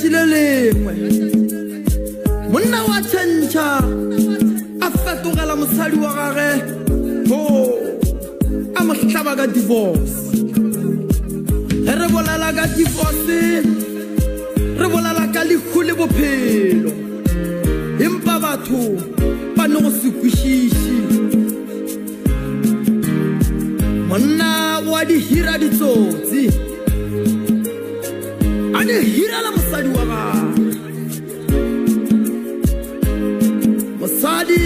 tšatši le lengwe monna wa tšhentšha a fetogela mosadi wa gage ho a mo hlaba ka divorce. Ge re bolela ka divorce re bolela ka lehu le bophelo, empa batho ba ne go se kwešiše. Monna wa di hira ditsotsi a di hirela mosadi wa gagwe. Mosadi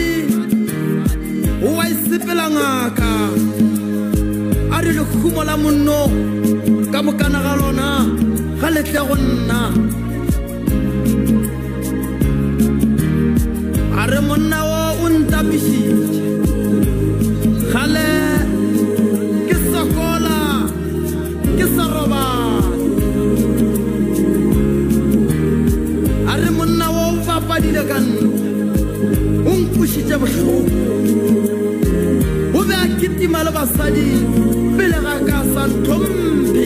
o wa e sepela ngaka a re lehumo la monno ka mokana ga lona ga le tle go nna. A re monna wo o ntapišitše kgale ke sokola ke sa robala. A re monna wo o bapadile ka nna, o nkwešitše bohloko. O be a kitima le basadi pele ga ka sa ntlhomphe.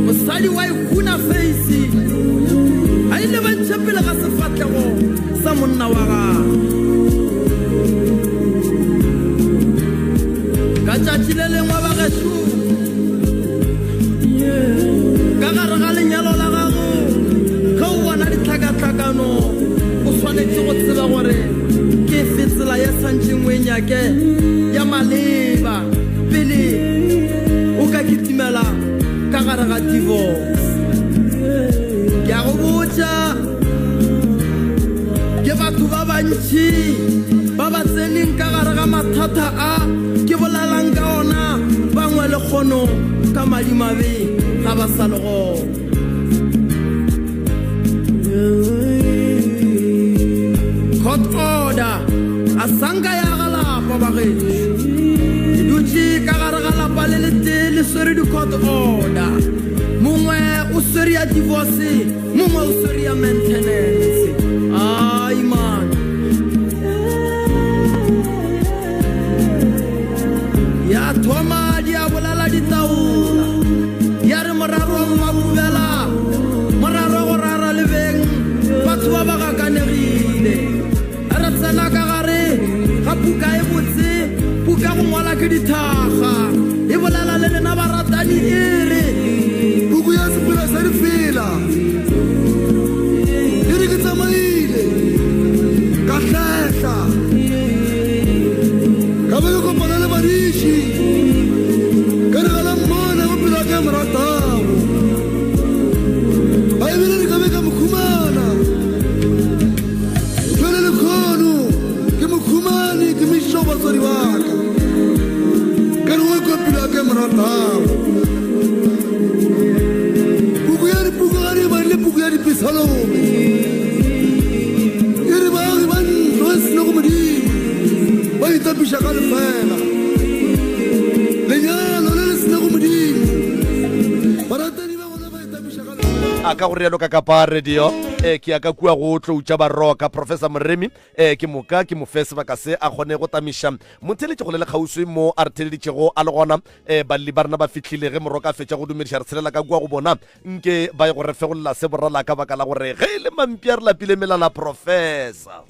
Mosadi wa ikhuna feisi a e lebantšhe pele ga sefahlego sa monna wa gagwe. Ka tšatši le lengwe ba gešo ka gare ga lenyalo la gago ge o bona ditlhakatlhakano o swanetše go tseba gore ke efe tsela ye swantšeng o e nyake ya maleba pele o ka kitimela ka gare ga divorce. Ke a go botša, ke batho ba bantši ba ba tseneng ka gare ga mathata a ke bolelang ka ona, bangwe lekgono ka madimabe ga ba sa le gona. Court order a sanka ya ga lapa bagešo. Ke dutše ka gare ga lapa le letee le swere di-court order. Mongwe o swere ya divorce, mongwe o swere ya maintenance. Ai man. Ya thoma di a bolala ditaola. Ya re moraro wa mmakubela, moraro go rara le beng, batho ba ba gakanegile. Re tsena ka gare ga puka e botse, puka go ngwala ke dithaga. E bolela le lena baratani e re. Puku ya Sefela sa Difela e re ke tsamaile ka hlehla ka be ke kopana le badiši ka re ga la mmona go pelo ya ka e mo ratago a ebile re ka be ka mo khumana. Bjale lekgono ke mo khumane ke mo iša go batswadi ba ka, ka re o kwa pelo ya ka e mo ratago. Puku ya dipuku ga re e badile puku ya Dipesalome e re baagi ba ntlo e senego Modimo ba itapiša ka lefela. Lenyalo le le senego Modimo baratani ba gona ba itapiša ka a ka go rialo ka kapa radio e ke ya ka kua go tloutša baroka professor moremi e ke moka ke mo fe sebaka se a kgone go tamiša motheletše go le le kgauswi mo a re theleditšego a le gona e balli ba rena ba fihlile ge moroka a fetša go dumediša re tshelela ka kua go bona nke ba ye go re fegolela se borala ka baka la gore ge e le mampi a re lapile melala professor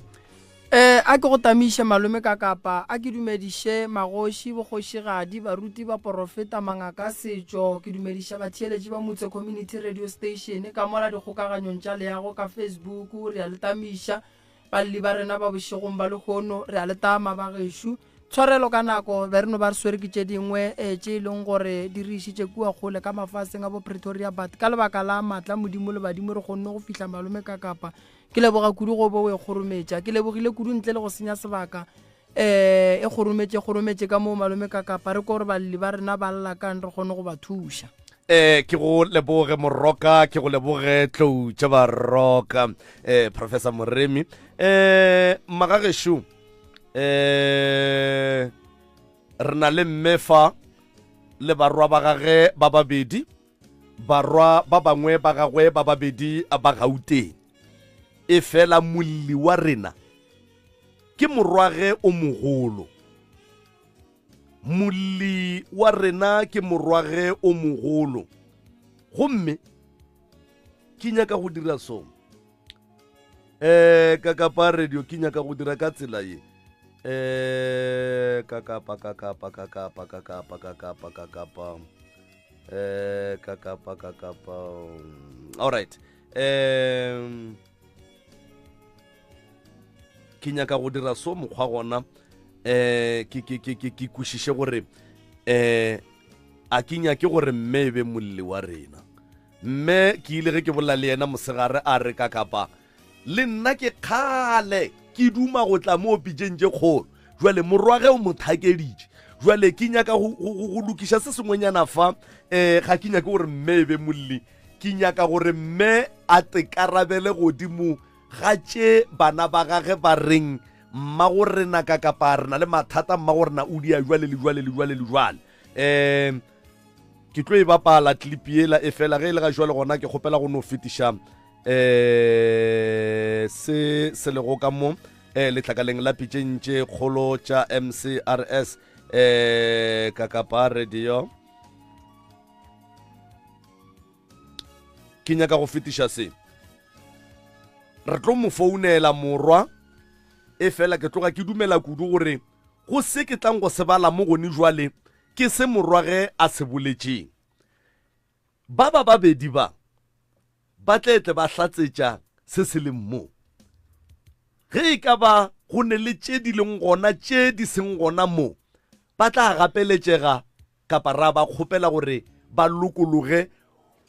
E, a ke go tamiše malome ka kapa, a ke dumediše magoši, bokgošigadi, baruti, baporofeta, mangaka a setšo, ke dumediša batheeletši ba Mutse Community Radio Station ka mola dikgokaganyong tša leago ka Facebook, re a le tamiša, balli ba rena ba bošegong ba lehono, re a le tama bagešo. Tshwarelo ka nako, be re no ba re swere ke tše dingwe e, tše e leng gore di re išitše kua kgole ka mafaseng a bo Pretoria, but ka lebaka la maatla Modimo le badimo re kgonne go fihla malome ka kapa. Ke leboga kudu go bo o e kgorometša. Ke lebogile kudu ntle le go senya sebaka. Eh, e kgorometše kgorometše ka moo malome ka kapa re ko gore balli ba rena ba lla kang re kgone go ba thuša. Eh, ke go leboge Moroka, ke go leboge Tlou tša Baroka, eh, Professor Moremi. Eh, magagešo, eh, re na le mme fa le barwa ba gage ba babedi. Barwa ba bangwe ba gagwe ba babedi ba Gauteng. Efela molli wa rena ke morwage o mogolo. Molli wa rena ke morwage o mogolo. Gomme ke nyaka go dira so. Eh ka kapa radio ke nyaka go dira ka tsela ye. Eh ka kapa ka kapa ka kapa ka kapa ka kapa ka kapa. Eh ka kapa ka kapa. All right. Um ke nyaka go dira so mokgwa gona eh ke ke ke ke ke kwešiše gore eh a ke nyake gore mme e be molli wa rena mme ke ile ge ke bolela le yena mosegare a re ka kapa le nna ke kgale ke duma go tla mo pitšeng tše kgolo jwale morwage o mo thakeditše jwale ke nyaka go lokiša se sengwenyana fa um ga ke nyake gore mme e be molli ke nyaka gore mme a tekarabele godimo ga tše bana ba gage ba reng mmago rena ka kapa re na le mathata mmago rena o dia jwale le jwale le jwale le jwale um ke tlo e bapala clip yela e fela ge e le ga jwale gona ke kgopela go no fetiša um se se lego ka mo um letlakaleng la pitšeng tše kgolo tša mcrs um ka kapa radio ke nyaka go fetiša se re tlo mo founela morwa e fela ke tloga ke dumela kudu gore go se ke tlang go se bala mo gone jwale ke se morwa ge a se boletšeng ba ba babedi ba ba tletle ba hlatsetša se se leng mo ge e ka ba go ne le tše di leng gona tše di seng gona mo ba tla gapeletšega kapa ra ba kgopela gore ba lokologe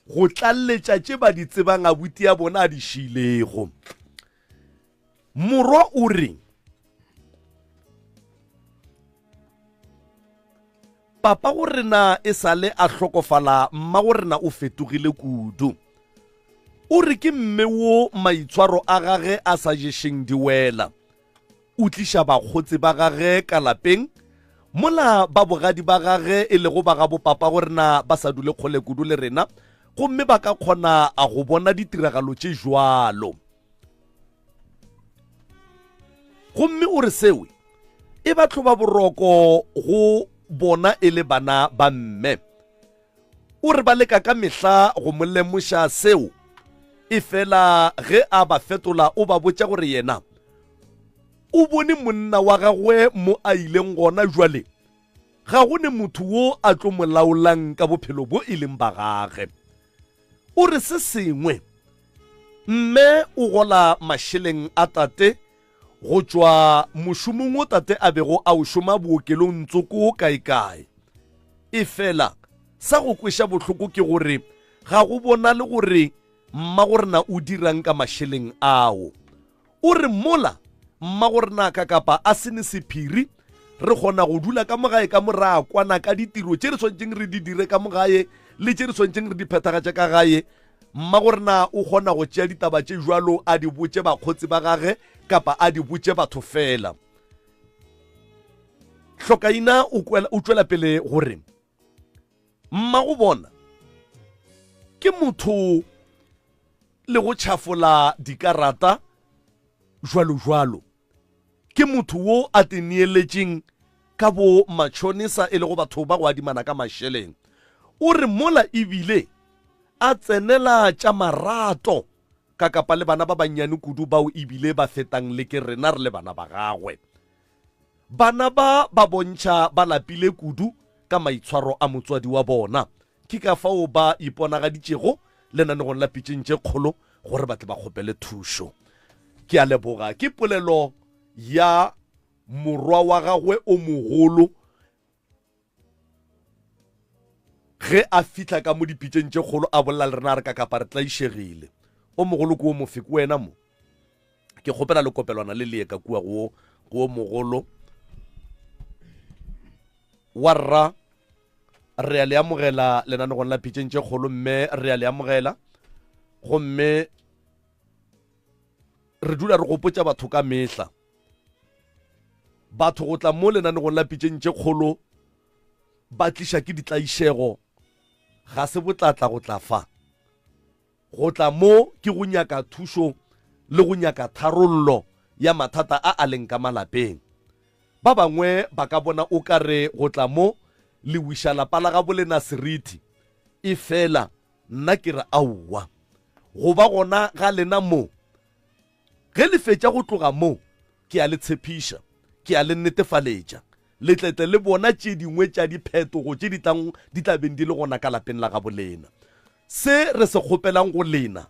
go tlalletša tše ba di tsebang abuti ya bona a di šiilego. Morwa o re, Papa go rena e sale a hlokofala mma go rena o fetogile kudu. O re ke mme wo maitshwaro a gage a sa ješeng di wela. O tliša bakgotsi ba gage ka lapeng, mola ba bogadi ba gage e lego ba gabo papago rena ba sa dule kgole kudu le rena, gomme ba ka kgona go bona ditiragalo tše jwalo. Gomme o re seo e ba hloba boroko go bona e le bana ba mme. O re ba leka ka mehla go mo lemoša seo, efela ge a ba fetola o ba botša gore yena o bone monna wa gagwe mo a ileng gona jwale ga go ne motho wo a tlo mo laolang ka bophelo bo e leng ba gage. O re se sengwe, mme o gola mašeleng a tate go tšwa mošomong wo tate a bego a o šoma bookelong tsoko kaekae. Efela sa go kweša bohloko ke gore ga go bonale gore mmagorena o dirang ka mašeleng ao. O re mola mmagorena ka kapa a se ne sephiri, re kgona go dula ka mo gae ka mo ra kwana ka ditiro tše re swanetšeng re di dire ka mo gae le tše re swanetšeng re di phethagatše ka gae. Mmagorena o kgona go tšea ditaba tše jwalo a di botše bakgotsi ba gage kapa a di botše batho fela. Hlokaina o tšwela pele gore mmago bona ke motho le go tšhafola dikarata jwalo jwalo. Ke motho wo a teneeletšeng ka bo matšhonisa e lego batho ba go adimana ka mašeleng. O re mola ebile a tsenela tša marato ka kapa le bana ba bannyane kudu bao ebile ba fetang le ke rena re le bana ba gagwe. Bana ba ba bontšha ba lapile kudu ka maitshwaro a motswadi wa bona. Ke ka fao ba iponagaditšego lenanegong la Pitšeng tše Kgolo gore ba tle ba kgopele thušo. Ke a leboga. Ke polelo ya morwa wa gagwe o mogolo ge a fihla ka mo dipitšeng tše kgolo a bolela le rena a re ka kapa re tlaišegile. O mogolo ke o mofe? Ke wena mo. Ke kgopela le kopelwana le leye ka kua go o mogolo wa rra. Re a le amogela lenanegong la Pitšeng tše Kgolo, mme re a le amogela. Gomme re dula re gopotša batho ka mehla. Batho go tla mo lenanegong la Pitšeng tše Kgolo ba tliša ke ditlaišego, ga se botlatla go tla fa. Go tla mo ke go nyaka thušo le go nyaka tharollo ya mathata a a leng ka malapeng. Ba bangwe ba ka bona o ka re go tla mo le wiša lapa la gabolena seriti, efela Nna ke re aowa. Go ba gona ga lena mo, ge le fetša go tloga mo, ke a le tshepiša, ke a le netefaletša, le tle tle le bona tše dingwe tša diphetogo tše di tlang di tla beng di le gona ka lapeng la gabo lena. Se re se kgopelang go lena,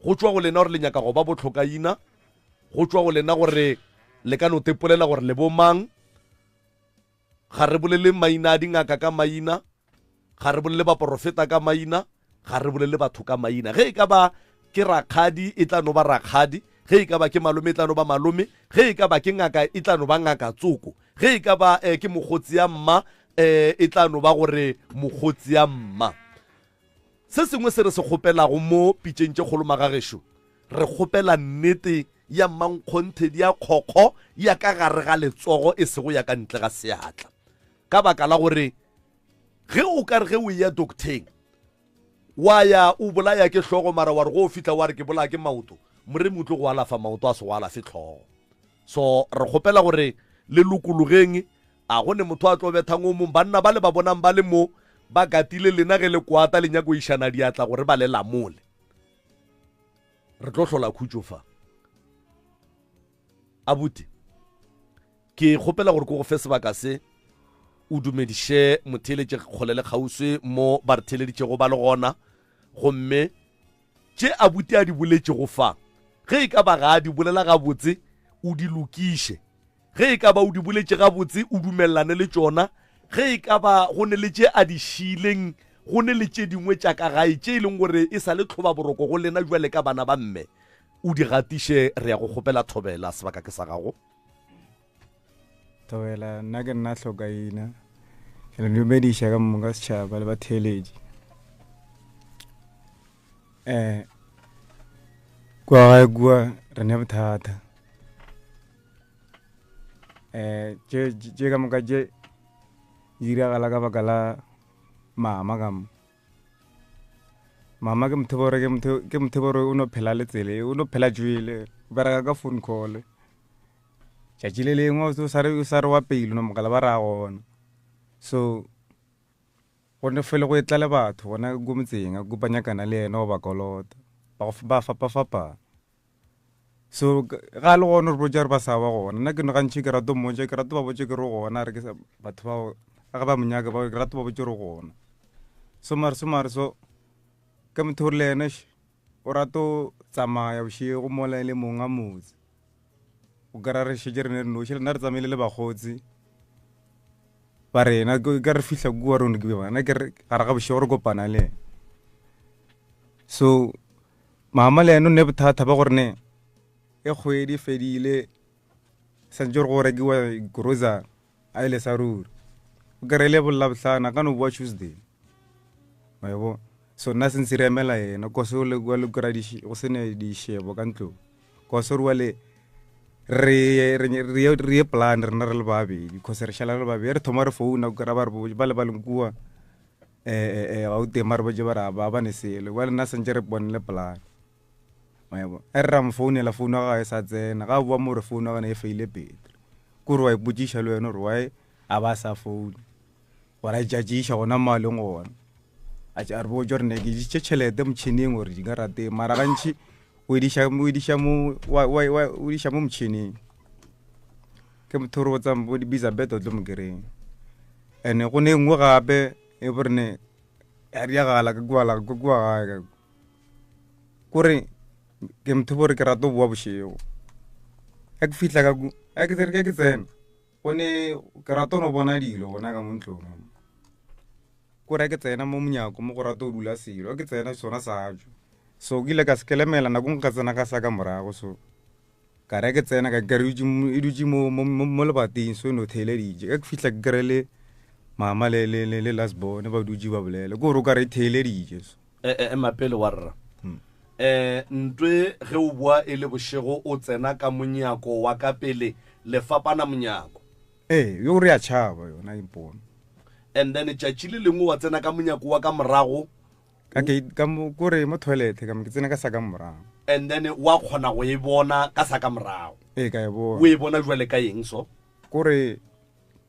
go tšwa go lena gore le nyaka go ba bohlokaina, go tšwa go lena gore le ka no tepolela gore le bomang. Ga re bolele maina a dingaka ka maina, ga re bolele baporofeta ka maina, ga re bolele batho ka maina. Ge e ka ba ke rakgadi, e tla no ba rakgadi. Ge e ka ba ke malome, e tla no ba malome. Ge e ka ba ke ngaka, e tla no ba ngaka tsoko. Ge e ka ba eh, ke mokgotsi ya mma, eh, e tla no ba gore mokgotsi ya mma. Se sengwe se re se kgopelago mo pitšeng tše kgolo magagešo, re kgopela nnete ya mmankgonthe ya kgokgo ya ka gare ga letsogo e sego ya ka ntle ga seatla. Ka baka la gore ge o ka re ge o eya docteng wa ya o bolaya ke hlogo mara wa re go o fihla wa re ke bolaya ke maoto, moremi o tlo go alafa maoto a se go alafe hlogo. So re kgopela gore le lokologeng, a go ne motho a tlo bethang o mong. Banna ba le ba bonang ba le mo ba katile lena ge le kwata le nyako išana diatla gore ba le lamole. Re tlo hlola khutšo fa. Abuti, ke kgopela gore ko go fe sebaka se o dumediše motheeletše kgole le kgauswi mo ba re theeleditšego ba le gona, gomme tše abuti a di boletšego fa, ge e ka ba ga a di bolela gabotse, o di lokiše. Ge e ka ba o di boletše gabotse, o dumelelane le tšona. Ge e ka ba go ne le tše a di šiileng, go ne le tše dingwe tša ka gae tše e leng gore e sa le tlhobaboroko go lena bjale ka bana ba mme, o di gatiše. Re ya go kgopela thobela, sebaka ke sa gago. Thobela, nna ke nna Hlokaina. Ke le dumediša ka moka setšhaba le batheeletši. Um kua gae kua re ne bothata. Um tše tše ka moka tše di diragala ka baka la mama ka mo. Mama ke motho gore ke motho ke motho gore o no phela le tsele o no phela jwele o bereka ka phone call. Tšatši le lengwe o sa re o sa re wa pele no mogala ba ra gona. So go ne fele go etla le batho gona ko motseng a kopa nyakana le yena go ba kolota ba ba fapafapana. So ga le gona re botša re ba sa ba gona nna ke no gantši ke rata mmotša ke rata ba botše ke re gona re ke batho bao ga ba monyaka ba ke rata ba botše re gona. So mare so mare so ke motho gore le yena o rata tsamaya bošego mola e le mong a motse. O kry-a re šetše re ne re noši rena re tsamaile le bakgotsi ba rena ka re fihla kua rone ke bana ke re gare ga bošego re kopana le ena. So mama le ene o ne bothata ba gore ne e kgwedi e fedile santse gore go rekiwa grocery a ile sa ruri o kry le bolla bohlano a ka no boa Tuesday wa e bona. So nna sentse re emela yena kose o le kwa le kry go sene dišebo ka ntlong kose re wa le re re ye plan rena re le babedi cause re šala re le babedi re thoma re founa kry ba re ba le ba leng kua um Gauteng ba re botše ba re ba ba ne selo bjale nna santse re bonele plan wa e bona. E re ra mo founela founu ya gagwe e sa tsena ga a boa mo re founu ya gane e faile battery kore wa ipotšiša le wena gore why a ba sa foune gore a itšatšiša gona mo a leng gona a re botša gore ne ke išitše tšhelete motšhineng gore di ka rateng mara gantši o ediša o ediša mo o ediša mo motšhineng ke motho re botsang bo di-bisa bet o tlo mo kry-eng and-e go ne nngwe gape e bo re ne ya diagala ka kua ka kua gae ka kore ke motho bore ke rata go boa bošego ge ke fihla ka ge ke tsena go ne ke rata no bona dilo gona ka mo ntlong kore ke tsena mo monyako mo go rata go dula selo ke tsena sona sa tšwa so ke ile ka se kelemela nako nngwe ka tsena ka sa ka morago so ka re ke tsena ka kere e dutše mo mo mo lebating so e no theeleditše ge ke fihla ke kry le mama le le le le last born ba dutše ba bolela ke gore o ka re e theeleditše so Ema pele wa rra. Um ntwe ge o boa e le bošego o tsena ka monyako wa ka pele le fapana monyako. Ee, yo re a tšhaba yona impono. And then tšatši le lengwe wa tsena ka monyako wa ka morago. Ka ke ka mo kore mo toilet ka mo ke tsena ka sa ka morago. And then wa kgona go e bona ka sa ka morago. Ee, ka e bona. O e bona jwale ka eng so? Kore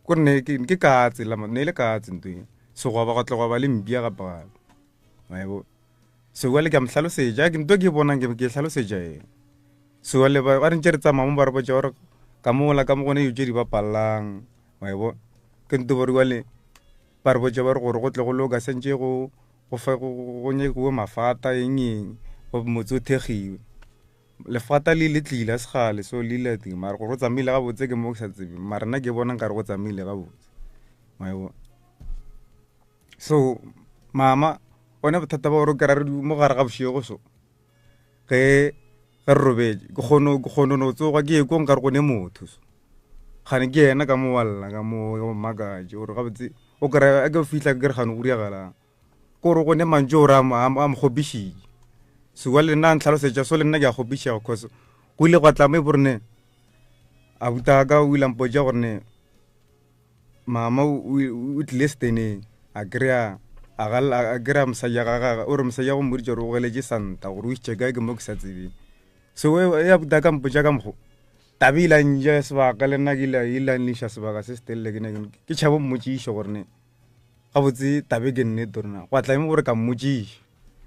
kore ne ke ke katse la ne le katse ntwe. So gwa ba go tla gwa ba le mpia gape gape. Wa So jwale ke a mo hlalosetša, ke nto ke e bonang ke ke hlalosetša yena. So jwale ba ba re ntše re tsamaya mo ba re botša gore ka mola ka mo gone dilo tše di bapallang, wa e bona. Ke nto gore jwale ba re botša ba re gore go tle go loka sentše go go fe go go nyakiwe mafata eng eng motse o thekgiwe. Lefata le ile tlile a se kgale so le ile teng mara gore go tsamaile gabotse ke mo ke sa tsebe mara nna ke bona nkare go tsamaile gabotse wa e bona. So mama one bothata ba gore o kry-a re mo gare ga bošego so ge ge re robetše ke kgone ke kgone no tsoga ke ye ko nkare go ne motho so gane ke yena ka mo wa lla ka mo wa mmakatše gore gabotse o kry-a ke fihla ke re gane go diragalang kore go ne mantšu ore a mo kgopišitše so wa le nna a ntlhalosetša so le nna ke a kgopišega cause go ile gwa tla mo e bo rene abutaka o ile a mpotša gore ne Mama o tlile seteneng a kry-a a kry-a mosadi ya gagwe o re mosadi ya go mmoditše gore o geletše santa gore o išitše kae ke mo ke sa tsebeng. So ya buta ka mpotša ka mokgo taba e ile ya nja sebaka le nna ke ile ile ya nliša sebaka se se telele ke ne ke tšhaba mmotšišo gore ne gabotse taba e ke nnete gore na gwa tla eng gore ka mmotšiša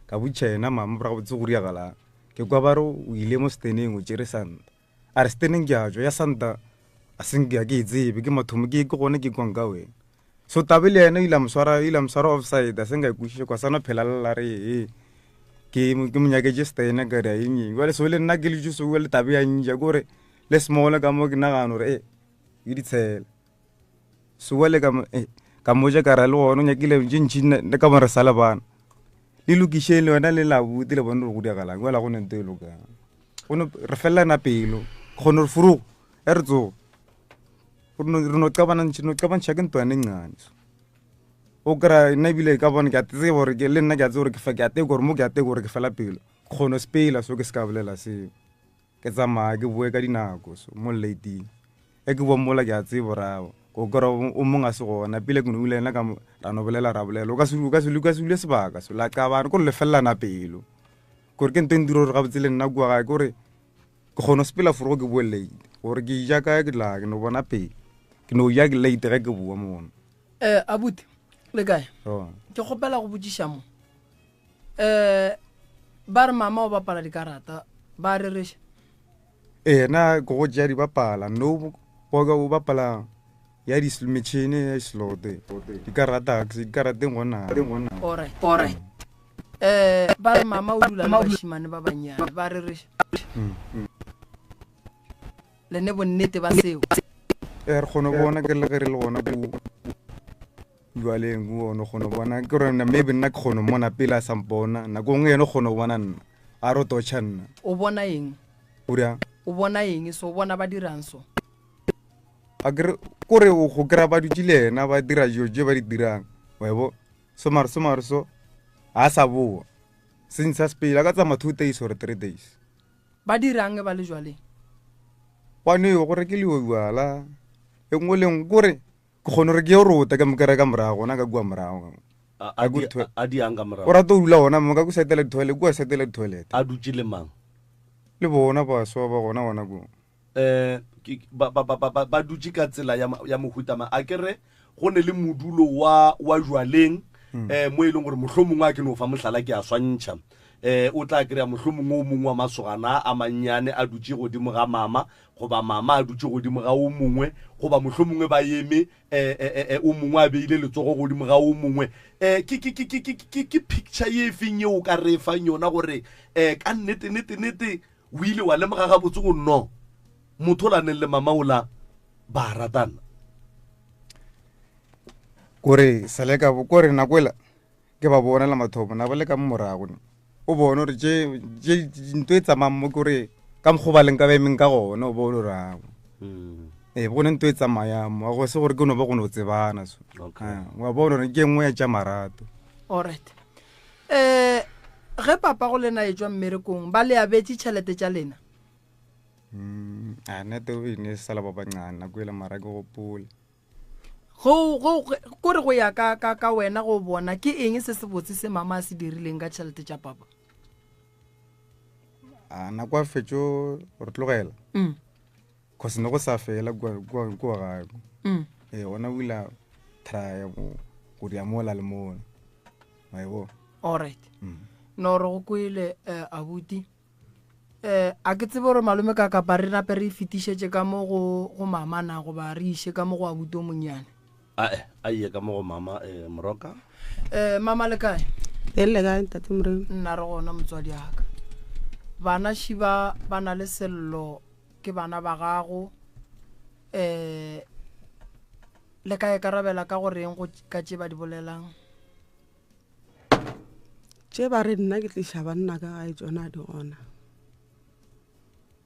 ka botšiša yena mama gore gabotse go diragalang ke kwa ba re o ile mo seteneng o tšere santa. A re steneng ke a tšwa ya santa a se nke ke e tsebe ke mathomo ke ke gone ke kwang ka wena. So tabe le yena o ile a mo swara ile a mo swara offside a se nka e kwešiša kwa sana phela lla re e ke ke mo nyaketše stene ka re eng eng. Jwale so le nna ke le so le tabe ya nja ke gore le small ka mo ke nagana gore e ke ditshela. So jwale ka mo eh ka mmotša ka ra le gona o nyakile tše ntši le ka mo re sa le bana. Le lokišeng le wena le la buti le bone gore go diragalang jwale ga go ne nto e lokang. Go no re felelana pelo kgone gore furugo e re tsogo re no qabana no qabantšha ke ntwane ncane so o kry-a nna ebile ka bone ke a tseba gore le nna ke a tseba gore ke fa ke a teka gore mo ke a teka gore ke fela pelo kgone sepela so ke se ka bolela seo ke tsamaya ke boe ka dinako so mo lating e ke boa mola ke a tseba gore ao o kry-a o mongwe a se gona pele ke no ile ena ka ra no bolela ra bolela o ka se dule sebaka so la qabana kore le felelana pelo Kore ke nto e ndira gore gabotse le nna kua gae kore ke kgona go sepela forogo ke boe late gore ke ja kae ke tla ke no bona pele ke no ja late ge ke boa mono. Eh abuti le kae? Ke kgopela go botšiša mo. Eh ba re mama o bapala dikarata ba rereša? Ee na ke go tšea di bapala no o bapala ya di metšhene ya slot dikarata dikarateng gona. Alright. Alright. Eh ba re mama o dula le bašimane ba bannyane ba rereša. Le ne bonnete ba seo? Ee re kgona go bona ke le ge re le gona ko jwaleng o kgona go bona ke gore maybe nna ke kgona mmona pele a sa mpona nako nngwe yena o kgona go bona nna a re o totšha nna. O bona eng? O dirang? O bona eng so o bona ba dirang so? A kere kore o go kry-a ba dutše le yena ba dira dilo tše ba di dirang wa bo so mare so mare so a sa boa since a sepele a ka tsamaya 2 days or 3 days. Ba dirang ba le jwaleng? Gwa newa go rekeliwa bjala e nngwe le nngwe kore ke kgone gore ke yo rota ke mo kry-a ka morago gona ka kua morago. A di, a di yang ka morago? O rata go dula gona mo ka ko setela di-toilet, kua setela di-toilet. A dutše le mang? Le bona baswa ba gona gona koo. Eh, ba, ba, ba, ba, ba dutše ka tsela ya, ya mohuta mang? A ke re go ne le modulo wa, wa jwaleng, eh, mo e leng gore mohlomongwe a ke no fa mohlala ke a swantšha. Eh, o tla kry-a mohlomongwe o mongwe wa masogana a mannyane a dutše godimo ga mama, goba mama a dutše godimo ga o mongwe, goba mohlomongwe ba eme, eh, eh, eh, eh, o mongwe a beile letsogo godimo ga o mongwe. Eh, ke, ke, ke, ke, ke, ke, ke picture ye feng ye o ka re fang yona gore, eh, ka nnete, nnete, nnete o ile wa lemoga gabotse go no motho o la neng le mama o la ba ratana? Kore sale ka bo, kore nako ela ke ba bona la mathomo na ba le ka mo morago ne. O bone gore tše, tše, nto e tsamayang mo ke gore ka mokgwa ba leng ka ba emeng ka gona, o bone gore ao. Ee, go ne nto e tsamayang mo, go se gore ke no ba go no tsebana so. Okay. Ah, wa bona gore ke e nngwe ya tša marato. Alright. Eh, ge papa go lena e tšwa mmerekong, ba le abetše tšhelete tša lena? A nete o ne sa le ba bancane nako ele mara ke gopola. Go, go, kore go ya ka, ka, ka wena go bona, ke eng se sebotse se mama a se dirileng ka tšhelete tša papa? A nako a fetšo re tlogela. Cause ne go sa fela kua, kua, kua gae. Ee, gona o ile a try-a go, go dia mola le mola. Wa e bona? Alright. No re go kwele eh, abuti. Eh, a ke tsebe gore malome ka kapa re nape re e fetišetše ka mo go go mama na goba re iše ka mo go abuti o monnyane. Ae, a iye ka mo go mama eh, Moroka. Eh, mama le kae? Teng le kae ntate Moremi? Nna re gona motswadi aka. Bana šiba ba na le sello ke bana ba gago. Eh, le ka ikarabela ka go reng go ka tše ba di bolelang? Tše ba re nna ke tliša banna ka gae tšona di gona.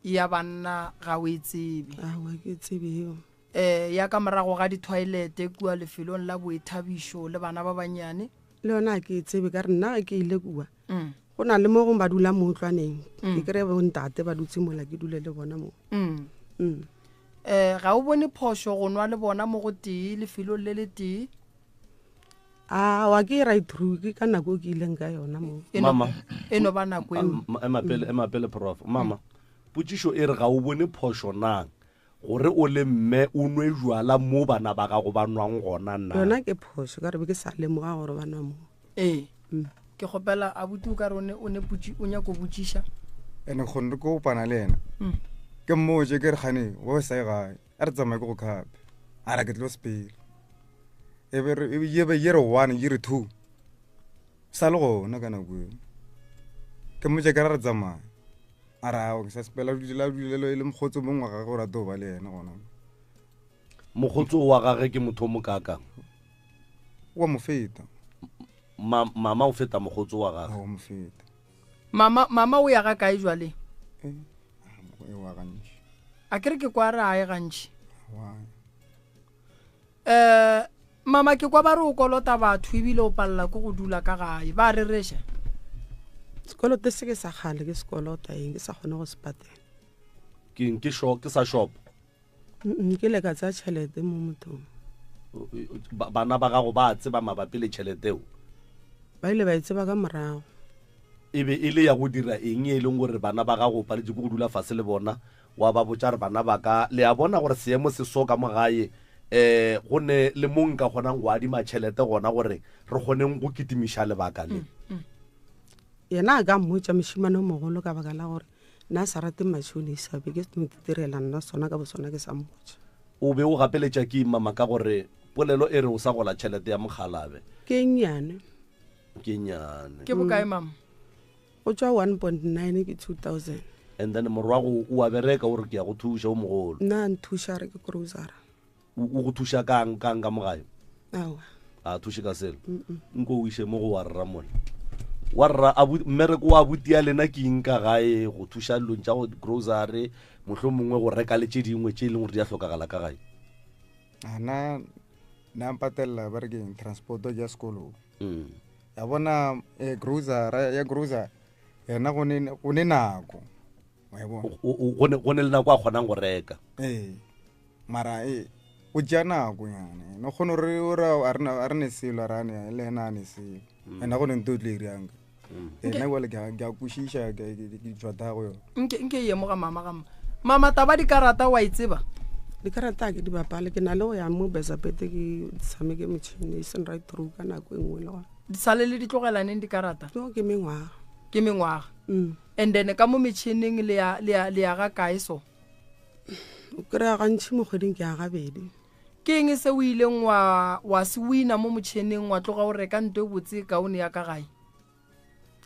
Ya banna ga o e tsebe. Aowa ke tsebe eo. Eh, ya ka morago ga dithoilete kua lefelong la boithabišo le bana ba bannyane. Le yona ga ke e tsebe ka re nna ge ke ile kua mm. go na le mo gong ba dula mo ntlwaneng mm. ke kry bontate ba dutse mola ke dule le bona mo mm. mm. eh, ga o bone phošo go nwa le bona mo go tee lefelong le le tee a wa ke right through ke ka nako ke ileng ka yona mo mama e no ba nako eo ema pele ema pele prof mama potšišo e re ga o bone phošo nang Gore o le mme o nwe jwala mo bana ba gago ba nwang gona na? Yona ke phošo ka re be ke sa lemoga gore ba nwa mo. Ee. Mm. Ke kgopela abuti o ka re o ne o ne putši o nyako botšiša. Ene kgone re kopana le yena. Mm. Ke mmotše ke re gane wa sa ye gae. A re tsamaye ke go khape. A re ke tlo sepela. E be re e be ye re 1 ye re 2. Sa le gona ka nako eo. Ke mmotša ke re re tsamaye. A re ao ke sa sepela dula dula e le mokgotso mongwe wa gage o rata go ba le yena gona. Mokgotso wa gage ke motho o mokaakang? Wa mo feta. Ma, mama o feta mokgotso wa gage. Wa mo feta. Mama, mama o ya ga kae jwale? Eh, e wa gantši. A ke re ke kwa re a ye gantši. Wa. Um mama ke kwa ba re o kolota batho ebile o palela ke go dula ka gae ba rereša sekoloto se ke sa kgale ke sekolota eng ke sa kgone go se patela ke eng ke sho ke sa shop ke le ka tsaya tšhelete mo mothong bana ba gago ba tseba mabapi le tšhelete eo ba ile ba e tseba ka morago e be e le ya go dira eng e leng gore bana ba gago o paletse ke go dula fase le bona Wa ba botša re, Bana ba ka, le a bona gore seemo se so ka mo gae, um go ne le mo nka kgonang go adima tšhelete gona gore re kgoneng go kitimiša lebaka le. Yena a ka mmotša mošemane o mogolo ka baka la gore nna a sa rate matšhonisa, be ke no itirela nna sona ka bosona ke sa mmotša. O be o gapeletša ke eng mama ka gore polelo e re o sa gola tšhelete ya mokgalabe? Ke e nnyane. Ke e nnyane. Ke bokae mama? Go tšwa 1.9 ke 2000. And then morwago o a bereka o re ke ya go thuša o mogolo. Nna a nthuša a re ke grocery. O go thuša kang kang ka mo gae? Aowa. A thuše ka selo. Nko o iše mo go wa rra mole. Wa rra mmereko wa abuti ya lena ke eng ka gae go thuša dilong tša go grocery mohlomongwe go reka le tše dingwe tše e leng gore di a hlokagala ka gae. A na na mpatelela ba re ke eng transport ya sekolong. Mm. Ya bona eh, grocery ya grocery yena go ne go ne nako. Wa e bona. Go ne le nako a kgonang go reka. Ee. Mara e o tšea nako nyana. No kgone re o ra a re a re ne selo ra ne le ena a ne selo. Mm. Ena go ne nto tle iriang. Ena mm. ke ke a kwešiša ke ke tšwa tha go yona. Nke nke ye mo ga mama ga mama taba dikarata wa e tseba? Dikarata ke di bapale ke na le go ya mo Bezapete ke tshameke metšhini e seng right through ka nako e nngwe le gona. Di sale le di tlogelaneng dikarata? No ke mengwaga. Ke mengwaga. Mm. And then ka mo metšhineng le ya le ya le ya ga kae so? O kry-a gantši mo kgweding ke ya gabedi. Ke eng se o ileng wa wa se wina mo motšheneng wa tloga o reka nto e botse e kaone ya ka gae?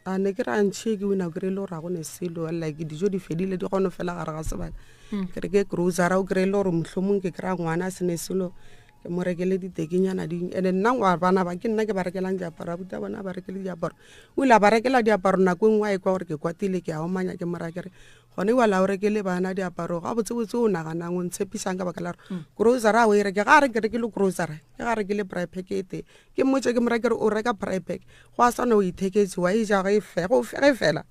A ne ke re a ntšhe ke wina kry-e le gore ga go ne selo like dijo di fedile di kgone fela gare ga sebaka hmm. ke re ke grocery o kry-e le gore mohlomong ke kry-a ngwana a se ne selo ke mo rekele ditekenyana ding ene nna ngwa bana ba ke nna ke ba rekelang diaparo a buta bona ba rekele diaparo o ile a ba rekela diaparo nako e nngwe a e kwa gore ke kwatile ke a omanya ke mo raya ke re gone wa la o rekele bana diaparo ga botsebotse o naganang o ntshepisang ka baka la gore mm. grocery a o e reke ga a re ke rekile grocery ke ga rekile braai pack e tee ke mmotse ke mo rekere o reka braai pack go a swana o itheketse wa e ja ge e fela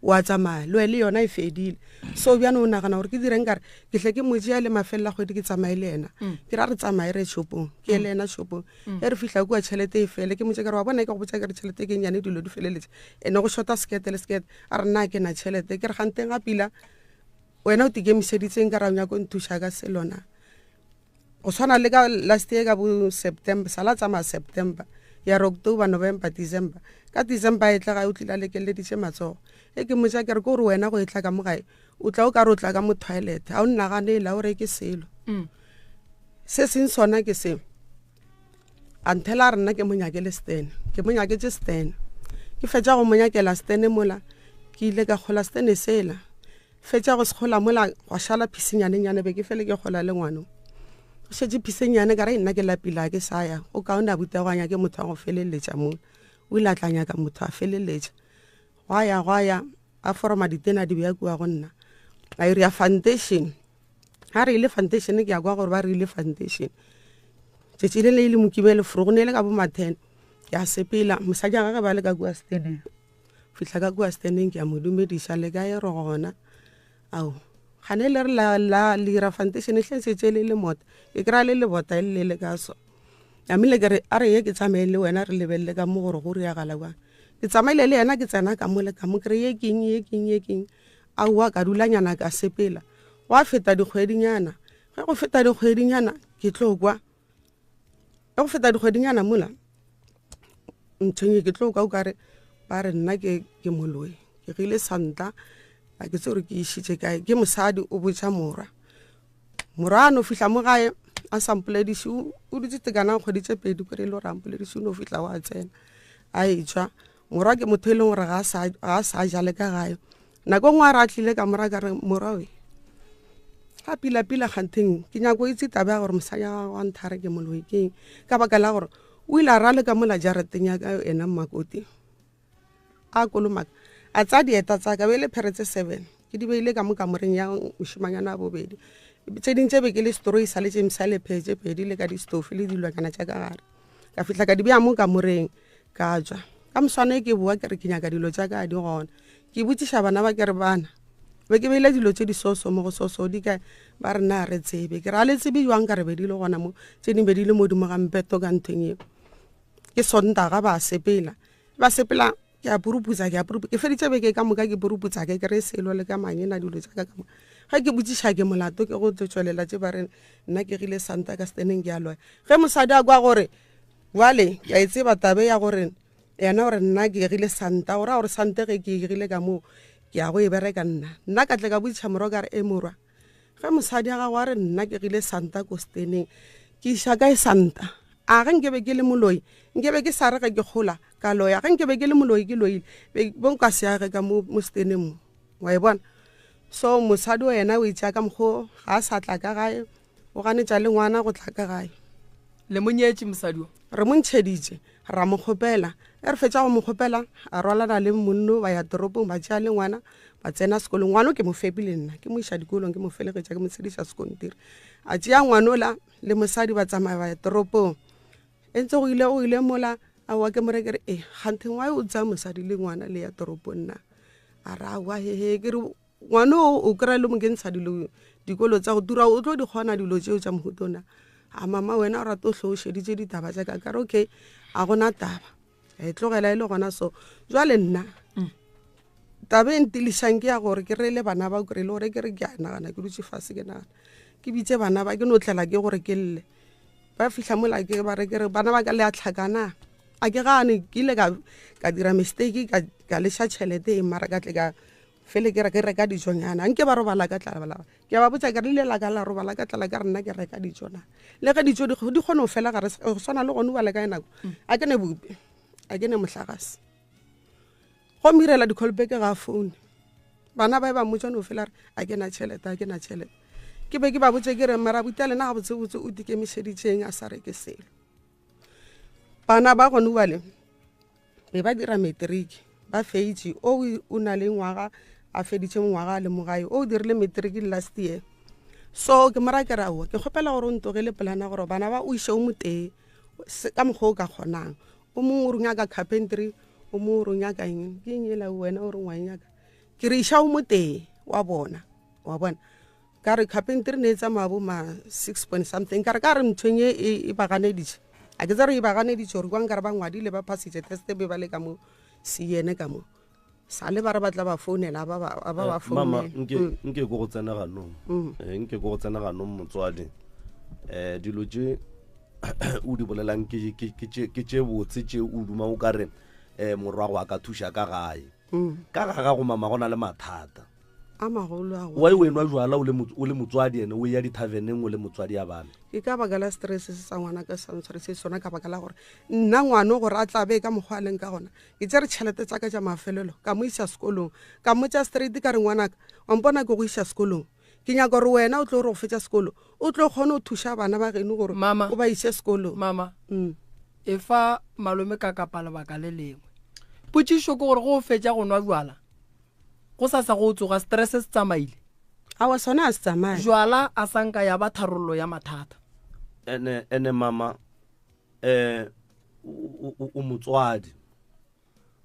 wa tsamaya le le yona e fedile so bjane o nagana gore ke direng kare ke hle ke motšea le mafelela kgwedi ke tsamaye le ena mm. ke ra re tsamaye re shopong ke le ena shopong mm. e re fihla kua tšhelete e fele ke motse ke re wa bona ke go botsa ke re tšhelete ke nyane dilo di feleletse ene go shota sekete le sekete a re nna ke na tšhelete ke re ganteng ga pila wena o tikemiseditseng ka ra o nyako nthuša ka selona go tshwana le ka last year ka bo september sala tsamaya september Ya re October, November, December. Ka December a etla gae o tlile a lekeleditše matsogo. Ge ke mmotša ke re ke gore wena go etla ka mo gae o tla o ka re o tla ka mo toilet ga o nnaganele ga o reke selo. Se seng sona ke se a nthela a re nna ke mo nyakele stene ke mo nyaketše stene ke fetša go mo nyakela stene mola ke ile ka kgola stene sela fetša go se kgola mola gwa šala phisenyanenyane be ke fele ke kgola le ngwano go šetše phisenyane ka re nna ke lapile a ke sa ya go kaone a buta go a nyake motho wa go feleletša mola o ile a tla nyaka motho a feleletša gwa ya gwa ya a foroma ditena di beya kua go nna a ira foundation ga re ile foundation ke ya kwa gore ba re ile foundation tšatši le le ile mokibele fro go ne le ka bo ma-ten ke a sepela mosadi a gage ba le ka kua steneng fihla ka kua steneng ke a mo dumediša le kae re gona ao gane le re la la le ira foundation e hleng setse le le mota ke kry-a le lebota e le le ka so namile ke re a re ye ke tsamaye le wena re lebelele ka mo gore go riagala jang ke tsamaile le yena ke tsena ka mo le ka mo ke re ye keng ye keng ye keng aowa ka dulanyana ka sepela gwa feta dikgwedinyana ge go feta dikgwedinyana ke tlo kwa ge go feta dikgwedinyana mola nthong e ke tlo kwa o kare ba re nna ke ke moloi ke gile santa a ke tse gore ke išitše kae ke mosadi o botša morwa morwa a no fihla mo gae a sa mpolediše o dutse tekanang kgwedi tše pedi kore e le gore a mpolediše o no fihla wa tsena a etšwa morwa ke motho e leng gore ga a sa ja le ka gae nako nngwe a re a tlile ka mora ka re morwa we ga pila-pila kgantheng ke nyako itse taba ya gore mosadi wa gago wa nthare ke moloi keng ka baka la gore o ile a rale ka mola jarateng ya ka ena mmakoti a kolomaka a tsaya dieta tsa ka be le phere tse seven ke di beile ka mo kamoreng ya mošimanyana wa bobedi tse ding tse be ke le setoroi sa le tše msa le phe tse pedi le ka distofi le dilwanyana tša ka gare ka fihla ka di beya mo kamoreng ka tšwa ka moswane ke boa ke re ke nyaka dilo tša ka di gona ke botšiša bana ba ke re bana be ke beile dilo tše di soso mo go soso di kae ba re na re tsebe ke re a le tsebe jwang ka re be di le gona mo tse dingwe be di le modimo ga mpeto ka nthong eo ke sontaga ba sepela ba sepela ke a puruputsa ke a puruputsa ke feditse beke ka moka ke puruputsa ke kry selo le ka mangena dilo tša ka ka moka ge ke botšiša ke molato ke go tlo tšwelela tše ba re nna ke gile santa ka steneng ke a loya ge mosadi a kwa gore Bjale, ke a e tseba tabe ya gore yena gore nna ke egile santa, o ra gore sante ge ke egile ka moo ke ya go e bereka nna. Nna ka tle ka botšiša morwa ka re, e morwa, ge mosadi ya gago a re nna ke gile santa ko steneng, ke iša kae santa? A ge nkebe ke le moloi, nkebe ke sa re ge ke gola ka loya, ge nkebe ke le moloi ke loile, be bo nka se age ka mo mo steneng mo. Wa e bona? So mosadi o yena o itšea ka mokgo ga a sa tla ka gae, o ganetša le ngwana go tla ka gae le mo nyetše mosadi o re mo ntšheditše ra mo kgopela e re fetša go mo kgopela a rwalana le monno ba ya toropong ba tšea le ngwana ba tsena sekolong ngwano ke mo fepile nna ke mo iša dikolong ke mo felegetša ke mo tshediša sekontiri a tšea ngwanola le mosadi ba tsamaya ba ya toropong e ntse go ile go ile mola aowa ke mo re ke re e kganthe ngwae o tsaya mosadi le ngwana le ya toropong nna a re aowa hehe ke re Ngwana o o kry-a le mo kentsha dilo dikolo tsa go tura o tlo di kgona dilo tseo tša mohutona a mama wena o rata o hle o šeditše ditaba tša ka kare okay a gona taba e tlogela e le gona so jwale nna mm. taba e ntilišang ke ya gore ke reele bana ba kry le gore ke re ke a nagana ke dutse fase ke nagana ke bitse bana ba ke no tlela ke gore ke lle ba fihla mola ke ba re ke re bana ba ka le a tlhakana a ke gane ke ile ka dira mistake ka leša tšhelete e mara ka tle ka fele ke re ke reka dijonyana nke ba robala ka tlala bala ke ba botsa ke re ile la ka la robala ka tlala ka re nna ke reka dijo na le ge dijo di kgone go fela gare go swana le gone bale ka nako mm. a ke ne bope a ke ne mohlagase go mirela di-callback ga phone bana ba e ba mmotsa no fela re a ke na tšhelete a ke na tšhelete ke be ke ba botse ke re mara buta lena ga botsebotse o dikemišeditšeng a sa reke selo Bana ba gone bale be ba dira matric ba feitše o o na le ngwaga a feditše ngwaga a le mo gae o dirile matric last year so ke mo ra ke ra ke kgopela gore o ntogele polana gore bana ba o iše o motee ka mokgwa o ka kgonang o mongwe o re nyaka carpentry o mongwe o re nyaka eng ke eng ela wena o re ngwa nyaka ke re iša o motee wa bona wa bona Ka re carpentry ne e tsamaya bo ma six point something ka re ka re nthong e e, e ba ganeditše a ke tsere e ba ganeditše gore kwa nkare ba ngwadile ba phasitše test be ba le ka mo seyene ka mo sa le ba re ba tla ba founela ba ba ba ba eh, mama founela nke mm. nke ko go tsena ganong mm. eh, nke ko go tsena ganong motswadi eh dilo tše o di bolelang ke tše botse tše o duma o ka re um morwago a ka thuša ka gae mm. ka ga gago mama go na le mathata a magolo a wa o enwa jwala o le motswadi ene o ya dithaveneng o le motswadi ya bana ke ka baka la stress se sa ngwana ka sa ntshware se sona ka baka la gore nna ngwano gore a tlabe ka mokgwa a leng ka gona ke tsere tšhelete tsa ka tša mafelelo ka mo isa sekolong ka mmotša straight ka re ngwanaka wa mpona ke go isa sekolong ke nyaka gore wena o tlo gore go fetša sekolo o tlo kgone go thuša bana ba geno gore o ba ise sekolong mama mm. e fa malome ka kapa lebaka le lengwe potšišo ke gore go o fetša go nwa jwala go sa sa go o tsoga stress se tsamaile awa sona a se tsamaye jwala a sanka ya ba tharollo ya mathata ene ene mama eh o motswadi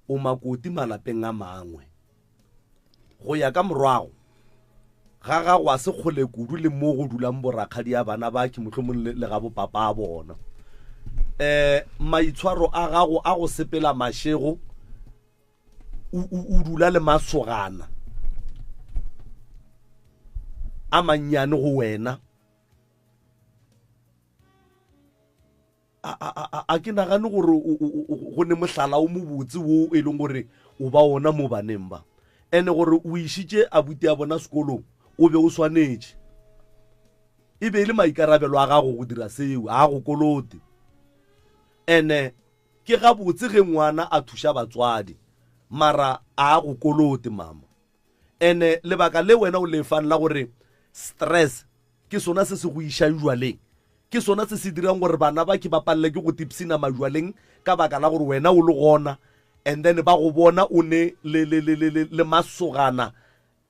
o makoti malapeng a mangwe go ya ka morwago ga gago a se kgole kudu le mo go dulang borakgadi ya bana ba ke mohlomong le ga bopapa a bona um maitshwaro a gago a go sepela mašego o dula le masogana a mannyane go wena a ke nagane gore go ne mohlala o mobotse wo e leng gore o ba ona mo baneng ba ene gore o išitše abuti ya bona sekolong o be o swanetše e be e le maikarabelo a gago go dira seo a go kolote ene ke gabotse ge ngwana a thuša batswadi mara a go kolote mama ene lebaka le wena o lefang la gore stress ke sona se se go išang jwaleng ke sona se se dirang gore bana ba ke ba palele ke go tipsina majwaleng ka baka la gore wena o le gona and then ba go bona o ne le, le, le, le, le, le masogana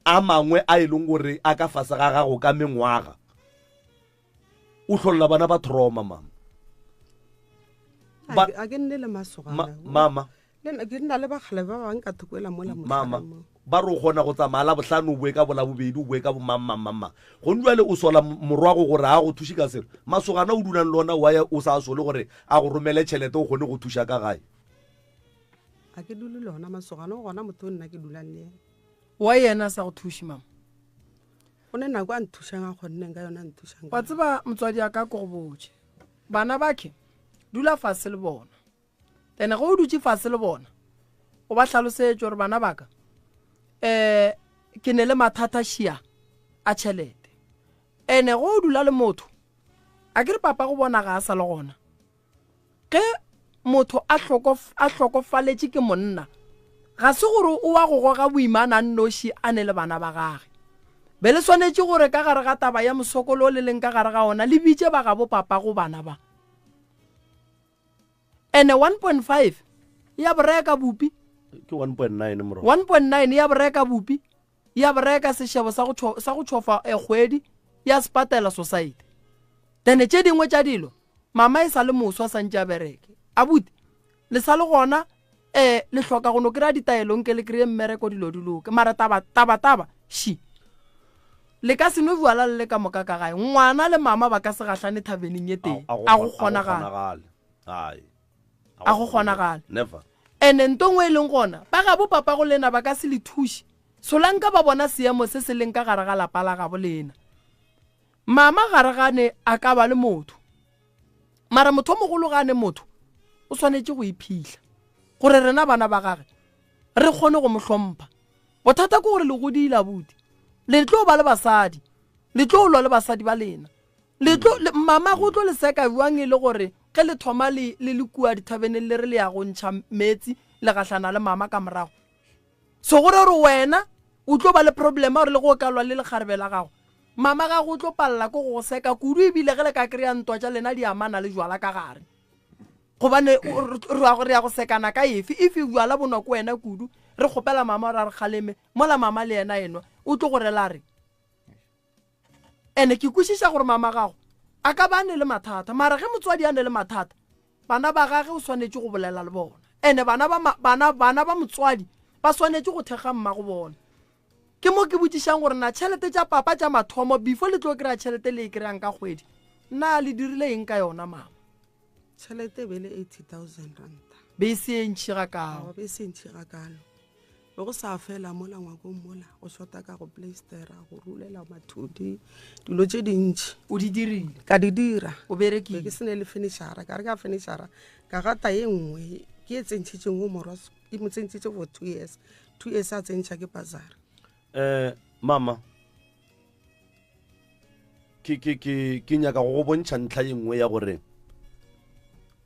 a mangwe a e leng gore a ka fase ga gago ka mengwaga o hlolla bana ba trauma mama a ke nne le masogana mama ke nna le bagale ba bangwe ka thokoela mola mama ba re o kgona go tsamaya la bohlano o boe ka bolabobedi o boe ka bomangmangmangmang gone jale o sola morwago gore a go thuše ka selo masogana o dulang le ona wa ya o sa sole gore a go romele tšhelete o kgone go thuša ka gae a ke dule le ona masogana o gona motho o nna ke dulang le ena wa yena a sa go thuše mama go ne nako a nthušang a kgonneng ka yona a nthušang wa tseba motswadi a ka ko go botše bana bakhe dula fase le bona then ge o dutše fase le bona o ba hlalosetše gore bana baka um ke ne le mathata šia a tšhelete ene go o dula le motho a ke re papa go bona ga a sa le gona ge motho a hlokofaletše ke monna ga se gore o wa go goga boimana a nnoši a ne le bana ba gage be le swanetše gore ka gare ga taba ya mosokolo o le leng ka gare ga ona le bitše ba gabo papa go bana ba ene 1.5 ya boreka bupi ke 1.9 moro 1.9 ya boreka bupi ya boreka sešebo sa go sa go tšhofa e kgwedi ya sepatela society then tše dingwe tša dilo mama e sa le moswa sa ntše a bereke abuti le sa le gona eh le hloka go no kry-a ditaelo nke le kry-e mmereko dilo di loke mara taba taba taba shi le ka se no bjala le le ka moka ka gae ngwana le mama ba ka se gahlane thaveneng ye tee a go kgonagale a go kgonagale ene nto nngwe e leng gona ba gabo papa go lena ba ka se le thuše solanka ba bona seemo se se leng ka gare ga lapa la gabo lena mama gare gane a ka ba le motho mara motho o mogolo gane motho o swanetše go iphihla gore rena bana ba gage re kgone go mo hlompha bothata ke gore le godile abuti le tlo ba le basadi le tlo lwa le basadi ba lena le tlo mama go tlo le seka jwang e le gore ge le thoma le le le kua dithabeneng le re le ya go ntšha meetsi le gahlana le mama ka morago so gore gore wena o tlo ba le problema gore le go ka lwa le lekgarebe la gago mama gago o tlo palela ko go seka kudu ebile ge le ka kry-a ntwa tša lena di amana le jwala ka gare gobane re ya go sekana ka efe efe bjala bonwa ko wena kudu re kgopela mama gore a re kgaleme mola mama le yena enwa o tlo gore la re ene ke kwešiša gore mama gago a ka ba ne le mathata mara ge motswadi a ne le mathata bana ba gage o swanetše go bolela le bona ene bana ba, bana, bana ba motswadi ba swanetše go thekga mma go bona ke mo ke botšišang gore na tšhelete tša papa tša mathomo before le tlo kry-a tšhelete le e kry-ang ka kgwedi na le dirile eng ka yona mama tšhelete e be le 80000 ranta be e se e ntšhi gakalo be e se ntšhi gakalo. Be go sa fela mola ngwakong mola go shota ka go playstera go rulela mathudi dilo tše dintši. O di dirile? Ka di dira. O berekile? Be ke sene le finishara, ka re ka finishara ka gata ye nngwe ke e tsentšhitšeng go morwa, e mo tsentšhitše for 2 years, 2 years a tsentšha ke bazara. Mama, ke, ke, ke, ke nyaka go go bontšha ntlha ye nngwe ya gore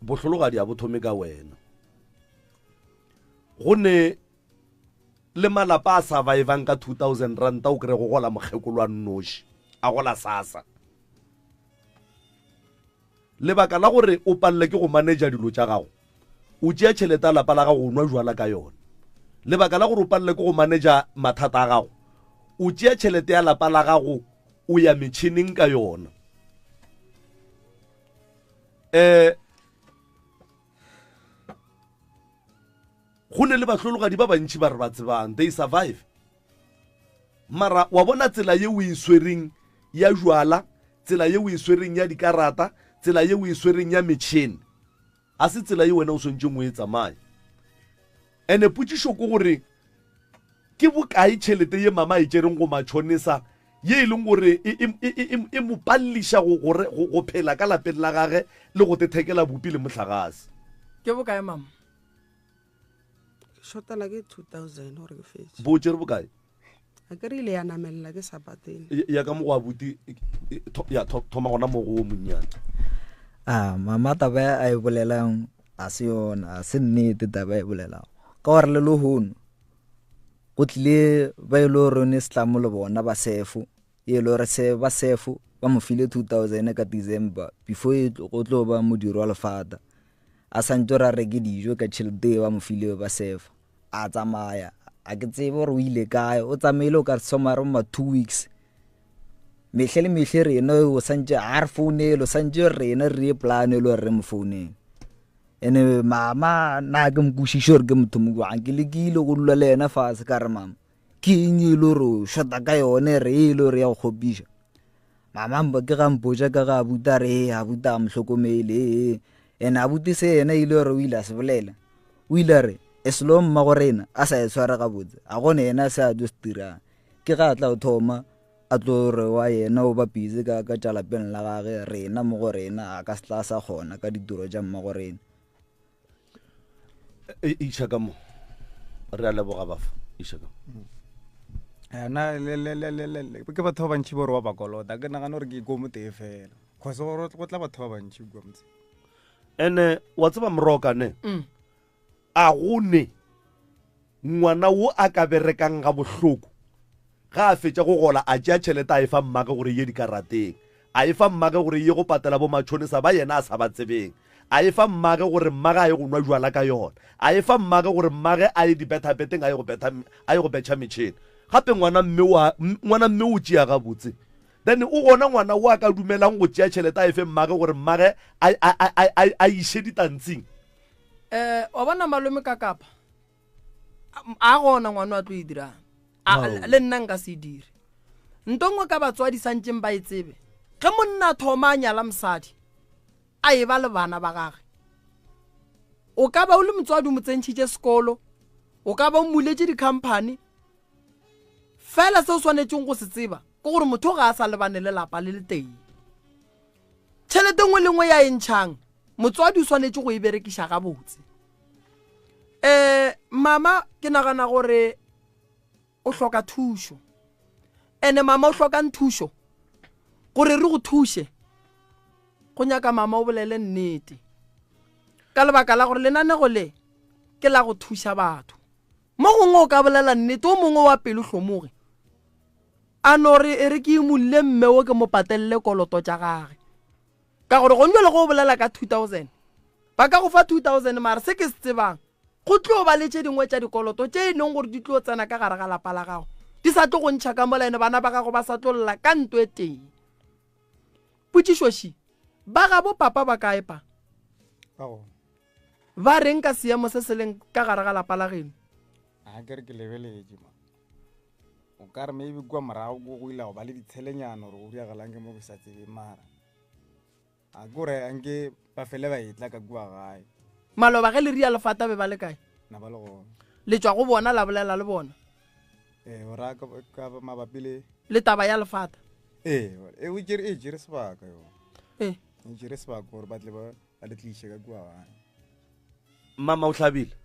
bohlologadi a bo thome ka wena. Go ne le malapa a survivang ka 2000 ranta, o kry go gola mokgekolo a nnoši a gola sasa. Lebaka la gore o palele ke go manager dilo tša gago, o tšea tšhelete ya lapa la gago o nwa jwala ka yona. Lebaka la gore o palele ke go manager mathata a gago, o tšea tšhelete ya lapa la gago o ya metšhineng ka yona. Go ne le bahlologadi ba bantši ba re ba tsebang, they survive. Mara wa bona tsela ye o e swereng ya jwala, tsela ye o e swereng ya dikarata, tsela ye o e swereng ya metšhene, a se tsela ye wena o swantšeng o e tsamaye. Ene potšišo ke gore ke bokae tšhelete ye mama e tšereng go matšhonesa ye e leng gore e mo palliša go phela ka lapeng la gage le go tethekela bupi le mohlagase. Ke bokae mama? Ke shotela ke 2000 gore ke fetše. Bo tšere bokae? A ke re ile ya namelela ke sa patele. Ya ka mo go abuti, ya thoma gona mo go o monnyane. A mama taba a e bolelang a se yona, a se nnete taba e bolelang. Ka gore le lehono go tlile ba e le gore ne setlamo le bona ba sefo, e le gore se ba sefo ba mo file 2000 ka December before e go tlo ba modiro wa lefata. A santse gore a reke dijo ka tšhelete e ba mo file ba sefa. A tsamaya, a ke tsebe gore o ile kae, o tsamaile o ka re somare ma 2 weeks. Mehle le mehle rena o santse a re founele, o santse rena re ye plan e le gore re mo founele. Ene mama na ke mo kwešiše gore ke motho mo jwang, ke lekile go dula le yena fase ka re mama ke eng e le gore o shota ka yone re e le gore ya go kgopiša. Mama mpa ke ga mpotša ka ga abuti a re ee abuti a mo hlokomele ee. Ene abuti se yena e ile gore o ile a se bolela, o ile a re as long mma go rena a sa e tshware gabotse a gone yena se a tlo se dirang. Ke ga a tla o thoma a tlo re wa yena o ba busy ka ka tša lapeng la gage, rena mo go rena a ka se tla sa kgona ka ditiro tša mma go rena. Iša ka mo, re a leboga bafo, iša ka mo. Nna le, le, le, le, le, le, ke batho ba bantši ba gore ba ba kolota, ke nagana gore ke ko motee fela, cause go, go tla batho ba bantši kua motseng. Ene wa tseba moroka ne, a go ne ngwana wo a ka berekang ga bohloko ga a fetša go gola a tšea tšhelete a e fa mmage gore e ye dikarateng, a e fa mmage gore e ye go patela bo matšhonisa ba yena a sa ba tsebeng, a e fa mmage gore mmage a ye go nwa jwala ka yona, a e fa mmage gore mmage a ye dibethabeteng a ye go betha, a ye go betšha metšhene. Gape ngwana mme wa, ngwana mme o tšea gabotse. Then o gona ngwana wo a ka dumelang go tšea tšhelete a e fe mmage gore mmage a, a, a, a, a, a iše ditantsing. Wa bona malome ka kapa a gona ngwana a tlo e dirang, le nna nka se e dire. Nto nngwe ka batswadi santseng ba e tsebe, ge monna a thoma a nyala mosadi a e ba le bana ba gage, o ka ba o le motswadi o mo tsentšhitše sekolo, o ka ba o mmuletše di-company, fela se o swanetšeng go se tseba ke gore motho ga a sa lebane le lapa le le tee. Tšhelete nngwe le nngwe ya e ntšhang motswadi o swanetše go e berekiša gabotse. Mama ke nagana gore o hloka thušo, ene mama o hlokang thušo gore re go thuše, go nyaka mama o bolele nnete, ka lebaka la gore lenanego le ke la go thuša batho. Mo gongwe o ka bolela nnete, o mongwe wa pelo hlomoge a no re e re ke imulle mme o ke mo patelele koloto tša gage, ka gore gone jale go o bolela ka 2000 ba ka go fa 2000, mara se ke se tsebang go tlo ba le tše dingwe tša dikoloto tše e leng gore di tlo tsena ka gare ga lapa la gago, di sa tlo go ntšha ka mola, ene bana ba gago ba sa tlo lla ka nto e tee. Potšišoši, ba gabo papa ba kae pa? Ba reng ka seemo se se leng ka gare ga lapa la geno? A ke re ke lebeletše ma. O ka re maybe kua morago ko go ile go ba le ditshelenyana gore go diragalang ke mo ke sa tsebeng, mara a ke gore anke ba fele ba etla ka kua gae. Maloba ge le ria lefata be ba le kae? Na ba le gona. Le tšwa go bona la bolela le bona? Ee, o raya ka mabapi le Le taba ya lefata. Ee, e o tšere e tšere sebaka yo. Ee. E tšere sebaka gore ba tle ba ba le tliše ka kua gae. Mama o hlabile.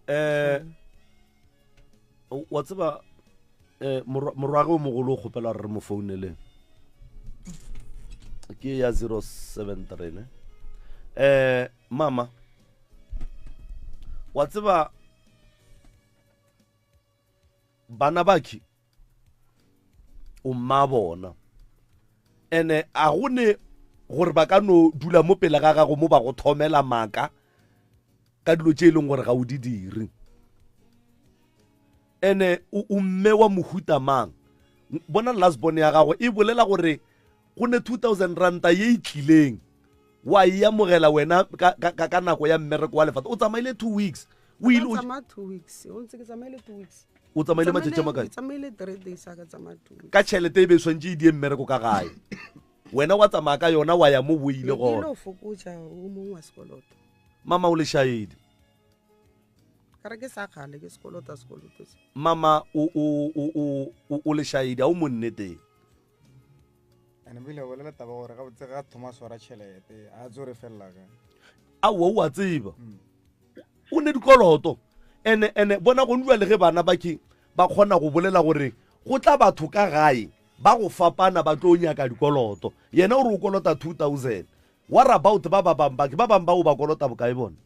Eh wa tseba eh morwage o mogolo o kgopela gore re mo founeleng. Ke ya 073 ne. Eh mama wa tseba bana bakhi o mma bona ene a go ne gore ba ka no dula mo pele ga gago mo ba go thomela maaka ka dilo tše e leng gore ga o di dire ene o mme wa mohuta mang bona last born ya gago e bolela gore go ne 2000 ranta ye e tlileng wa e amogela wena ka, ka, ka, ka nako ya mmereko wa lefata o tsamaile two weeks o ile o tsamaya two weeks o ntse ke tsamaile two weeks o tsamaile matšatši a makae ke tsamaile three days a ka tsamaya two weeks ka tšhelete e be e swantše e die mmereko ka gae wena wa tsamaya ka yona wa ya mo bo ile ke gona ile fokotša o mongwe wa sekoloto mama o lešaedi ka re ke sa kgale ke sekolota sekoloto se mama o o o o o o lešaedi a o mo nneteng ene bile bolela taba gore gabotse ga thoma swara tšhelete a tso re felela ka aowa o a tseba o ne dikoloto ene ene bona go nua le ge bana ba ke ba kgona go bolela gore go tla batho ka gae ba go fapana ba tlo nyaka dikoloto yena o re o kolota 2000 what about ba ba bang ba ke ba bang ba o ba kolota bokae bona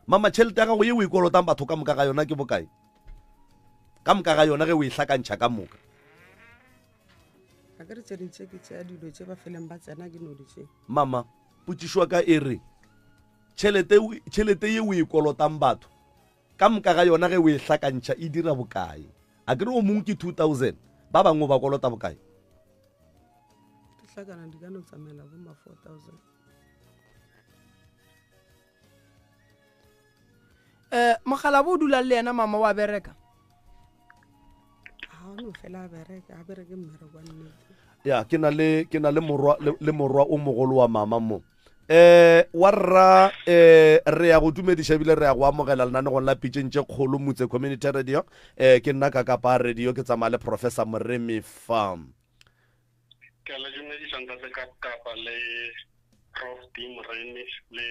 mama tšhelete ya gago ye o e kolotang batho ka moka ga yona ke bokae ka moka ga yona ge o e hlakantšha ka moka a ke re tše ding tše ke tšea dilo tše ba feleng ba tsena ke no di tše mama potšišo ka e re tšhelete tšhelete ye o e kolotang batho ka moka ga yona ge o e hlakantšha e dira bokae a ke re o mongwe ke 2000 ba bangwe ba kolota bokae di hlakana di ka no tsamaela bo ma 4000 um mogala bo o dulang le yena mama wa bereka ga o no fela a bereka a bereke mmereko wa nnete ya ke na le ke na le morwa le, le morwa o mogolo wa mama mo eh wa rra eh re ya go dumediša ebile re ya go amogela lenanegong la pitšeng tše kgolo motse community radio eh ke nna ka kapa radio ke tsamaya le professor moremi farm Ke a le dumedisa ntate Kapkapa le Prof D Moremi le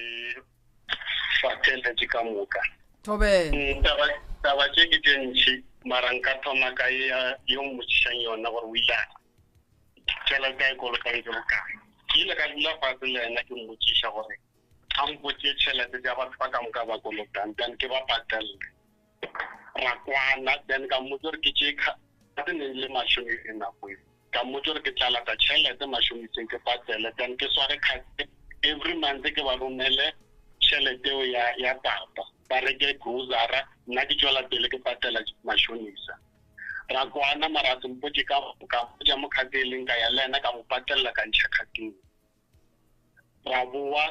batheeletši ka moka. Thobela. Mm, taba taba tše ke tše ntši mara nka thoma ka ye ya yo mmotšišang yona gore o ile a tšhelete a e kolotang ke bokae. Ke ile ka dula fatshe le yena ke mmotšiša gore a mpotše tšhelete tša batho ba ka moka ba kolotang then ke ba patelle. Ra kwana then ka mmotsa gore ke tšee card ne e le mashonisa nako eo. Ka mmotsa gore ke tla lata tšhelete mashoniseng ke patele then ke sware card every month ke ba romele tšhelete eo ya ya papa ba reke grocery nna ke tšwela pele ke patela mashonisa. Ra kwana mara a se mpotše ka ka mpotša mo card e leng ka ya le yena ka mo patelela ka ntšha card eo. Ra bowa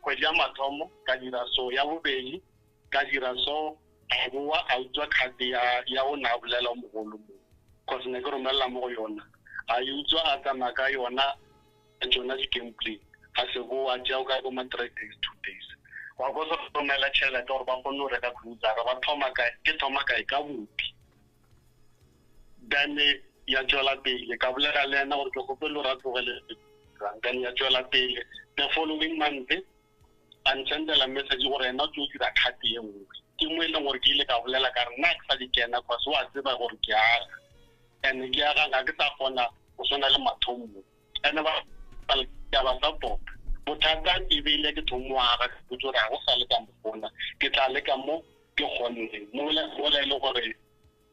kgwedi ya mathomo ka dira so, ya bobedi ka dira so, a bowa a utswa card ya ya o ne a bolela o mogolo mo cause ne ke romelela mo go yona a e utswa a tsamaya ka yona tšona di-gambling a se bowa a tšea o ka bo ma three days two days wa ko se romela tšhelete gore ba kgone go reka grocery ba thoma kae ke thoma kae ka bupi Then ya tšwela pele, ka bolela le yena gore ke kgopele gore a tlogele. Then ya tšwela pele, the following month a nsendela message gore yena o tlo dira card ye nngwe. Ke mo e leng gore ke ile ka bolela ka re nna ke sa di kena cause wa tseba gore ke aga and ke aga ga ke sa kgona go swana le mathomo and ba ke a ba support. Bothata e bile ke thomo aga ke botse gore ga go sa le ka mokgona ke tla leka mo ke kgonneng mola e le gore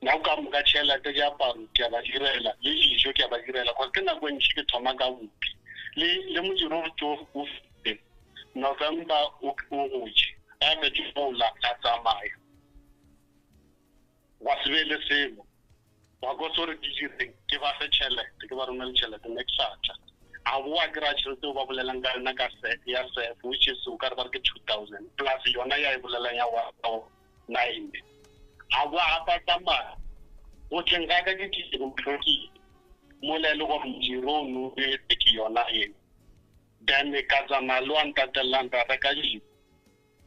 Nako ka moka tšhelete, diaparo ke a ba direla, le dijo ke a ba direla, cause ke nako e ntši ke thoma ka bupi. Le, le modiro o tlo o fete, November o, o gotše, a fetše gola a tsamaya. Gwa se be le selo. Gwa ko se gore ke direng, ke ba fe tšhelete, ke ba romele tšhelete, ne ke sa tla. A boa kry-a tšhelete eo ba bolelang ka yona ka se, ya SEF, which is o ka re ba re ke 2000, plus yona ya e bolelang ya one. Nine. A boa gape a tsamaya. Go tleng ga ka ke tlile go tlhokile mola e le gore modiro o no etse ke yona eo. Then ka tsamaya le wa ntatellang ra reka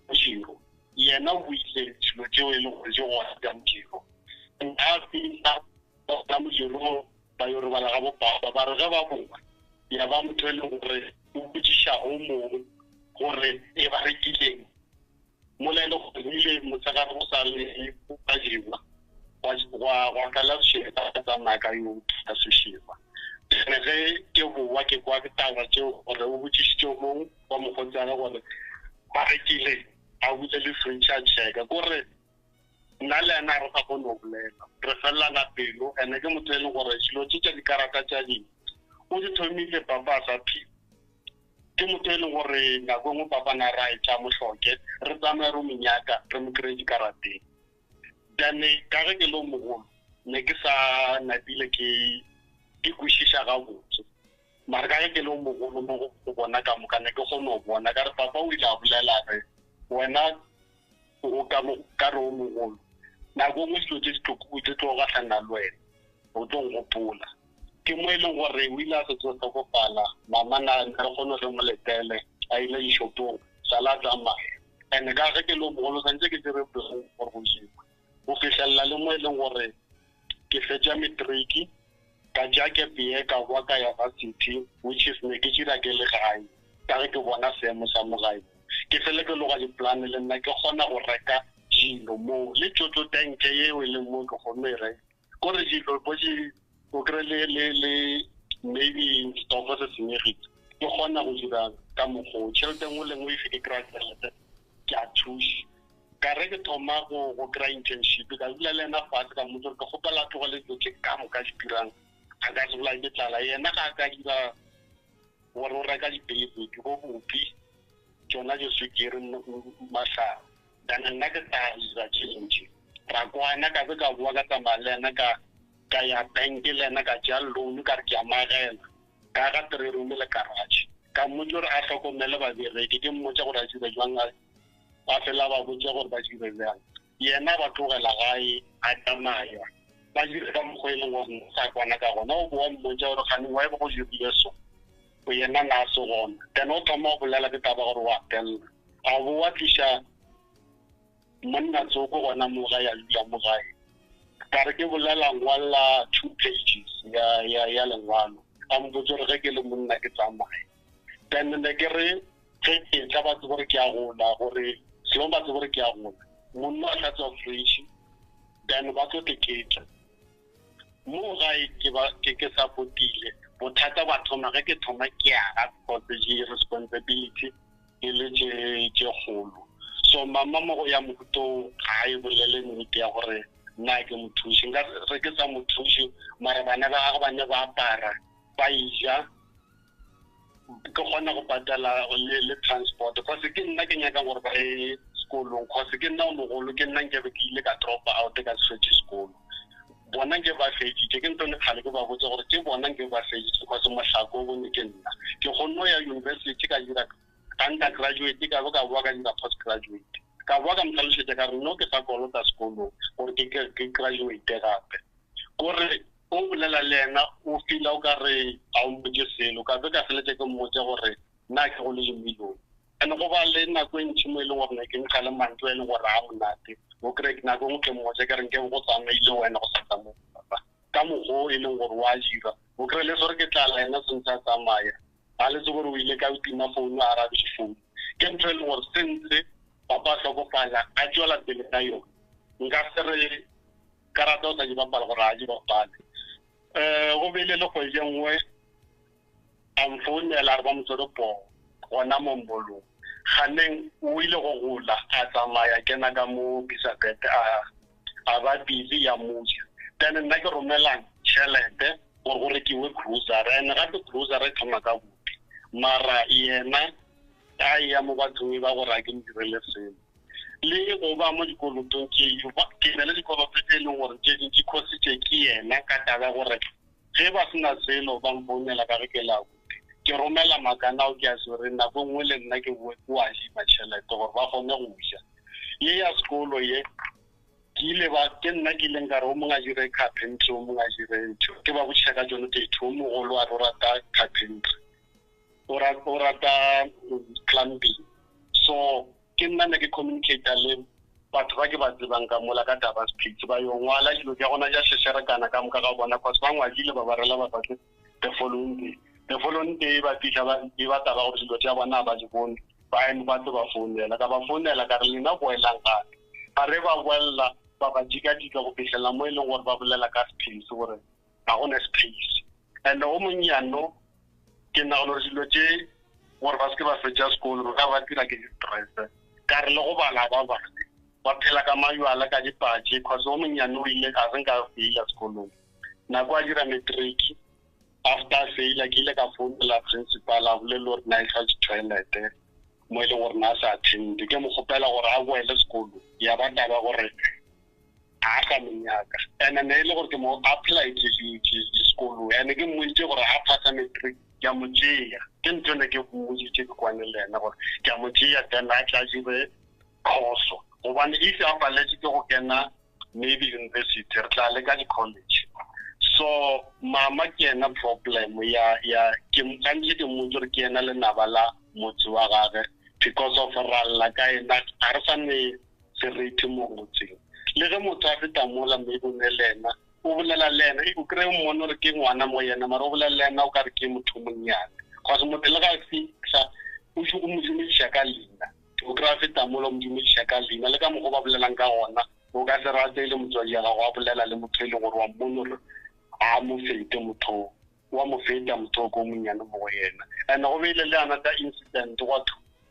modiro. Yena o buile dilo tšeo e leng gore di gona tša modiro. Nna fihla gona modirong ba yo robala ga bopapa, ba re ge ba boa ya ba motho e leng gore o botšiša o mongwe gore e ba rekileng mola e le gore ile motshegare go sa le go jewa gwa tlala sešeba ka tsamaya ka yo ka sešeba. Ene ge ke boa ke kwa taba tšeo gore o botšišitše o mongwe wa mokgotsi wa gore ba rekile a bule le fridge a checka kore nna le ena re sa kgone go bolela re felelana pelo ene ke motho e leng gore dilo tse tša dikarata tša ding o di thomile papa a sa phela ke motho e leng gore nako e nngwe papa na ra e tla mohloke re tsamaye re mo nyaka re mo kry-e dikarateng then ka ge ke le o mogolo ne ke sa napile ke ke kwešiša gabotse Mara ka ge ke le o mogolo mo go bona ka moka, ne ke kgone go bona. Ka re, Papa o ile a bolela a re, Wena o ka mo ka re o mogolo. Nako e nngwe dilo tše di tlo di tlo gahlana le wena, o tlo nkgopola. Ke mo e leng gore o ile a se tlo hlokofala, mama na ne re kgone re mo letele a ile dishopong, sala a tsamaya. And ka ge ke le o mogolo santse ke dire plan gore go jewe. Go fihlelela le mo e leng gore ke fetša matric ka tšea gap year ka boa ka ya varsity which is ne ke dira ke le gae ka ge ke bona seemo sa mo gae ke fele ke loga dipolane le nna ke kgona go reka dilo mo le tšotšo tanke yeo e leng mo ke kgonne e reka kore dilo bo di o kry le le le maybe stofo se senyegile ke kgona go dira ka mokgoo tšhelete nngwe le nngwe efe ke kry-a tšhelete ke a thuša Ka re ke thoma go go kry-a internship, ka dula le yena fatshe ka mmotsa gore ke kgopela a tlogele dilo tše ka moka di dirang, a ka se bolaye ke tlala. Yena ga a ka dira gore o reka di-basic bo bupi tšona diswikiri mahlare, then nna ke tla dira tše dintši. Ra kwana ka be ka boa ka tsamaya le yena ka ka ya bank le yena ka tšea loan ka re ke a magela ka ga three room le garage. Ka mmotsa gore a hlokomele babereki, ke mmotsa gore a dire jwang a Ba fela ba botša gore ba dire bjang. Yena a ba tlogela gae a tsamaya. Ba dire ka mokgwa e leng gore ne sa kwana ka gona. O boa mmotša gore kgane why go dirile so. Yena na a se gona. Then o thoma go bolela ke taba gore wa tella. A boa tliša monna tsoko gona mo gae a dula mo gae. Ka re ke bolela ngwalla 2 pages ya ya ya lengwalo. A mpotsa gore ge ke le monna ke tsamaye. Then ne ke re ge ke etla ba tsebe gore ke a gola gore selong ba tsebe gore ke a gola monna a hlatswa fridge then ba tlo teketla mo gae ke ba ke ke supportile bothata ba thoma ge ke thoma ke aga because di responsibility e le tše tše kgolo so mama mo go ya mohuto ga e bolele nnete ya gore nna ke mothuši nka re ke sa mothuši mara bana ba gagwe ba ne ba apara ba ija ke kgona go patala le, le transport cause ke nna ke nyakang gore ba ye sekolong cause ke nna o mogolo ke nna nkebe ke ile ka drop out ka se fetše sekolo bona nke ba feditše ke ntone kgale ke ba botse gore ke bona nke ba feditše cause mohlako o bone ke nna ke kgonne go ya university ka dira undergraduate ka bo ka boa ka dira post graduate ka boa ka mo tlhalosetša ka re no ke sa kolota sekolong gore ke ke graduate gape kore O bolela le yena o feel-a o ka re ga o mmotše selo. Ka be ka feletša ke mmotša gore nna ke go le lemilong. And go ba le nako e ntši mo e leng gore ne ke nkga le mantšu a e leng gore a monate. O kry-e nako e nngwe ke mmotša ke re nke go tsamaile wena go sa tsamaye papa. Ka mokgwa o e leng gore o a dira. O kry-e le swere ke tlala yena sentse a tsamaya. Ga le tsebe gore o ile ka o tima founu a arabe difounu. Ke ntho e leng gore sentse papa a hlokofala a tšwela pele ka yona. Nka se re Karata o sa di bapala gore a di bapale. Um go bile le kgwedi e nngwe a mfounela a re ba mo tshwere poo gona mo mbolong. Ganeng o ile go gola a tsamaya kena ka mo Bisabet a a ba busy ya moja. Then nna ke romelang tšhelete gore go rekiwe grocery and gape grocery e thoma ka bopi mara yena a eya mo bathong e ba gore a ke mo direle selo. Le go ba mo dikolotong tše, ke na le dikoloto tše e leng gore tše dintši khositše ke yena ka taba ya gore ge ba se na selo ba mfounela ka ge ke le abuti. Ke romela makana ao ke a swereng nako e nngwe le nna ke boe ke o adima tšhelete gore ba kgone go ja. Ye ya sekolo ye ke ile ba ke nna ke ileng ka re o mongwe a dire carpentry o mongwe a dire ntho ke ba botšiša ka tšone tše two o mogolo a re o rata carpentry o rata plumbing so. ke nna ne ke communicate le batho ba ke ba tsebang ka mola ka taba space ba yo ngwala dilo tša gona tša šešerekana ka moka ga bona cause ba ngwadile ba ba rela ba batle the following day the following day ba fitlha ba e ba taba gore dilo tša bona ba di bone ba eme ba tlo ba founela ka ba founela ka re lena boelang gape ga re ba boelela ba ba jikajika go fitlhelela mo e leng gore ba bolela ka space gore ga gona space and o monnyano ke nagana gore dilo tše gore ba seke ba fetša sekolo ga ba dira ke di-stress ka re le go bala ba bale ba phela ka majwala ka dipatše cause o monnyane o ile a se nka feila sekolong nako a dira matric after feila ke ile ka founela principal a bolele gore na e tlhatse toilete mo e leng gore na a sa attende ke mo kgopela gore a boele sekolo ya ba taba gore a sa mo nyaka and ne e le gore ke mo apply ke sekolo and ke mmoditse gore a phasa matric ke a mo tšea ke ntho ne ke mmoditse ke kwane le ena gore ke a mo tšea then a tla dire course gobane if a paletse ke go kena maybe university re tla leka di-college so mama ke ena problem ya ya ke gantsi ke mmotse gore ke ena lenaba la motse wa gage because of ralla ka ena ga re sa ne seriti mo motseng le ge motho a feta mola maybe o ne le ena o bolela le ena o kry-e mmone gore ke ngwana mo yena mara o bolela le ena o ka re ke motho monnyane cause motho le ga a fitlha o o mo dumediša ka leina o kry-a feta mola o mo dumediša ka leina le ka mokgwa ba bolelang ka gona o ka se rate e le motswadi ya gago a bolela le motho e leng gore wa mmone gore a mo fete motho wa mo feta motho o ko monnyane mo go yena and go beile le another incident gwa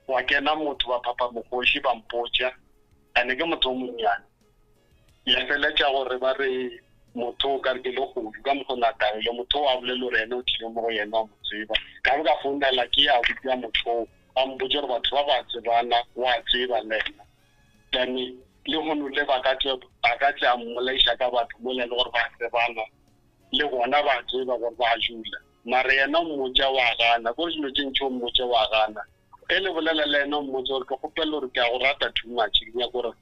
wa kena motho ba phapha mokgoši ba mpotša and ke motho o monnyane ya feletša gore ba re motho o ka re ke legodu ka mokgo na taele motho o a bolele gore ene o tlile mo go yena wa mo tseba ka bo ka founela ke ya botsa motho o a mpotse gore batho ba ba tsebana wa tseba le ena then le gono le ba ka tle ba ka tle a mmolaiša ka batho mo le gore ba tsebana le bona ba tseba gore ba jula mare yena o mmotša wa gana ko dilo tše ntši o mmotša wa gana ge le bolela le yena o mmotša gore ke kgopela gore ke a go rata too much ke nyaka gore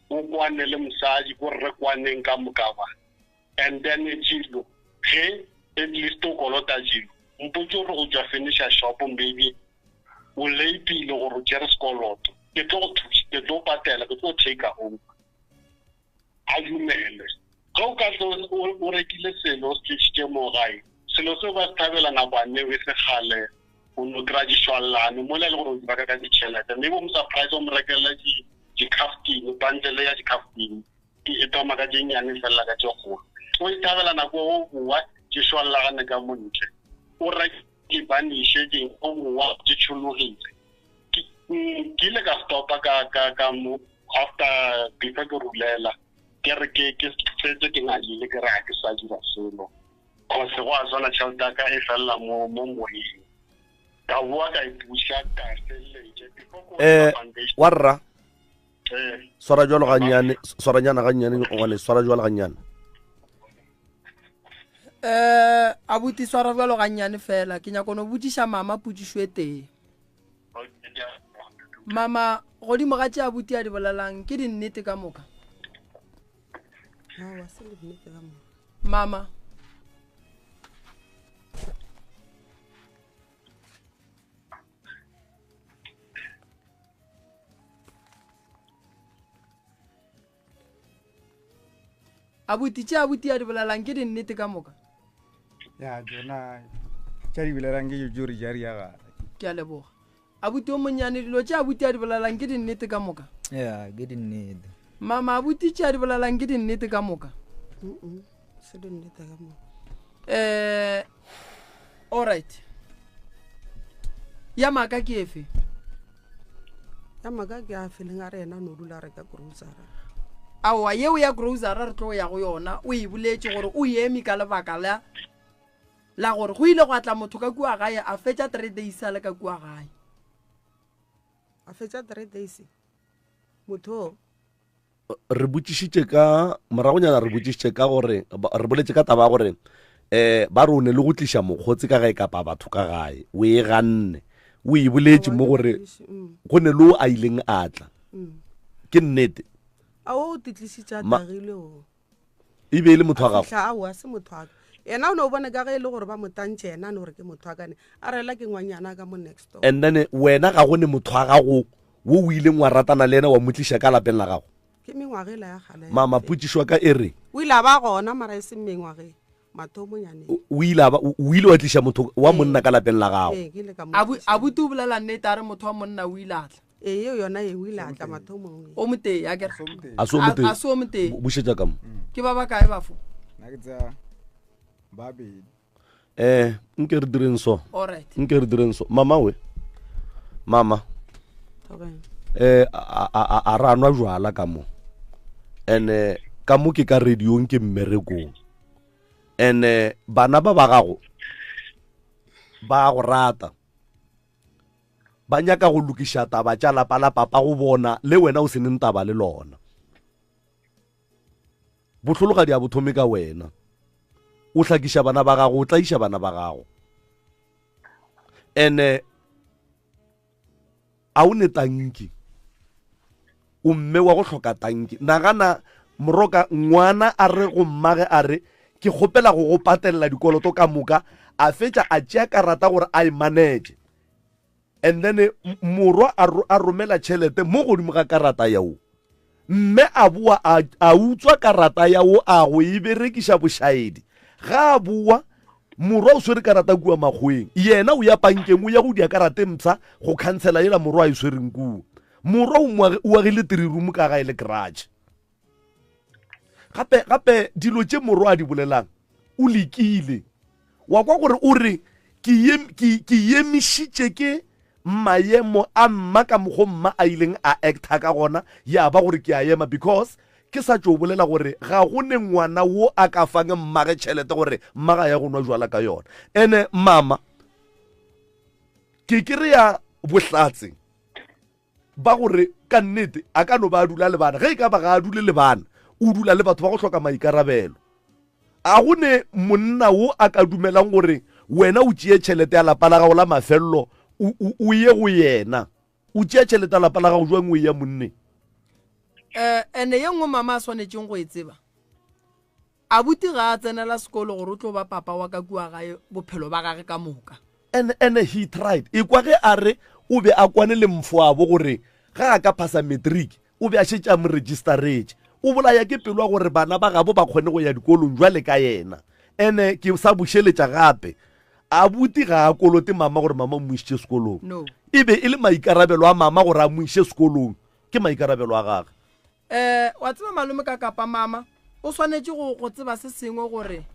o kwane le mosadi ko re kwaneng ka moka ba and then jilo ge at least o kolota jilo mpotse gore o tswa finisha shop maybe o latile gore o tšere sekoloto ke tlo go thusa ke tlo patela ke tlo take over a dumele ge o ka tlo o rekile selo o se tlišitše mo gae selo seo ba se thabela nakwane e se kgale o no kry-a dišwallane mola e le gore o di reka ka ditšhelete maybe o mo surprise o mo rekela di-caftine bundle ya di-caftine e thoma ka tše nnyane e felela ka tše kgolo o e thabela nako o boa di šwallagane ka montle o reke dibaniše ding o boa di tšhologile ke ile ka stopa ka ka ka mo after before ke rulela ke re ke ke setse ke ngadile ke re ga ke sa dira selo cause go a swana tšhelete ya ka e felela mo mo moyeng ka boa ka e buša ka feleletše before ko eh wa rra eh. swara jalo gannyane swaranyana gannyane ngwane swara jalo gannyane eh abuti swara jalo gannyane fela ke nyako no botšiša mama potšišo e tee mama godimo ga tše abuti a di bolelang ke dinnete ka moka mama abuti tše abuti a di bolelang ke dinnete ka moka ya tsona tša di bolelang ke jo re ja re ya gala ke a leboga abuti o monnyane dilo tše abuti a di bolelang ke dinnete ka moka ya ke dinnete mama abuti tše a di bolelang ke dinnete ka moka se dinnete ka moka um alright ya maaka ke efe ya maaka ke a feleng a re yena o ne o dula a reka grocery aowa yeo ya grocery re tlo ya go yona o e boletše gore o eme ka lebaka la la gore go ile gwa tla motho ka kua gae a fetša three days a le ka kua gae a fetša three days motho re botšišitše ka moragonyana re botšišitše ka gore re boletše ka taba ya gore um ba re o ne le go tliša mokgotsi ka gae kapa batho ka gae o e ganne o e boletše mo gore mm. go ne le o a ileng a tla mm. ke nnete a o titlisitše a tagile o e be e le motho wa gago aowa se motho wa ka yena o ne o bone ka ge e le gore ba mo tantše yena ne gore ke motho wa kane a rela ke ngwanyana ka mo next door and then wena ga go ne motho wa gago wo o ileng wa ratana le yena wa mo tliša ka lapeng la gago? Ke mengwaga ela ya kgale. Mama, potšišo ya ka e re. O ile a ba gona mara e seng mengwageng, mathomonyane. O ile a ba, o ile wa tliša motho wa monna ka lapeng la gago? Ee, ke ile ka mo Abu, tliša. abuti o bolela nnete a re motho wa monna o ile a tla. Ee, yeo yona ye o ile a tla mathomong. O motee, a kere? A se o motee. A se o motee. Bušetša ka mo. Ke ba bakae bafo? Nna ke tsaya babedi. Eh, nke re direng so. Alright. Nke re direng so. Mama we. Mama. Eh, a a a ra nwa jwala ka mo. Ene ka mo ke ka radiong ke mmerekong. Ene bana ba ba gago ba go rata. Ba nyaka go lokiša taba tša lapa la papa go bona le wena o se neng taba le lona. Bohlologadi a bo thome ka wena. O hlakiša bana ba gago, o tlaiša bana ba gago. Ene a o ne tanki. O mme wa go hloka tanki. Nagana moroka ngwana a re go mmage a re ke kgopela go go patelela dikoloto ka moka, a fetša a tšea karata gore a e manage. And then morwa a romela tšhelete mo godimo ga karata yeo. Mme a boa a, a utswa karata ya wo a go e berekiša bošaedi. Ga a boa, morwa o swere karata kua makgoweng. Yena o ya pankeng o ya go dia karata e mpsha go khansela yela morwa a e swereng kua. Morwa o mo o agile three room ka gae le garage. Gape, gape dilo tše morwa a di bolelang, o lekile. Wa kwa gore o re, Ke yem, ke, ke yemišitše ke maemo a mma ka mokgo mma a ileng a acta ka gona, ya ba gore ke a ema because ke sa tšo bolela gore ga go ne ngwana wo a ka fang mmage tšhelete gore mmaga ya go nwa jwala ka yona. Ene mama, ke kry-a bohlatse ba gore ka nnete a ka no ba a dula le bana. Ge e ka ba ga a dule le bana, o dula le batho ba go hloka maikarabelo. A go ne monna wo a ka dumelang gore wena o tšee tšhelete ya lapa la gago la mafello o ye go yena? O tšea tšhelete ya lapa la gago jwang o eya monneng? Um ene ye nngwe mama a swanetšeng go e tseba, abuti ga a tsenela sekolo gore o tlo ba papa wa ka kua gae bophelo ba gage ka moka. And, and he tried. Ekwa ge a re o be a kwane le mfoabo gore ga a ka phasa matric o be a šetše a mo registeretše. O bolaya ke pelo ya gore bana ba gabo ba kgone go ya dikolong jwale ka yena. Ene ke sa bušeletša gape, abuti ga a kolote mama gore mama o mo išitše sekolong. No. E be e le maikarabelo a mama gore a mo iše sekolong. Ke maikarabelo a gage. Eh, wa tseba malome ka kapa mama, o swanetše go, go tseba se sengwe gore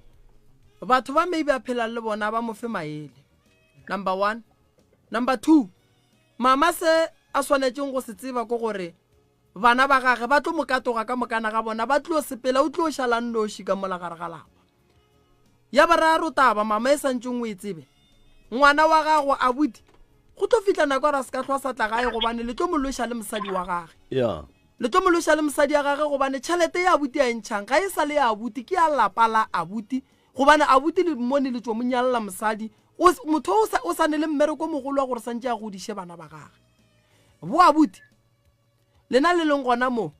batho ba maybe a phelang le bona ba mo fe maele. Number one. Number two, mama se a swanetšeng go se tseba ke gore bana ba gage ba tlo mo katoga ka mokana ga bona, ba tlo sepela, o tlo šala nnoši ka mola gare ga lapa. Ya boraro taba, mama e santšeng o e tsebe, ngwana wa gago abuti go tlo fihla nako ya gore a se ka hlwa sa tla gae gobane le tlo mo lweša le mosadi wa gage. Yeah. Le tlo mo lweša le mosadi ya gage gobane tšhelete ya abuti a e ntšhang ga e sa le ya abuti, ke ya lapa la abuti gobane abuti le mmone le tšo mo nyalla mosadi. O, motho o sa, o sa ne le mmereko o mogolo wa gore santše a godiše bana ba gage. Bo abuti, lena le leng gona mo,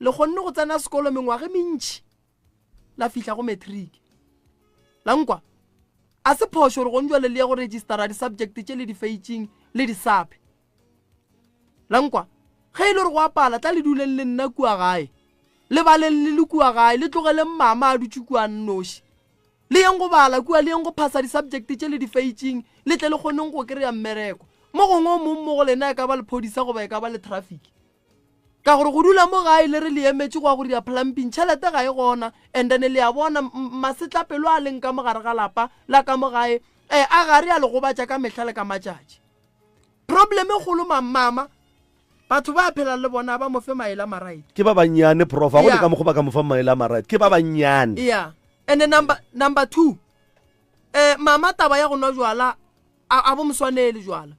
Le kgonne go tsena sekolo mengwaga e mentši, la fihla go matric. La nkwa? A se phošo gore gone jwale le ye go registera di-subject tše le di feitšeng le di sape. La nkwa? Ge e le gore go a pala, tla le duleng le nna kua gae. Le baleng le le kua gae, le tlogeleng mama a dutše kua nnoši. Le yeng go bala kua, le yeng go phasa di-subject tše le di feitšeng, le tle le kgoneng go kry-a mmereko. Mo gongwe o mong mo go lena e ka ba lephodisa goba e ka ba le traffic. Ka gore go dula mo gae le re le emetše go ya go dira plumping, tšhelete ga e gona, and then le a bona masetlapelo a leng ka mo gare ga lapa la ka mo gae, eh, a gare a le gobatša ka mehla le ka matšatši. Problem e kgolo ma mama, batho ba phelang le bona ba mo fe maele a maright. Ke ba bannyane prof, ga go le Yeah. ka mokgwa ba ka mo fa maele a maright, ke ba bannyane. Yeah. And then number 2, eh, mama taba ya go nwa jwala, a bo moswanele jwala.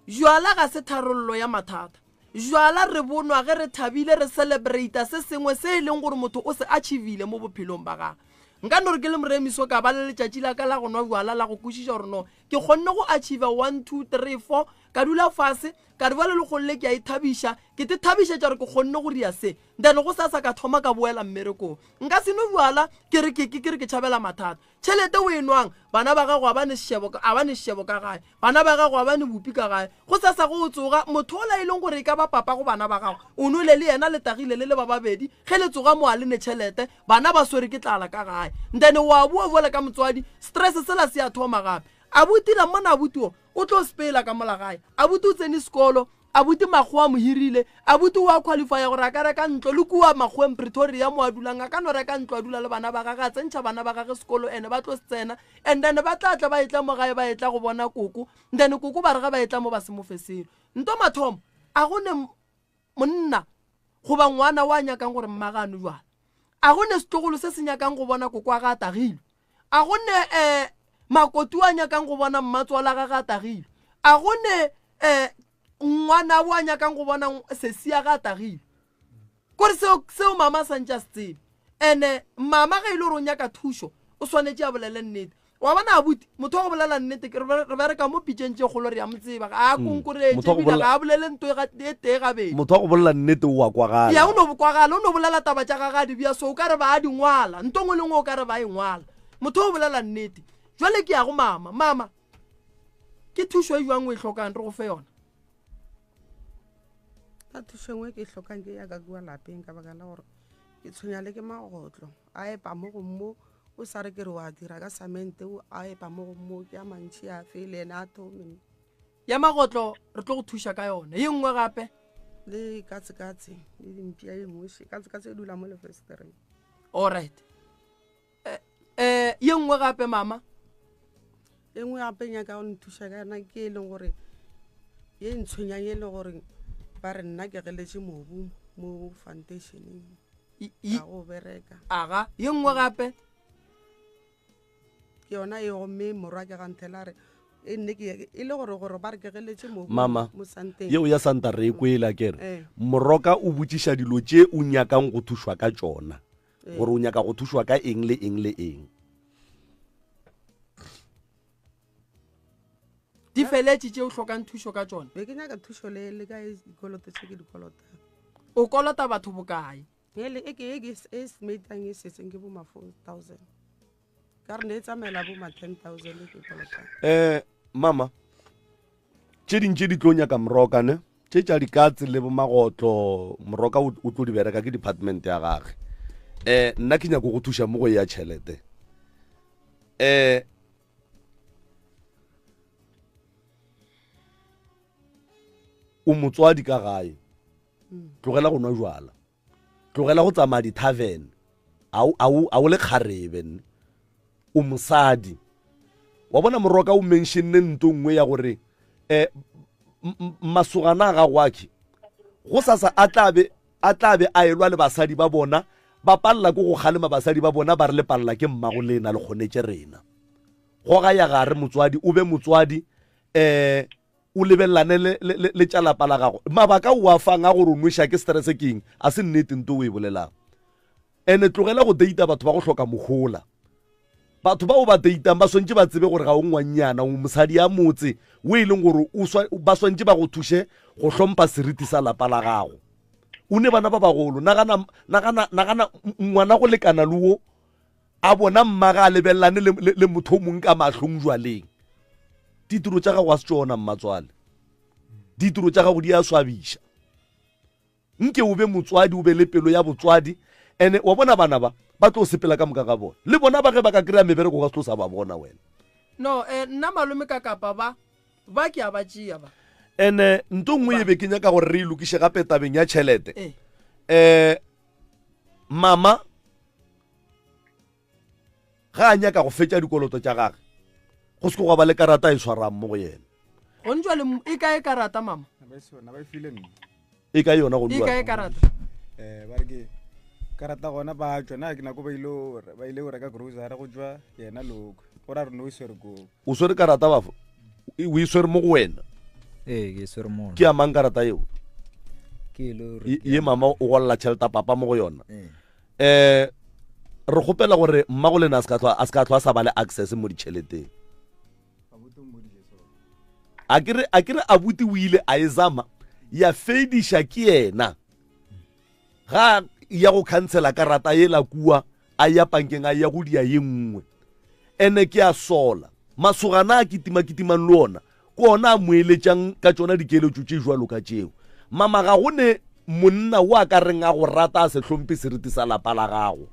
Jwala ga se tharollo ya mathata. Jwala re bo nwa ge re thabile, re celebrata se sengwe se e leng gore motho o se achievile mo bophelong ba gagwe. Nka no re ke le moremiso ka ba le letšatši la ka la go nwa jwala la go kwešiša gore no ke kgonne go achieva 1, 2, 3, 4, ka dula fase. Ka re bjale lekgolo le ke a ithabiša, ke te thabišetša gore ke kgonne go ria se. Then go sasa ka thoma ka boela mmerekong. Nka se nwe bjala ke re ke, ke, ke re ke tšhabela mathata. Tšhelete o e nwang, bana ba gago ga ba ne sešebo, ga ba ne sešebo ka gae. Bana ba gago ga ba ne bupi ka gae. Go sasa go o tsoga, motho ola e leng gore e ka ba papa go bana ba gago, o nwele le yena le tagile le le ba babedi, ge le tsoga mo a le ne tšhelete, bana ba swere ke tlala ka gae. Then wa boa bjale ka motswadi, stress sela se a thoma gape. Abuti la mmona abuti o, o tlo sepela ka mola gae. Abuti o tsene sekolo, Abuti Makgowa a mo hirile. Abuti o a qualifya gore a ka reka ntlo le kua Makgoweng Pretoria mo a dulang. A ka no reka ntlo a dula le bana ba gage, a tsentšha bana ba gage sekolo and ba tlo se tsena. And then ba tla tla ba etla mo gae ba etla go bona koko. Then koko ba re ge ba etla mo ba se mo fe selo. Nto mathomo, a go ne monna goba ngwana wa nyakang gore mmage a nwe jwala. A go ne setlogolo se se nyakang go bona koko wa ge a tagilwe. A go ne um makoti wa nyakang go bona mmatswala gage a tagilwe. A go ne um ngwana wa nyakang go bona sesi ya ge a tagilwe. Kore seo, seo mama a santše a se tsebe. Ene mama ge e le gore o nyaka thušo, o swanetše a bolele nnete. Wa bona abuti, motho wa go bolela nnete, ke re bereka mo pitšeng tše kgolo re ya mo tseba, ga a konkoretše, Motho wa go ebile bolela- ga a bolele nto e e tee gabedi. Motho wa go bolela nnete o a kwagala. Ya, o no kwagala, o no bolela taba tša gage a di bea so, o ka re ba a di ngwala, nto nngwe le nngwe o ka re ba e ngwala. Motho o bolela nnete. Jwale ke ya go mama, mama, ke thušo e jwang o e hlokang re go fe yona? Ka thušo e nngwe ke e hlokang ke ya ka kua lapeng ka baka la gore ke tshwenya le ke magotlo a epa mo go mo o sa re ke re wa dira ka samente o a epa mo go mo ke a mantšhi a fe le ene a thome. Ya magotlo re tlo go thuša ka yona. Ye nngwe gape? Le katsekatse le dimpša ye nngwe še katsekatse e dula mo lefestereng. All right. Eh, eh, ye nngwe gape mama? E nngwe gape nyaka go nthuša ka yona ke e leng gore ye ntshwenyang e leng gore ba re nna ke geletše mobu mo foundationeng ka go bereka. Aga, ye nngwe gape? Ke yona e gomme morwa ke ganthela re e nne ke e le gore gore ba re ke geletše mobu Mama, mo santeng. yeo ya santa re e kwele akere. Eh. Moroka o botšiša dilo tše o nyakang go thušwa ka tšona. Eh. Gore o nyaka go thušwa ka eng le eng le eng. Di feletše tše o hlokang thušo ka tšona? Be ke nyaka thušo le le ka e dikoloto tše ke di kolotang. O kolota batho bokae? Ele e ke e ke e estimatang e setseng ke bo ma 4000. Ka re ne e tsamaela bo ma 10000 e ke kolotang. Mama, tše ding tše di tlo nyaka moroka ne? Tše tša dikatse le bo magotlo, moroka o, o tlo di bereka ke department ya gage. Nna ke nyako go thuša mo go ya tšhelete. O motswadi ka gae, tlogela go nwa jwala, tlogela go tsamaya di-tavern, a o le kgarebe nne, o mosadi. Wa bona moroka o mentionne nto nngwe ya gore masogana a gago akhe go sasa a tla be a tla be a elwa le basadi ba bona, ba palela ke go kgalema basadi ba bona, ba re le palela ke mmago lena, le kgonetše rena. Goga ya gare motswadi, o be motswadi, o lebelelane le tša lapa la gago. Mabaka o a fang a gore o nweša ke stress ke eng? A se nnete nto o e bolelang. Ene tlogela go data batho ba go hloka mohola. Batho bao ba datang ba swantše ba tsebe gore ga o ngwannyana, o mosadi ya motse o e leng gore ba swantše ba go thuše go hlompha seriti sa lapa la gago. O ne bana ba bagolo, nagana, nagana, nagana ngwana go lekana le wo a bona mmaga a lebelelane le motho o mongwe ka mahlong jwaleng. Ditiro tša gago a se tšona mmatswale, ditiro tša gago di a swabiša. Nke o be motswadi, o be le pelo ya botswadi. Ene wa bona bana ba ba tlo sepela ka moka ga bona, le bona ba ge ba ka kry-a mebereko ka se tlo sa ba bona wena. No, nna malome ka kapa ba, ba ke a ba tšea ba. Ene nto nngwe e be ke nyaka gore re e lokiše gape tabeng ya tšhelete. Mama ga a nyaka go fetša dikoloto tša gage, go se ke gwa ba le karata e swarang mo go yena. Gone jwale e kae karata mama? Ba e file nna. E kae yona gone E jwale? kae karata? Ba re ke karata gona ba tšwa, na ke nako ba ile go ba ile go reka grocery go tšwa yena loko. Go ra re no e swere koo. O swere karata bafo? O e swere mo go wena? Ee, ke e swere mo. Ke ya mang karata eo? Ke e le gore Ye ke ya mama o golla tšhelete ya papa mo go yona. Ee. Re kgopela gore mmago lena a se ka hlwa, a se ka hlwa a sa ba le access mo ditšheleteng. A ke re a ke re abuti o ile a e zama ya fediša ke yena. Ga ya go khansela karata yela kua a ya pankeng a ya go dia ye nngwe. Ene ke a sola. Masogana a kitima kitimang le ona ke ona a mo eletšang ka tšona dikeletšo tše jwalo ka tšeo. Mama ga go ne monna o a ka reng a go rata a se hlomphe seriti sa lapa la gago.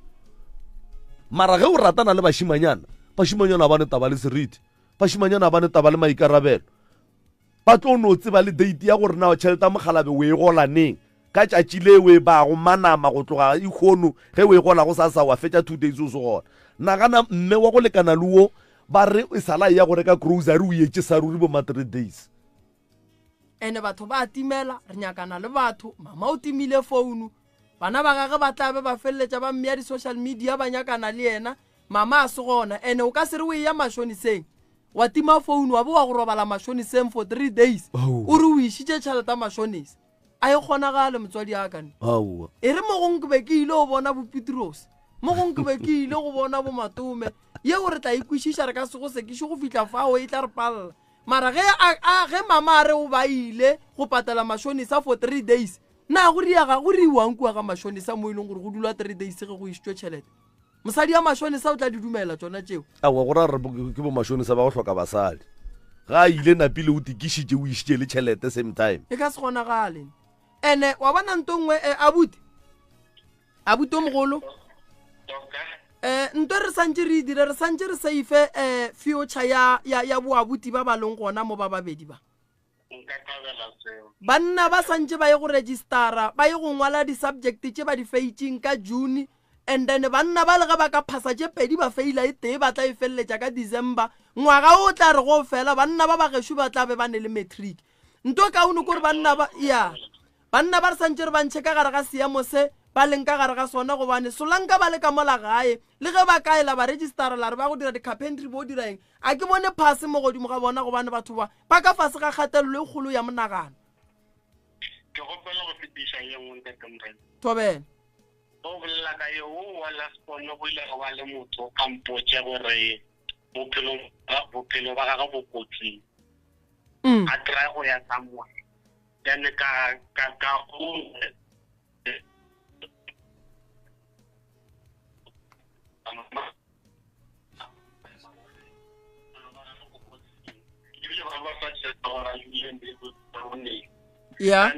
Mara ge o ratana le bašimanyana, bašimanyana ba ne taba le seriti, bašimanyana ba ne taba le maikarabelo. Ba tlo no tseba le date ya gore na tšhelete ya mokgalabe o e gola neng. Ka tšatši le o e bago manama go tloga ikgono ge o e gola go sasa wa fetša 2 days o se gona. Nagana mme wa go lekana le wo ba re e sala e ya go reka grocery o etše sa ruri bo ma 3 days. Ene batho ba a timela, re nyakana le batho, mama o timile founu, bana ba gage ba tla be ba feleletša ba mmea di-social media ba nyakana le yena, mama a se gona. Ene o ka se re o eya mashoniseng wa tima founu wa bo wa go robala mashoniseng for 3 days o re o išitše tšhelete ya mashonisa. A e kgonagale motswadi a ka ne. E re mo gongwe ke be ke ile go bona bo Petrose, mo gongwe ke be ke ile go bona bo Matome, yeo re tla e kwešiša, re ka se go sekiše go fihla fao, e tla re palela. Mara ge a, a, ge mama a re o ba ile go patela mashonisa for 3 days, na go riaga, go riwang kua ga mashonisa mo e leng gore go dulwa 3 days ge go išitšwe tšhelete? Mosadi ya mashonisa o tla di dumela tšona tšeo? Aowa, go ra gore ke bo mashonisa ba go hloka basadi. Ga a ile napile o tikišitše o išitše le tšhelete same time. E ka se kgonagale. Ene wa bona nto nngwe eh, abuti, abuti o mogolo, eh, nto re santše re e dire, re santše re seife eh, future ya, ya, ya boabuti ba ba leng gona mo ba babedi ba. Nka thabela seo. Banna ba santše ba ye go registara, ba ye go ngwala di-subject tše ba di feitšeng ka June, and then banna ba le ge ba ka phasa tše pedi ba feila e tee ba tla e feleletša ka December. Ngwaga o tla re go fela banna ba ba gešo ba tla be ba ne le matric. Nto kaone kore banna ba, ya, banna ba re santše re ba ntšhe ka gare ga seemo se ba leng ka gare ga sona, gobane solanka ba le ka mola gae, le ge ba ka ela ba registara la re ba go dira di-carpentry bo dira eng, a ke bone phase mo godimo ga bona, gobane batho ba ba ka fase ga kgatelelo e kgolo ya monagano. Ke kgopela go fetiša ye nngwe, Ntate Morena. Thobela. O bolela ka yo o wa last born, go ile ga ba le motho a mpotše gore bophelo, bophelo ba gagwe bo kotsing. A try go ya somewhere. Then ka, ka, ka go ya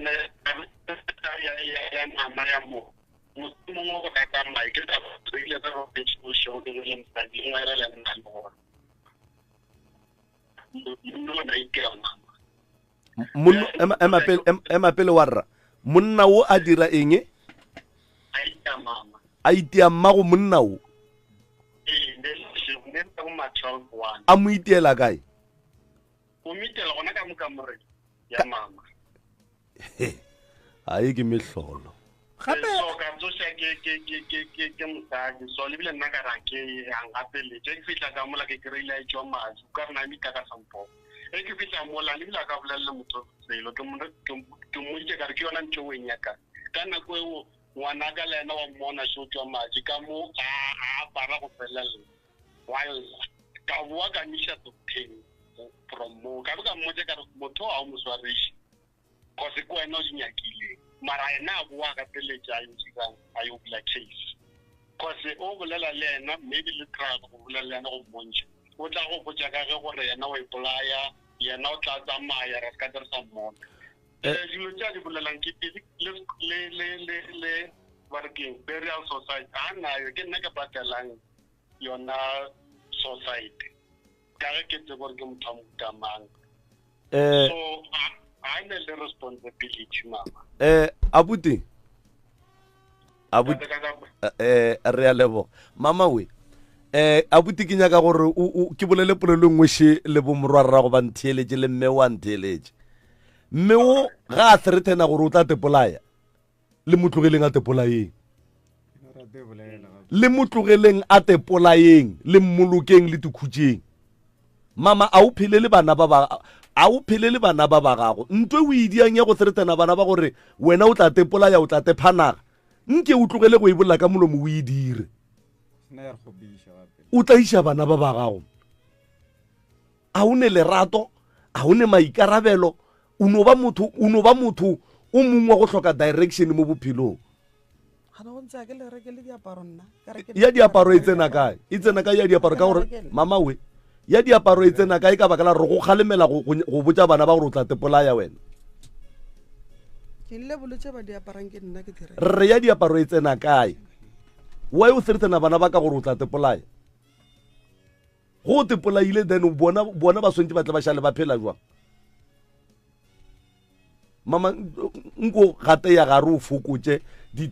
Ema pele, ema pele wa rra. Monna wo a dira eng? A itia mmago monna wo. A mo itiela kae? O mo itiela gona ka mo kamoreng ya mama. A e ke mehlolo. Gape so ka tsoša ke ke ke ke ke ke mosadi so le bile nna ka ra ke a ngapeletše ke fihla ka mola ke kry-ile a etšwa madi o ka re na mita ka sampo e ke fihla mola le bile a ka bolelele motho selo ke mmoditše ka re ke yona ntho o e nyakang ka nako eo ngwana ka le yena wa mmona šo tšwa madi ka mo a apara go felelela wa lla ka boa ka miša docteng from mo ka be ka mmotša ka re motho ga o mo swariše cause ke wena o di nyakileng mara yena a boa gapeletša a yo dirang a yo bula case cause o bolela le yena maybe le try go bolela le yena go mmontšha o tla go botša ka ge gore yena o ipolaya yena o tla tsamaya ra se ka re sa mmona eh. Eh, dilo tse a di bolelang ke le le le le le ba re keng burial society ga nayo ke nna ke patelang yona society ka ge ke tsebo gore ke motho wa mohuta mang eh so a ne le responsibility mama eh abuti abuti eh re a leboga mama we eh abuti ke nyaka gore o ke bolele polelo nngwe she le bo morwarrago ba ntheeletše le mme wa ntheeletše mme o ga a threatena gore o tla tepolaya Le mo tlogeleng a tepolayeng. Le mo tlogeleng a tepolayeng, le mmolokeng le tikhutšeng. Mama, a o phele le bana ba ba a o phele le bana ba ba gago. Ntwe o e diang ya go threatena bana ba gore wena o tla tepolaya, o tla tephanaga. Nke o tlogele go e bolela ka molomo o e dire. O tla iša bana ba ba gago. A o ne lerato? A o ne maikarabelo, o no ba motho, o no ba motho o mongwe wa go hloka direction mo bophelong. Gana go ntse a ke le rekele diaparo nna. Ka re ke Ya diaparo e tsena kae? E tsena kae ya diaparo ka gore mama we? Ya diaparo e tsena kae ka baka la gore go kgalemela go, go, go botša bana ba gore o tla tepolaya wena? Ke nle bolotse ba di aparang ke nna ke di reka. Re ya diaparo e tsena kae? Why o threatena bana ba ka gore o tla tepolaya? Go o tepolaile then bona, bona ba swantse ba tle ba šale ba phela jwang? Mama nko gate ya gare o fokotše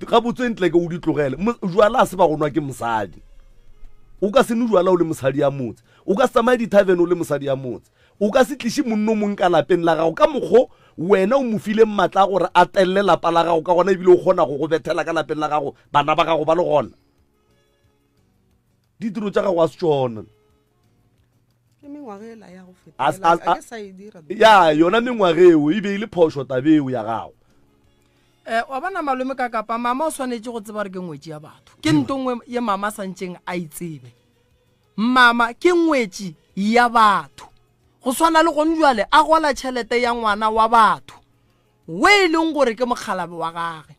gabotse ntle ke o di tlogele. Jwala a se ba go nwa ke mosadi. O ka se nwe jwala o le mosadi ya motse. O ka se tsamaye di-tavern o le mosadi ya motse. O ka se tliše monno o mongwe ka lapeng la gago ka mokgo wena o mo fileng maatla a gore a telle lapa la gago ka gona, ebile o kgona go go bethela ka lapeng la gago bana ba gago ba le gona. Ditiro tša gago a se tšona. Ke mengwaga ela ya go feta. A, a, A ke sa e dira. Ya, yona mengwaga eo e be e le phošo tabeo ya gago. Eh, wa bona malome ka kapa mama o swanetše go tseba gore ke ngwetši ya batho. Ke nto nngwe ye mama a santšeng a e tsebe. Mama ke ngwetši ya batho. Go swana le gone jwale a gola tšhelete ya ngwana wa batho we e leng gore ke mokgalabe wa gage.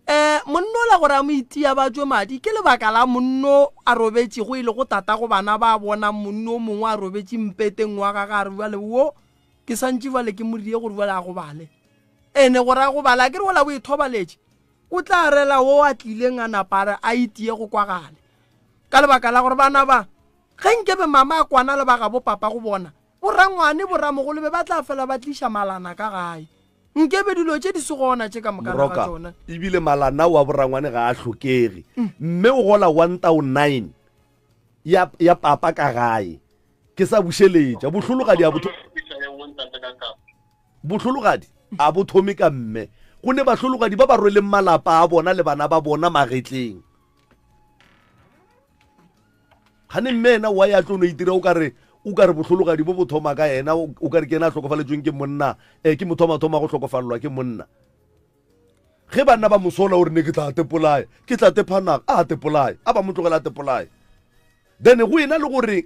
Eh, monno la gore a mo itia ba tšwe madi ke lebaka la monno a robetšego e le go tata go bana ba bona monno o mongwe a robetše mpeteng wa gage a re bjale wo ke santše bjale ke morie gore bjale a gobale. Ene gore a gobale a ke re ola o ithobaletše o tla rela wo a tlileng a napa a re a itie go kwagale ka lebaka la gore bana ba ge nkebe mama a kwana le ba gabo papa go bona borangwane boramogolo be ba tla fela ba tliša malana ka gae. Nkebe dilo tše di se gona tše ka moka ga tšona. Ebile malana wa borangwane ga a hlokege. Mme o gola 1009 ya, ya papa ka gae. Ke sa bušeletša. Bohlologadi a bo Bohlologadi a bo thome ka mme. Go ne bahlologadi ba ba rweleng malapa a bona le bana ba bona magetleng. Gane mme ena wa ya tlo no itira o kare o kare bohlologadi bo bo thoma ka yena, o kare ke yena a hlokofaletšweng ke monna, eh, ke motho wa mathomo a go hlokofalelwa ke monna. Ge banna ba mosola o re ne ke tla tepolaya, ke tla tephanaga, a tepolaya, a ba mo tlogela a tepolaya. Then go ena le gore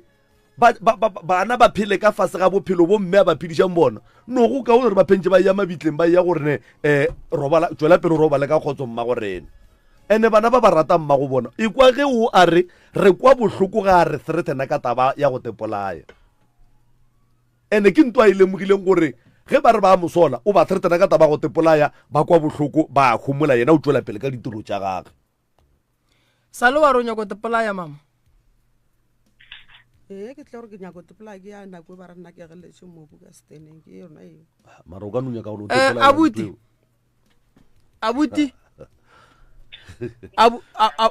ba, ba, ba, bana ba phele ka fase ga bophelo bo mme a ba phedišang bona, no go ka gore ba phentše ba ya mabitleng, ba ya gore ne, eh, robala, tšwela pele o robale ka kgotso mmago rena. Ene bana ba ba rata mmago bona. E kwa ge o a re, re kwa bohloko ga a re threatena ka taba ya go tepolaya. Ene ke ntwa e lemogileng gore ge ba re ba mosola, o ba threatena ka taba ya go tepolaya, ba kwa bohloko, ba homola, yena o tšwela pele ka ditiro tša gagwe. Sale wa re o nyako tepolaya mama? Ee, ke tla gore ke nyako tepolaya ke ya nako e ba re nna ke ageletše mobu ka seteneng, ke yona eo. Mara o ka no nyaka gore o Eh, tepolaya abuti. ntho eo. Abuti. Abu, a, a,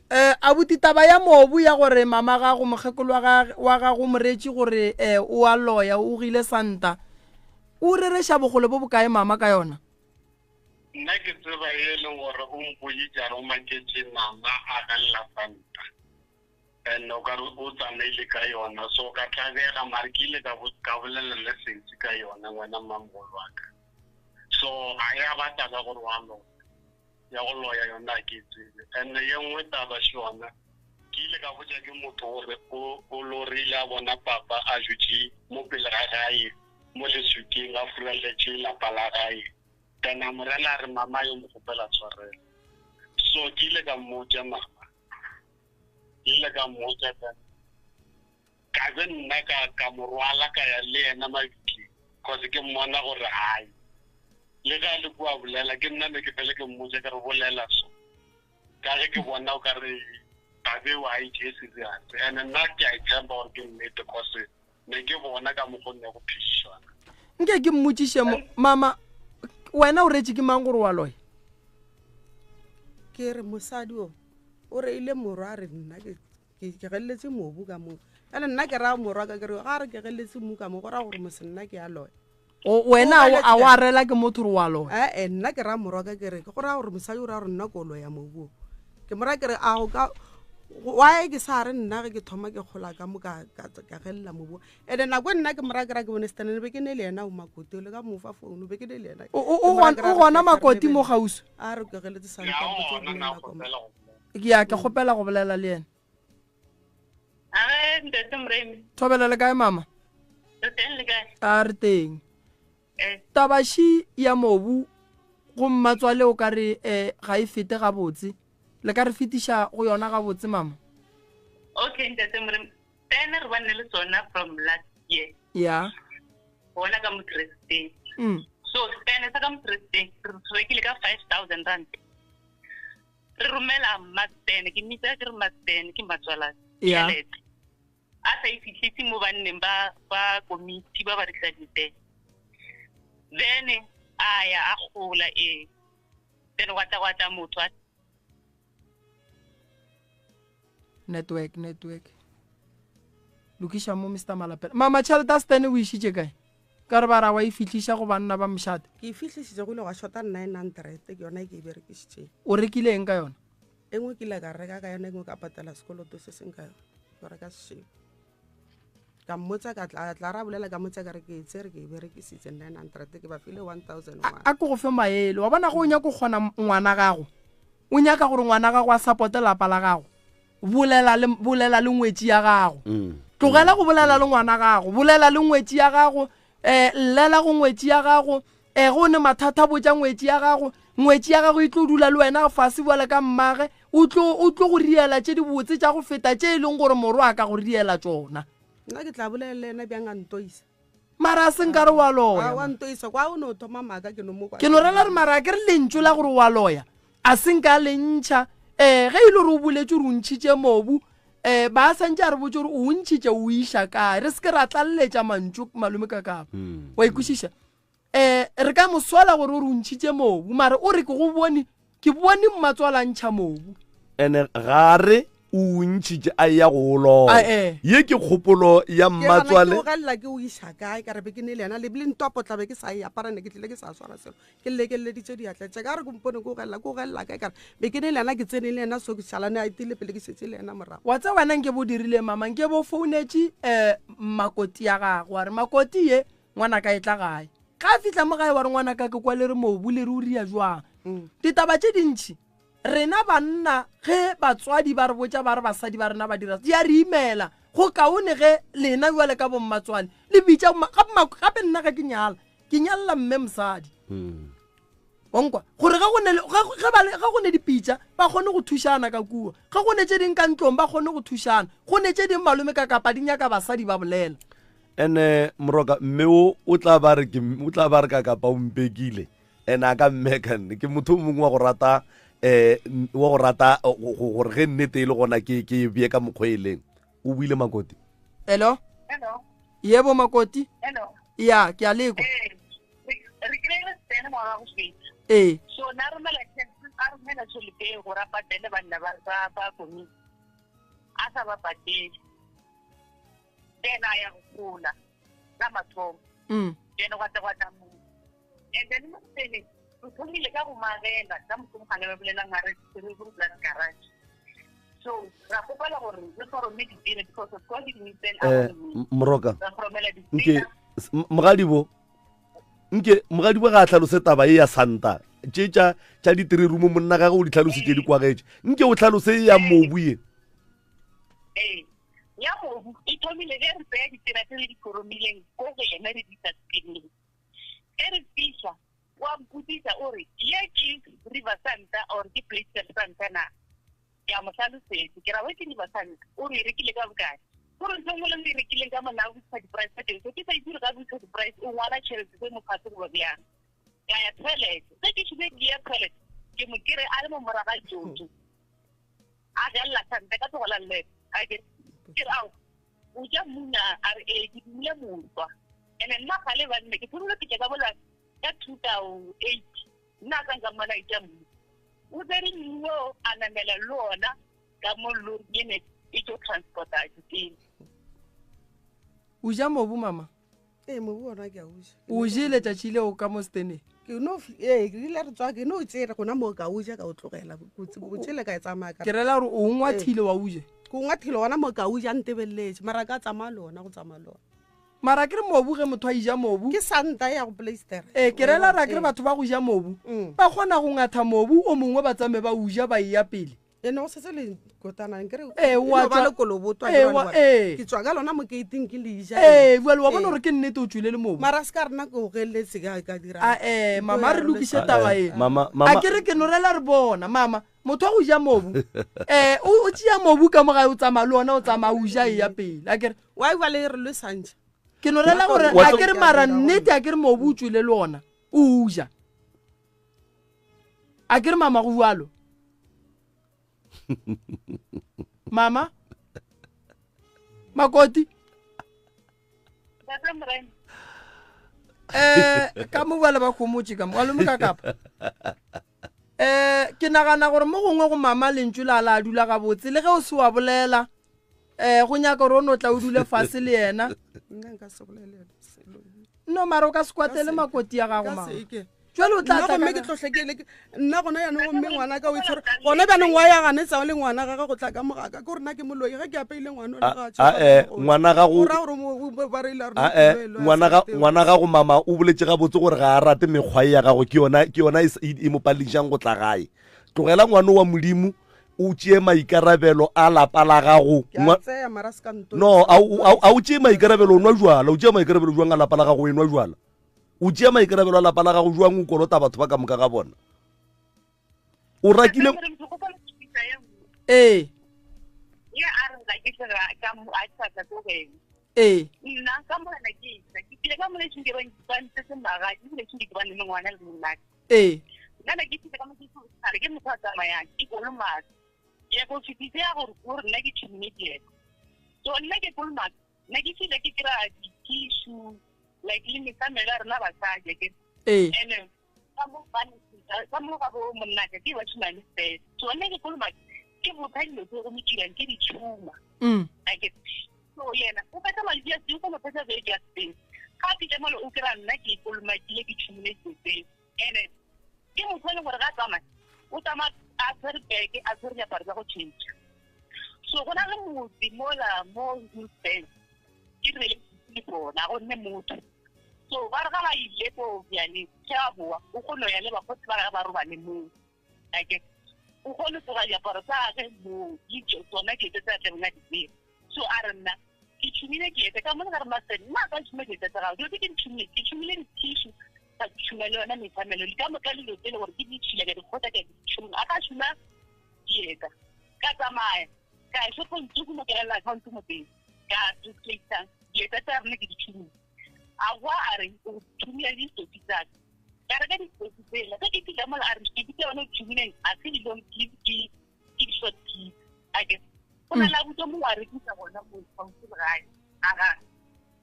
eh, abuti taba ya mobu ya gore mama gago mokgekolo wa gage, wa gago moretši gore eh, o a loya o gile santa o rereša bogole bo bokae mama ka yona? Nna ke tseba ye e leng gore o mpoditše a re o maketše mama a gelela santa and o ka re o tsamaile ka yona, so ka tlabega mare ke ile ka ka bolela le sesi ka yona ngwana mmamogolo wa ka, so ga ya ba taba gore wa loya, ya go loya yona a ke e tsebe. And ye nngwe taba še yona ke ile ka botša ke motho gore o, o lorile a bona papa a dutše mo pele ga gae mo leswikeng a furaletše lapa la gae, then a mo rela a re mama yo mo kgopela tshwarelo, so ke ile ka mmotša mama, ke ile ka mmotša then ka be nna ka, ka mo rwala ka ya le yena mabitleng cause ke mmona gore hai le ge a le kua bolela ke nna ne ke fele ke mmotša ke re bolela so ka ge ke bona o ka re tabeo a e tšee serious and nna ke a itshepa gore ke nnete cause ne ke bona ka mokgo ne go phedišana. Nke ke mmotšiše mo, mama, wena o retše ke mang gore wa loya? Ke re mosadi o, o reile morwa a re nna ke, ke, ke geletse mobu ka mo. Jale nna ke raya morwa ka ke re ga re ke geletse mobu ka mo go raya gore mose nna ke a loya. O, wena a o, a wa rela ke motho gore wa loya? Ee, nna ke raya morwa ka ke re go raya gore mosadi o raya gore nna ko loya mobu o. Ke mo raya ke re a go ka why ke sa re nna ge ke thoma ke gola ka mo ka, ka, ka gelela mobu. Ene nako e nna ke mo raya ke raya ke bone Stanley be ke ne le yena o Makoti le ka mo fa founu be ke ne le yena. O, o, Ke o mo raya gona, ke raya o gona re Makoti mo lebelele. kgauswi? A re ke geletse Ya santa mpotse gona gore na nna koma. kgopela go bolela. Ke ya ke kgopela go bolela le yena. Age ntate Moremi. Thobela le kae mama? Re teng le kae? A re teng. Eh. Tabaši ya mobu go mmatswale o ka re eh, ga e fete gabotse. Le ka re fetiša go yona gabotse mama? Okay, ntate Moremi. Tsena re bane le tsona from last year. Ya. Bona ka Mokresteng. Mm. So tsena sa ka Mokresteng re se rekile ka 5000 rand. Re romela Mastene, ke mmitsa ke re Mastene ke matswala. Ya. Tšhelete. A sa e fihlise mo banneng ba ba komiti ba ba rekisa ditene. Then a ya a gola ee. Then gwa tla gwa tla motho a Network, network. Lokiša mo Mr. Malapela. Mama tšhelete a Stene o išitše kae? Ka re ba ra wa e fihliša go banna ba mošate. Ke e fihlišitše go ile gwa shota 900 ke yona e ke e berekišitšeng. O rekile eng ka yona? E nngwe ke ile ka reka ka yona, e nngwe ka patela sekoloto se seng ka yona. Ke reka sešebo. Ka mmotsa ka tla tla ra bolela ka mmotsa ka re ke e tsere ke e berekisitse 900 ke ba file 1001. A ko go fe maele. Wa bona go o nyaka go kgona ngwana gago. O nyaka gore ngwana gago a supporte lapa la gago. Bolela le bolela le ngwetši ya gago. Mm. Tlogela go bolela le ngwana gago. Bolela le ngwetši ya gago. Eh llela go ngwetši ya gago. Eh go ne mathata botša ngwetši ya gago. Ngwetši ya gago e tlo dula le wena fase bjale ka mmage. O tlo o tlo go riela tše dibotse tša go feta tše e leng gore morwa a ka go riela tšona. Nna ke tla bolela le yena bjang a ntoisa. Mara a se nkare wa loya. A wa ntoisa kwa o no thoma maaka ke no mo kwa. Ke no rela re mara a ke re lentšu la gore wa loya a se nka le ntšha. Eh ge e le gore o boletše gore o ntšhitše mobu eh ba santše a re botše gore o ntšhitše o iša kae. Re se ke ra tlaleletša mantšu malome ka kapa. Wa ikwešiša? Eh re ka mo sola gore o re o ntšhitše mobu mara o re ke go bone ke bone mmatswala a ntšha mobu. Ene ga re o ntšhitše a ya go o loya. A, eh. Ye ke kgopolo ya Ke gana ke mmatswale. o gelela ke o iša kae ka re be ke ne le yena le bile ntopo tla be ke sa e apara ne ke tlile ke sa swara selo ke lekeleditše diatla tša ka re ke mpone ke o gelela ke o gelela kae ka re be ke ne le yena ke tsene le yena so ke šalane a etile pele ke šetše le yena morago. Wa tseba wena nke bo dirile mama nke bo founetše um makoti ya gagwe wa re makoti ye ngwanaka e tla gae ga a fihla mo gae wa re ngwanaka ke kwa le re mobu le re o ria jwang mm. ditaba tše dintšhi rena banna ge batswadi ba re botša ba re basadi ba rena ba dira di a re imela go kaone ge lena jale ka bommatswale le bitša gape nna ge ke nyala ke nyalela mme mosadi mm. Wankwa gore ge go ne ge ba ge go ne dipitša ba kgone go thušana ka kua ge go ne tše ding ka ntlong ba kgone go thušana go ne tše ding malome ka kapa di nyaka basadi ba bolela ene moroka mme o o tla ba re ke o tla ba re ka kapa o mpekile ene a ka mmeka nne ke motho o mongwe wa go rata eh wa go rata gore ge nnete e le gona ke ke e bee ka mokgwa e leng o buile makoti hello hello yebo makoti hello ya ke a lekwa ee re kry-ile sene ngwaga go feta ee so na romela a romela tšhelete eo gore a patele banna ba ba ba komiti a sa ba patele then a ya go gola la mathomo mm. then gwa tla gwa tla motho and then mo sene re thomile ka go magela ka mokomogale ba bolelang a re re go blood garage so ra gopela gore re forome ditene because of course di eh, moroka ra foromela nke mogadibo nke mogadibo ga a tlhalose taba e ya santa tše tša tša ditirirumo monna gage o di tlhalositše di kwagetše nke o tlhalose e ya mobu ye ee ya mobu e thomile ge re tsaya ditsela tse re di foromileng ko go yena re di sa sepeleng Ge re fihla, o a mpotšiša o re, Ye ke River Santa or ke Placer Santa na? Ke a mo hlalosetša, ke ra, We ke River Santa. O re, E rekile ka bokae? Go re ntho e nngwe le nngwe e rekileng ka mona a botšiša di-price tsa teng. So ke sa itse gore ga a botšiša di-price o ngwala tšhelete tse mo fase goba bjang. Ka ya toilet. Ge ke šile ke ya toilet, ke mo kere a le mo morago ga Jojo. A gelela santa ka tlogo la left. A ke ke re, Ao, o ja mmu na? A re, Ee, ke dumile motswa. Ene nna ga le banne ke thomile pele ka bola ka 2008 nna ka nka mmona e ja mmu. O tsere mmu o a namela le ona ka mo lori e ne e tlo transporta ditene. O ja mobu mama? Ee, mobu ona ke a o ja. O jele tšatši leo ka mo steneng? Ke no ee, ke ile re tswa ke no tsere gona moo ka o ja ka o tlogela. Ko tsele ka e tsamaya ka. Ke rela gore o ngwathile wa o je. Ke ngwathile gona moo ka o ja ntebelletše mara ka tsamaya le ona go tsamaya le ona. Mara ke re mobu ge motho a ija mobu. Ke santa ya go plaistera. Ee, ke rela ra ke re batho ba go ja mobu ba kgona go ngatha mobu o mongwe ba tsame ba o ja ba eya pele. Ene go setse le kotana nkere Ee, wa e no ba tšwa- le kolobotwa Ee, ke wa- bale ee. ke tswa ka lona mo keiting ke le ja ee jale wa bona Ee. gore ke nnete o tswile le mobu mara se ka rena ke o geletse ka ka dira a ee mama a re lokiše Ah, taba eh, e mama a mama ke re ke norela re bona mama motho wa go ja mobu um o tšea mobu ka mo gae o tsamaya le ona o tsamaya o ja e ya pele a kere wa ba le re le santšha ke norela gore Wa a ke re mara nnete a ke re mobu o tswile le ona o ja a ke re mama go jalo mama makoti Ntate Morena. eh ka mo bale ba khomotše ka mo malome ka kapa eh ke nagana gore mo gongwe go mama lentšu la la dula gabotse le ge o se wa bolela eh go nyaka gore o no tla o dule fase le yena nna nka se bolele selo. no mara o ka se kwatele makoti ya gago Ka mama se ke. jale o tla Nna tla gomme ka- ke tlohle ke le ke- nna gona yanong gomme ngwana ka o itshwere gona bjanong wa ya ganetsa le ngwana gage go tla ka mogaka ke gore nna ke moloi ge ke apeile ngwana o le ga a tšhoga a eh ka ngwana gago o ra gore mo- ba reile a re a ke eh loe, loe, a ngwana sa ga rate. ngwana gago mama o boletse gabotse gore ga a rate mekgwa e ya gago ke yona ke yona e s- e e mo paledišang go tla gae tlogela ngwana wa modimo o tšee maikarabelo a lapa la gago Ke a Ngwa- tseya mara se ka nto no a o- a o tšee maikarabelo o nwa jwala o tšea maikarabelo jwang a lapa la gago o enwa jwala o tšea maikarabelo a lapa la gago jwang o kolota batho ba ka moka ga bona o rakile Ntate Morena, ke gopola tshupisa ye nngwe. ee Ye a re ga ke tle ga- ka mo- a sa tla ko go ena. ee Nna ka morena ke isa. Ke tlile ka mo lešing ke ba ntse magadi, ebile ke ke ba ne le ngwana le monate. ee Nna ne ke tlile ka mo ke tshware ke motho a tsamayang, ke kolomaka. Ke ya go fetisa ya gore gore nna ke tšhumile dieta. So nna ke kolomaka, nna ke tlile ke kry-a di-tissue, like le mesamelo ya rena basadi akere. ee And ka mo ba- ka mo ga bo monnaka ke bashimane fela. So nna ke kolomaka, ke botha dilo tse go mo dirang ke di tšhuma. Akere. So yena o fetsa malatsi a seng, o kgona go fetsa beke a seng. Ga a fitlha mole o kry-a nna ke kolomakile ke tšhumile dilo tseo. And-e ke motho e leng gore ga a tsamaya, o tsamaya a tshwere beke, a tshwere diaparo tsa go change. So go na le motse mola mo Hillsdale, ke re le bona go nne motho. So ba re ga ba ile ko bjaneng, ge a boa, o kgone ho ya le bakgotsi ba gagwe ba robale moo. Akere o kgone go tloga diaparo tsa gage moo, le tsona dieta tse a tlabeng a di tsere. So a re nna ke tšhumile dieta ka mo le gare masene, nna a ka tšhuma dieta tsa gago. Dilo tse ke di tšhumile, ke tšhumile di-tissue, ka tšhuma le yona metsamelo, le ka moka dilo tse e le gore ke ditšhila ka di kgotha ka di tšhuma. A ka tšhuma dieta, ka tsamaya, ka ya shopong tsoku mo ke rela account mo teng, ka replace dieta tsa rena ke di tšhumile. A boa a re o tšhumile ditsotsi tsa ka. Ka reka ditsotsi tsela, ge ke fihla mola a re ditsotsi tse yone o tšhumileng a se di-long sleeve ke di-short sleeve. Akere go na le abuti o mongwe a rekisa gona mo gaufi le gae. A ga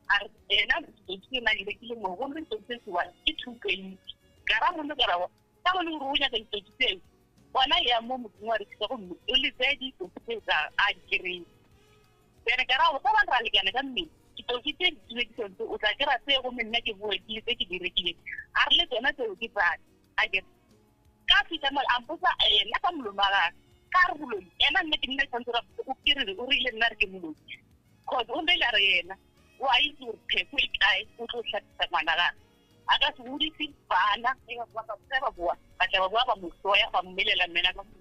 a re ena ditsotsi tse na di rekile mo gomme ditsotsi tse se one ke 220. Ka ra monna ka ra ka bone gore o nyaka ditsotsi tseo gona ya mo motseng wa rekisa gomme o le tseye ditsotsi tseo tsa a di kry-e. Then ka ra go ka ba ra lekana ka mmele ditsotsi tse di rekisang tse o tla kry-a tse gomme nna ke boe ke tse ke di rekileng. A re le tsona tseo ke tsaka. Akere ka fihla mo a mpotsa ena ka molomo wa gagwe ka re moloi ena nna ke nna tshwanetse ra o ke re o rile nna re ke moloi cause o rile a re yena o a itse gore pheko e kae o tlo hlapisa ngwana gagwe a ka se godise bana ge ba boa ba tla ba boa ba mo hloya ba mmelela mmena ka mo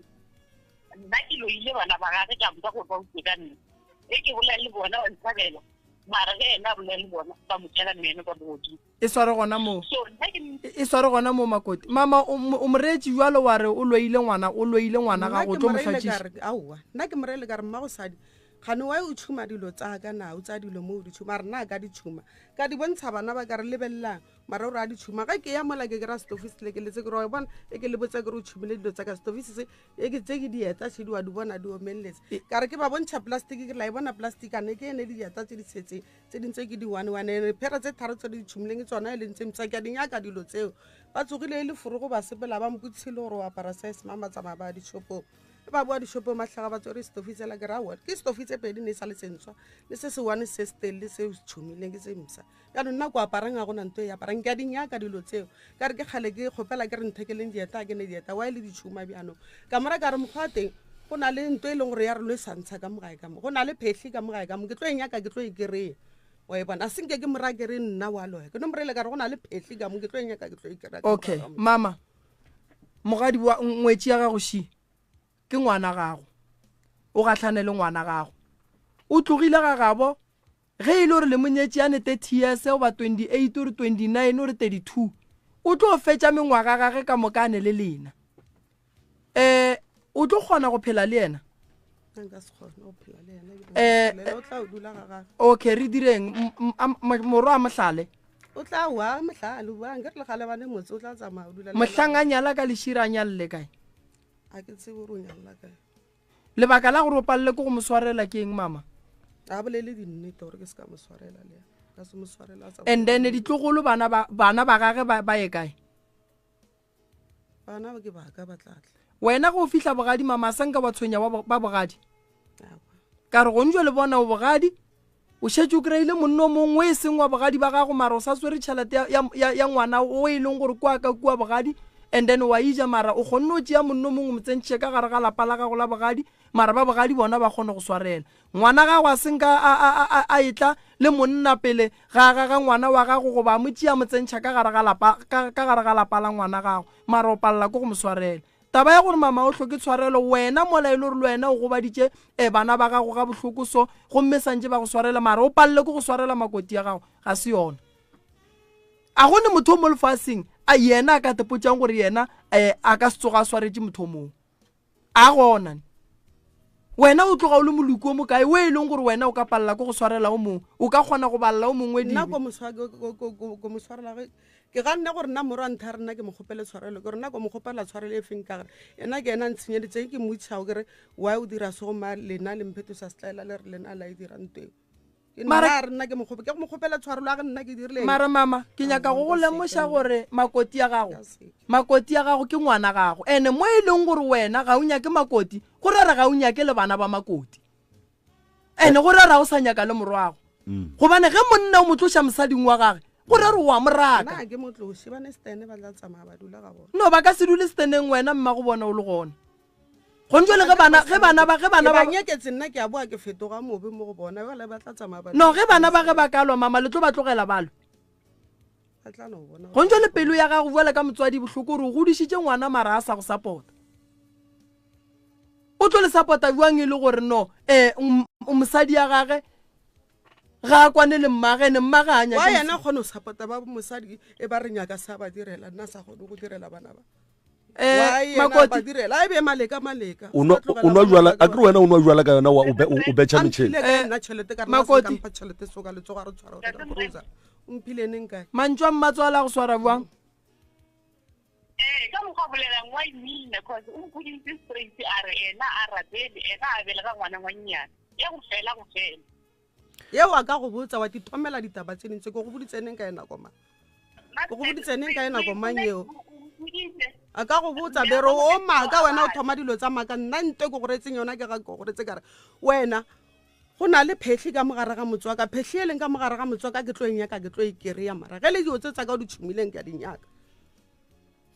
nna ke loile bana ba gage ka mpa gore ba utswe ka nna e ke bolela le bona ba ntshabela mara ge ena a bolela le bona ba mo tšela meno ka bogodimo e sware gona moo so nna ke e sware gona moo makoti mama o mo reetše jalo wa re o loile ngwana o loile ngwana Nna gago o ke tlo mo mo reile ka hlatsiša re, aowa nna ke mo reile ka re mmagosadi gane wa o tšhuma dilo tsa ka na o tsaya dilo mo o di tšhuma a re nna a ka di tšhuma ka di bontsha bana ba ka re lebelelang mara o re a di tšhuma ge ke ya mola ke kry-a stofi se lekeletse ke re wa e bona e ke le botsa ke re o tšhumile dilo tsa ka stofi se se e ke tse ke dieta tše di wa di bona di omeletse ka re ke ba bontšha plastic ke re la e bona plastic ane ke ene dieta tse di setseng tse ding tse ke di one one ene phera tse tharo tse di tšhumileng ke tsona e leng tse mpsa ke a di nyaka dilo tseo ba tsogile e le forogo ba sepela ba mpotsise le gore o apara size mang ba tsamaya ba ya dishopong e ba boa dishopong matlhaga ba tswere stofi tsela ke ra ke stofi tse pedi ne e sa le sentswa le se se one se se telele se se tšhumileng ke se mpsa jaanong nna ko aparang ga gona nto e aparang ke a di nyaka dilo tseo ka re ke kgale ke kgopela ke re nthekeleng dieta ke ne dieta wa e le ditšhuma bjanong ka mora ka re mokgwa wa teng go na le nto e leng gore ya re lo e sa ntsha ka mogae ka mo go na le phehli ka mogae ka mo ke tlo e nyaka ke tlo e kry-a wa e bona a senke ke mora ke re nna wa loya ke no morele ka re go na le phehli ka mo ke tlo e nyaka ke tlo e kry-a okay mama mogadi wa ngwetši ya gago shi ke ngwana gago. O gahlane le ngwana gago. O tlogile ga gabo ge e le gore le monyetše yane 30 years goba 28 or 29 or 32 o tlo fetša mengwaga gage ka moka a ne le lena. Um o tlo kgona go phela le yena? Nka se kgone go phela le yena. Eh, O tla dula ga gagwe. Okay, re direng morwa a mohlale. O tla wa mohlale, wa nke re le gale bane motse o tla tsamaya o dula le yena. Mohlang a nyala ka lešira a nyalle kae? A ke tsebe gore o nyalla kae. Lebaka la gore o palele ke go mo swarela ke eng mama? A bolele dinnete gore ke se ka mo swarela le yena. Ka se mo swarela a sa And then ditlogolo bana ba bana ba gage ba ba ye kae? Bana ba ke ba ka ba tla tla. Wena ge o fihla bogadi mama a sa nka wa tshwenya wa ba bogadi. Ka re gontšo le bona o bogadi o šetše o kry-ile monno o mongwe e seng wa bogadi ba gago mara o sa swere tšhelete ya, ya, ya, ya ngwana o e leng gore kwa ka kua bogadi and then wa ija mara o kgonne o tšea monno mongwe mo tsentšhe ka gare ga lapa la gago la bogadi mara ba bogadi bona ba kgone go swarela ngwana gago a senka a, a, a, a, a etla le monna pele ga ga ga ngwana wa gago goba a mo tšea mo tsentšha ka gare ga lapa ka, ka gare ga lapa la ngwana gago mara o palela ke go mo swarela Taba ya gore mama o hloke tshwarelo wena mola e le gore le wena o gobaditše um bana ba gago ga bohloko so gomme santše ba go swarela mara o palele ke go swarela makoti ya gago ga se yona. A go ne motho o mo lefaseng a yena a ka tepotšang gore yena um a ka se tsoga a swaretše motho o mongwe. A gona wena o tloga o le moloki o mokae o e leng gore wena o ka palela ke go swarela o mongwe o ka kgona go balela o mongwe nna dibe ko mo ko mo swarela ge ke ga nna gore nna morwa ntha re nna ke mo kgopele tshwarelo ke re nna ko mo kgopela tshwarelo e feng ka gore ena ke ena ntshenyeditseng ke mmotšišago ke re why o dira so goma lena le mphetosa setlaela le re lena la e dira nto eo Ke nna Mara- a re nna ke mo kgope- ke go mo kgopela tshwarelo a ge nna ke dirile eng? mara mama ke nyaka go go lemoša gore makoti ya gago makoti ya gago ke ngwana gago ene mo e leng gore wena ga o nyake makoti go rera ga o nyake le bana ba makoti ene go rera o sa nyaka le morwago gobane ge monna o mo tloša mosading wa gage go rere wa mo raka nna ke motloši ba ne stene ba tla tsamaya ba dula ga bona no ba ka se dule steneng wena mma go bona o le gona gontse le ge bana ge bana ba ge bana ba ba nyeketse nna ke a boa ke fetoga mobe mo go bona bjale ba tla tsamaya ba no ge bana ba ge ba ka lwa mama le tlo ba tlogela ba lwe ba tla no bona gontse le pelo ya gago bjale ka motswadi bohloko gore o godišitše ngwana mara a sa go support o tlo le support-a bjang e le gore no um mosadi ya gage ga a kwane le mmage ene mmage a wa nyake yena a kgone go support-a ba mosadi e ba re nyaka sa ba direla nna sa kgone go direla bana ba Eh, Why yena a Makoti. ba direla a e be maleka maleka O nwa- o nwa jwala a kere wena o nwa jwala ka yona wa o be- o betšha metšhene Amphile ka nna tšhelete ka re na se Makoti. ka mpha tšhelete so ka letsogo a re tshwara gore ka grocer. O mphile neng kae mantšu a mmatswala a go swara bjang ee ka mokgwa a bolelang wa imina cause o mpoditse straight a re ena a rapele ena a belega ngwana ngwannyane ya go fela go fela yeo a ka go botsa wa tithomela ditaba tse dintse ke go boditse neng ka e nako mang Ke go boditse neng ka e nako mang eo a ka go botsa bere o maaka wena o thoma dilo tsa maaka nna nte ke go retseng yona ke ga ke go retse kare wena go na le phehli ka mogare ga motswaka phehli e leng ka mogare ga motswaka ke tlo e nyaka ke tlo e kry-a mara ge le dilo tse tsa ka o di tšhomileng ke a di nyaka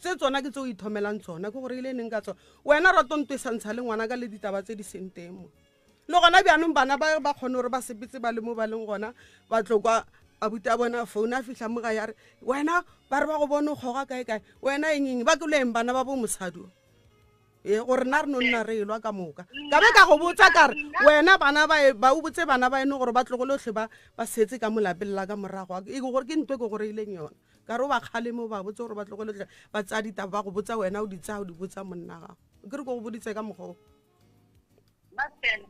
tse tsona ke tse o ithomelang tsona ke gore ile neng ka tsona wena rato nto e sa ntsha le ngwana ka le ditaba tse di seng teng mo le gona bjanong bana ba ba kgone gore ba sepetse ba le mo ba leng gona ba tlo kwa abuti a bona phone a fitlha mo ga ya re wena ba re ba go bone o kgoga kae kae wena eng eng ba ke le eng bana ba bo mosadi o ee gore nna re no nna re elwa ka moka ka be ka go botsa ka re wena bana ba e- ba o botse bana ba ene gore ba tlogolotlhe ba ba setse ka mo lapeng la ka morago e gore ke ntho e ke go reileng yona ka re o ba kgaleme o ba botse gore ba tlogolotlhe ba tsaya ditaba ba go botsa wena o di tsaya o di botsa monna gago ke re ke go boditse ka mokgwa o Marcel,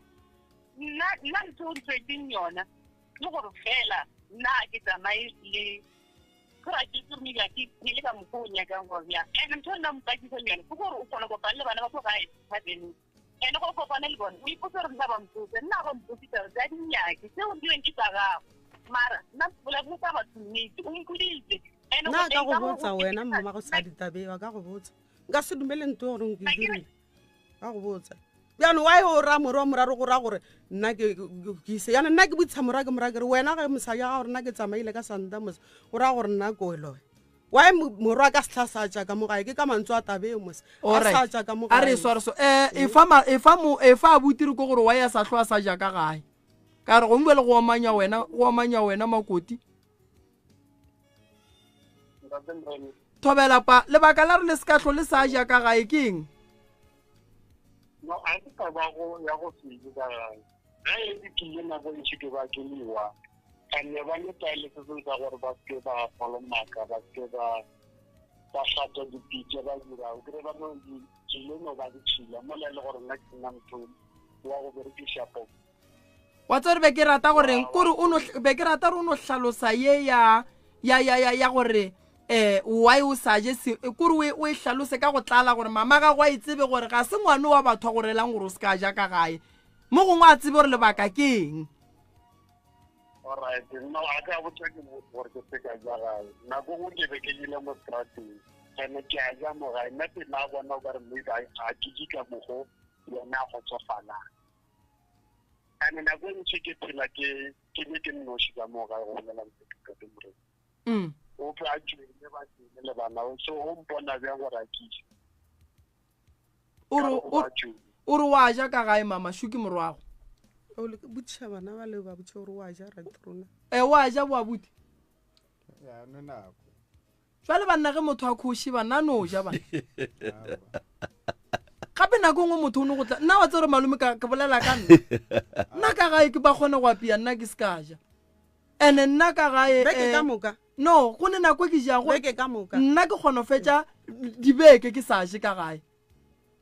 nna nna ntho o ntswetseng yona ke gore fela nna a ke tsamaye le gore a ke itse gore maybe a ke phele ka mokgwa o nyakang gore bjang and ntho e nna mpakisang yone ke gore o kgona kopana le bana ba ko gae thabeneng and go kopane le bone o ipotse gore nna ba mpotse nna ba mpotse taba tsa dinyake tseo diweng ke tsa gago mara nna bola batho nnete o mpoditse and nna a ka teng go ka mo botsa go wena mma go sa ditabeo a ka go botsa nka se dumele nto gore ke dirile ka go botsa bjano wa o raya more wa moraro go raya gore nna ke ise yana nna ke botsisa mora ke mora ke re wena ge mosadi ya gago nna ke tsamaile ka santa mose go raya gore nna ko eloe why morwa ka setlha sa ja ka mo gae ke ka mantswe a tabe mose a sa ja ka mo a re gae sware so um efa ma- efa mo efa a butire ko gore wa ya sa tlho a sa ja ka gae ka re gongwe le go omanya wena go omanya wena makoti thobela pa lebaka la re le se ka tlho le sa ja ka gae ke eng? No, a se taba go ya go se je ka gae. Ge e ke tlile nako e ntši ke ba ke lewa. Ka ne ba le taele se seng sa gore ba seke ba kolomaka, ba seke ba ba hlatswa dipitša ba dira. O kry ba no di tšile no ba ditšhila mola e le gore nna ke sena motho wa go berekiša po. Wa tseba gore be ke rata goreng kore o no be ke rata gore o no hlalosa ye ya ya ya ya ya gore eh why o sa je se kore o e, o e hlalose ka go tlala gore mama gago a e tsebe gore ga se ngwane wa batho a go relang gore o se ka ja ka gae mo gongwe a tsebe gore lebaka ke eng. Alright, no a ka botša ke gore ke se ka ja gae. Nako nngwe ke be ke ile mo strateng ene ke a ja mo gae nna pele a bona o ka re maybe ga ke je ka mokgo yena a kgotsofalang. Ene nako e ntši ke phela ke ke be ke nnoši ka mo gae go bolela nnete Ntate Morena. Mm. O tlo a tšwele ba tšwele le bana so o mpona bjang gore a ke je. O re o o re wa ja ka gae mama shu ke morwago. O le botšiša bana ba le ba botše gore wa ja right rona. E wa ja bo abuti. Ya no nako. Jwale banna ge motho a khoši banna no ja bana. Gape nako nngwe motho o ne go tla nna wa tsere malome ka ke bolela ka nna. Nna ka gae ke ba kgone go apea nna ke se ka ja. Ene nna ka gae Beke eh, ka moka. No, go ne nako e ke jago. Beke ka moka. Nna ke kgona go fetša dibeke ke sa je ka gae.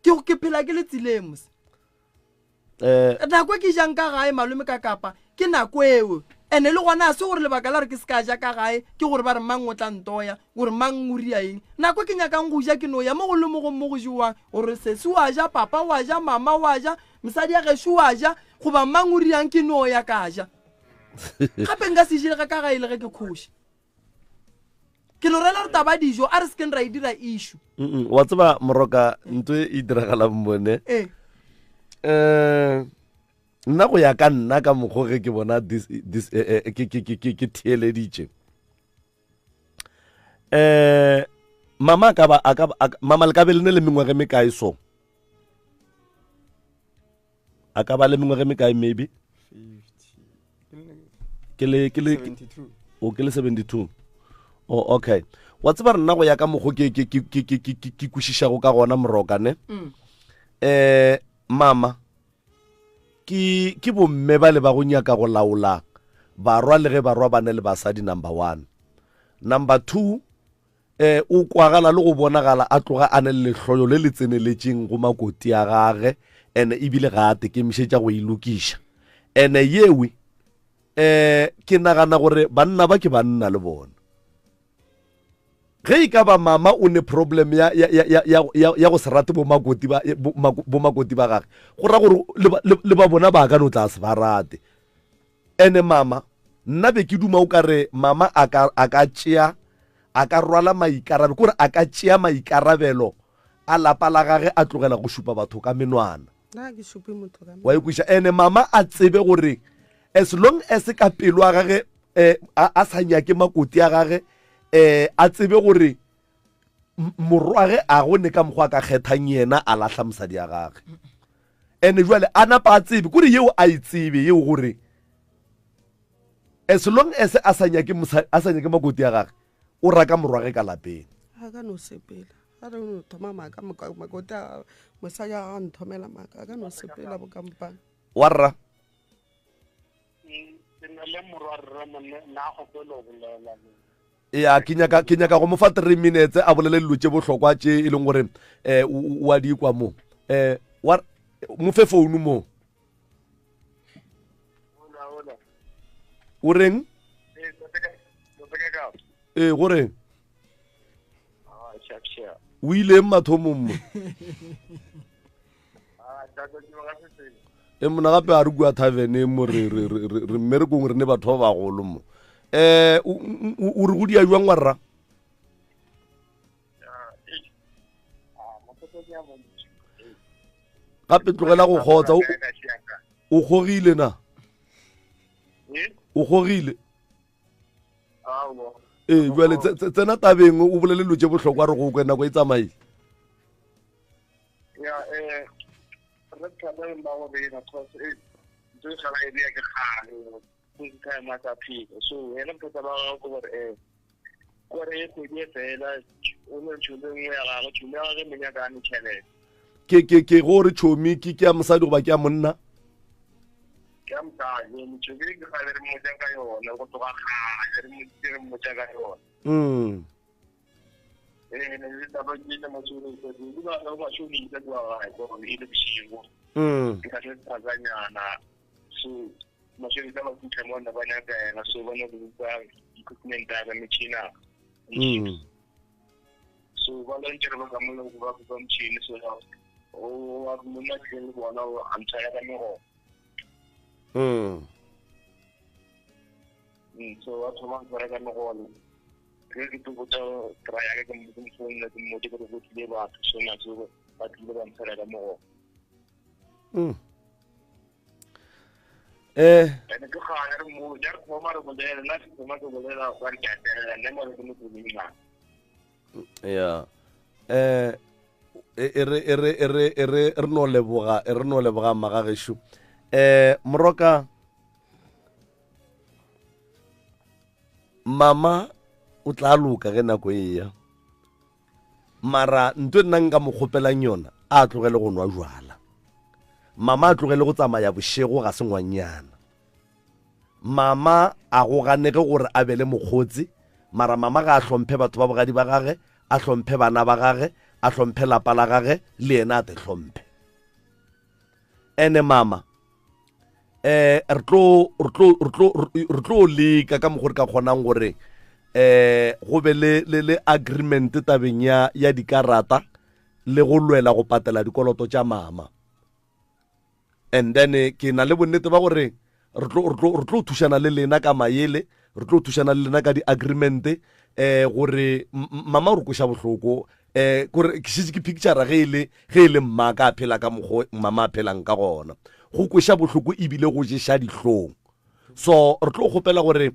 Ke ke phela ke le tseleng mos. Eh, Nako e ke jang ka gae malome ka kapa ke nako eo. Ene le gona a se gore lebaka la gore ke se ka ja ka gae ke gore ba re mang o tla ntoya gore mang o ria eng. Nako e ke nyakang go ja ke no ya mo go le mo go mo go jewang gore sesi wa ja, papa wa ja, mama wa ja, mosadi ya gešo wa ja goba mang o riang ke no ya ka ja. Gape nka se je le ka gae le ge ke khoše. Ke no rela gore taba dijo a re se keng ra e dira issue. Wa tseba moroka ntho e e diragalang mone. Ee. Eh nna go ya ka nna ka mokgo ge ke bona this this eh, eh, ke ke ke ke ke theeleditše. Eh mama a ka ba a ka mama le ka be le ne le mengwaga e mekae so? A ka ba le mengwaga e mekae maybe? 50. Ke le ke le o ke le 72. Oh okay. Wa tseba nna go ya ka mokgo ke ke ke ke ke ke ke kwešišago ka gona moroka ne. Mm. Eh mama ke ke bomme ba le ba go nyaka go laola barwa le ge barwa ba ne le basadi number 1. Number 2 eh o kwagala le go bonagala a tloga a ne le lehloyo le le tseneletšeng go makoti a gage ene ebile ga a tekemišetša go e lokiša. Ene yewe eh ke nagana gore banna ba ke banna le bona. Ge e ka ba mama o ne problem ya ya ya ya ya ya, ya go se rate bo makoti ba bo, bo makoti ba gage go ra gore le ba, le, le ba bona ba ka no tla se ba rate. Ene mama nna be ke duma o ka re mama a ka a ka tšea a ka rwala maikarabelo kore a ka tšea maikarabelo a lapa la gage a tlogela go šupa batho ka menwana. Nna ke šupe motho ka Wa ikweša ene mama a tsebe gore as long as ka pelo a gage eh, a, a sa nyake makoti a gage eh, a tsebe gore morwage a go ne ka mokgwa a ka kgethang yena a lahla mosadi ya gage. Ene jwale a napa a tsebe kore yeo a e tsebe yeo gore as long as a sa nyake mosadi a sa nyake makoti ya gage o raka morwage ka lapeng. A ka no sepela. A re no thoma maaka makoti a mosadi a ga nthomela maaka a ka no sepela bokampane. Wa rra. Ke na le morwa rre monne nna go pelo bolela. Ya ke nyaka ke nyaka go mo fa 3 minutes a bolele dilo tše bohlokwa tše e leng gore eh o a di kwa mo. Eh wa mo fe phone mo. O reng? Ee go reng? O ileng mathomong mo? E mona gape a re kua taverneng mo re re re re mmerekong re ne batho ba bagolo mo. Eh o re go dia jwang wa rra? Gape tlogela go kgotsa o kgogile na? O kgogile? Ee jwale tsena tabeng o bolele dilo tše bohlokwa re go kwe nako e tsamaile. Ya eh re thabeng ba gore yena cause e ntho e gala e ke kgale ke time a sa phela so yena bothata ba gagwe ke gore um kore e kgwedi e fela o no tšhomo nngwe ya gagwe tšhomo ya gagwe monyaka a ne tšhelete. Ke ke ke go re tšhomi ke ke ya mosadi goba ke ya monna? Ke ya mosadi, motšhomi ke kgale re mmotša ka yona go tloga kgale re mmotšitše re mmotša ka yona. Ee, ne le taba ke le matšhonisa, ke ba ba matšhonisa kwa gae kwa e le bošego. Ke ka se phakanyana so matšhonisa ba fitlha mo nna ba nyaka yena so ba nyaka go utlwa equipment ya ka metšhina. So ba la ntse re ba ka mo ba ba motšhini so o wa monna ke le bona o a ntshwara ka megogo. So ba thoma go tshwara ka megogo. Ge ke tlo botsa kry ya ka ke mo founela ke mmotse gore go tlile batho so na so ba tlile ba ntshwara ka mogogo. Ene ke gana re mo ja re thoma re bolela nna ke thoma ke bolela gwa re ke a telela nna mo re ke motho o Ya. E re e re e re e re re no leboga e re no leboga magagesho. Moroka mama o tla loka ge nako e ya mara nto nna nka mo kgopelang yona a tlogele go nwa jwala mama a tlogele go tsamaya bošego ga se ngwanyana mama a go ganege gore a be le mokgotsi mara mama ga a hlomphe batho ba bogadi ba gage a hlomphe bana ba gage a hlomphe lapa la gage le yena a te hlomphe ene mama eh re tlo re tlo re tlo re tlo leka ka mokgwa re ka kgonang gore eh go be le le le agreement tabeng ya ya dikarata le go lwela go patela dikoloto tša mama and then eh, ke na le bonnete ba gore re tlo re tlo re tlo thušana le lena ka mayele re tlo thušana le lena ka di-agreement eh gore mama o re kweša bohloko eh kore ke šetše ke picture ge e le ge e le mma ka phela ka mokgo mama a phelang ka gona go kweša bohloko ebile go ješa dihlong so re tlo kgopela gore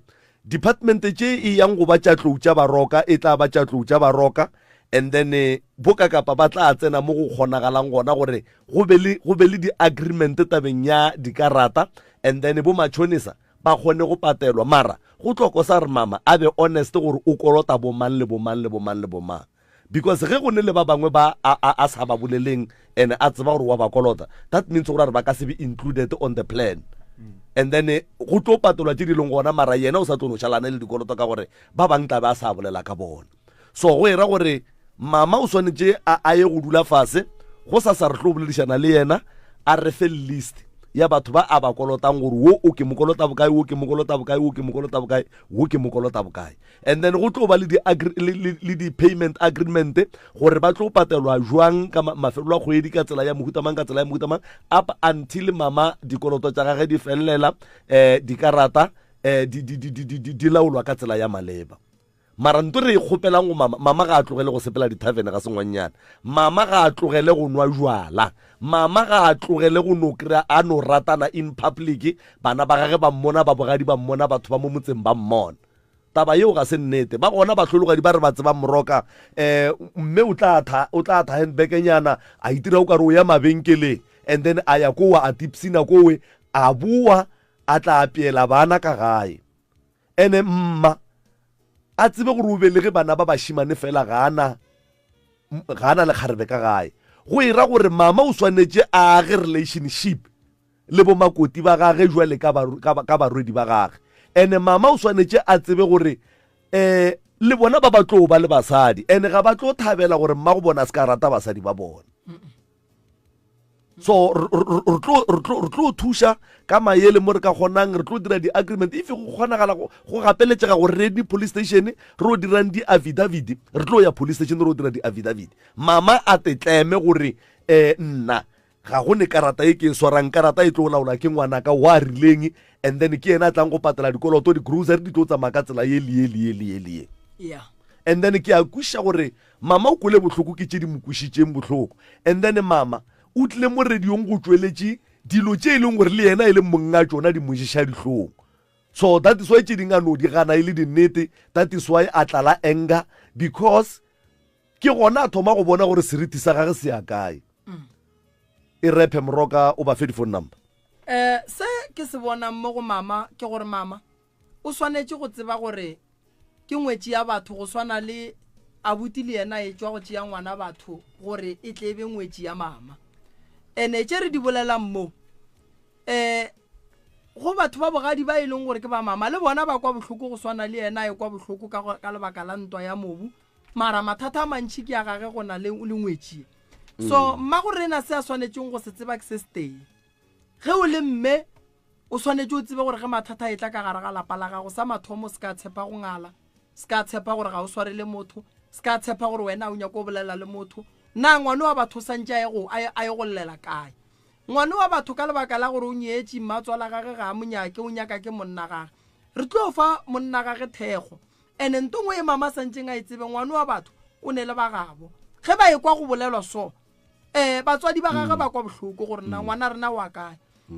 department tše e yang go ba tša tlou tša baroka e tla ba tša tlou tša baroka and then eh, boka kapa ba tla tsena mo go kgonagalang gona gore go be le go be le di-agreement tabeng ya dikarata and then bo matšhonisa ba kgone go patelwa mara go tloko sa re mama a be honest gore o kolota bomang le bomang le bomang le bomang because ge go ne le ba bangwe ba a, a, a sa ba boleleng and a tseba gore wa ba kolota that means gore a re ba ka se be included on the plan and then eh, go tlo patelwa tše di leng gona mara yena o sa tlo no šalane le dikoloto ka gore ba bang tla be a sa bolela ka bona so go era gore mama o swanetše a a ye go dula fase go sa sa re tlo boledišana le yena a re fe list ya batho ba a ba kolotang gore wo o ke mo kolota bokae wo ke mo kolota bokae wo ke mo kolota bokae wo ke mo kolota bokae and then go tlo ba le di di-payment agreement gore ba tlo patelwa jwang ka mafelelo a kgwedi ka tsela ya mohuta mang ka tsela ya mohuta mang up until mama dikoloto tša gage di felelela um dikarata um di laolwa ka tsela ya maleba Mara nto re e kgopelang go mama, mama ga a tlogele go sepela dithavene ga sengwannyana. Mama ga a tlogele go nwa jwala. Mama ga a tlogele go no kry-a a no ratana in public, bana ba gage ba mmona, ba bogadi ba mmona, batho ba mo motseng ba mmona. Taba yeo ga se nnete. Ba gona bahlologadi ba re ba tsebang moroka, um mme o tla tha, o tla tha handbag-nyana, a itira o kare o ya mabenkeleng, and then a ya kowa a tipsina kowe, a bowa a tla apeela bana ka gae. Ene mma a tsebe gore o belege bana ba bašemane fela ga ana ga ana lekgarebe ka gae. Go e ra gore mama o swanetše a age relationship le bomakoti ba gage jwale ka ka barwedi ba gage. Ene mama o swanetše a tsebe gore um le bona ba ba tlo ba le basadi ene ga ba tlo thabela gore mma go bona a se ka rata basadi ba bona. So re tlo thuša ka maele mo re ka kgonang, re tlo dira di-agreement if go kgonagala go gapeletšega gore re di-police station re o dirang di-affidavit, re tlo ya police station re o dira di-affidavit. Mama a tetleme gore um nna ga go ne karata e ke e swarang, karata e tlo laolwa ke ngwanaka wa rileng, and then ke yena a tlang go patela dikoloto, di-grocery di tlo tsamaya ka tsela ye le ye le ye le ye le ye. And then ke a kwešiša gore Mama o kwele bohloko ke tše di mo kwešitšeng bohloko. And then mama o tlile mo radiong go tšweletše dilo tše e leng gore le yena e le monga tšona di mo ješa dihlong. So that is why tše ding a no di gana e le dinnete, that is why a tlala anger because ke gona a thoma go bona gore seriti sa gage se ya kae. E rephe Moroka o ba fe di phone number. Eh se ke se bonang mo go mama ke gore mama o swanetše go tseba gore Ke ngwetši ya batho go swana le Abuti le yena a etšwa go tšea ngwana batho gore e tle e be ngwetši ya mama. Ene tše re di bolelang mo, um go batho ba bogadi ba e leng gore ke ba mama le bona ba kwa bohloko go swana le yena a ekwa bohloko ka, ka lebaka la ntwa ya mobu, mara mathata a mantši ke a gage go na le, le ngwetši ye. So mmago rena se a swanetšeng go se tseba ke se setee, ge o le mme o swanetše o tsebe gore ge mathata a etla ka gare ga lapa la gago, sa mathomo se ka tshepa go ngala, se ka tshepa gore ga o swarele motho, se ka tshepa gore wena o nyako go bolela le motho. Na ngwane wa batho o santše a ye go, a ye go llela kae? Ngwane wa batho ka lebaka la gore o nyetše, mmatswala gage ga a mo nyake, o nyaka ke monna gage. Re tlo fa monna gage thekgo. Ene nto ngwe e mama santšeng a e tsebe, ngwane wa batho o ne le ba gabo. Ge ba ekwa go bolelwa so, um batswadi ba gage ba kwa bohloko gore na ngwana rena wa kae.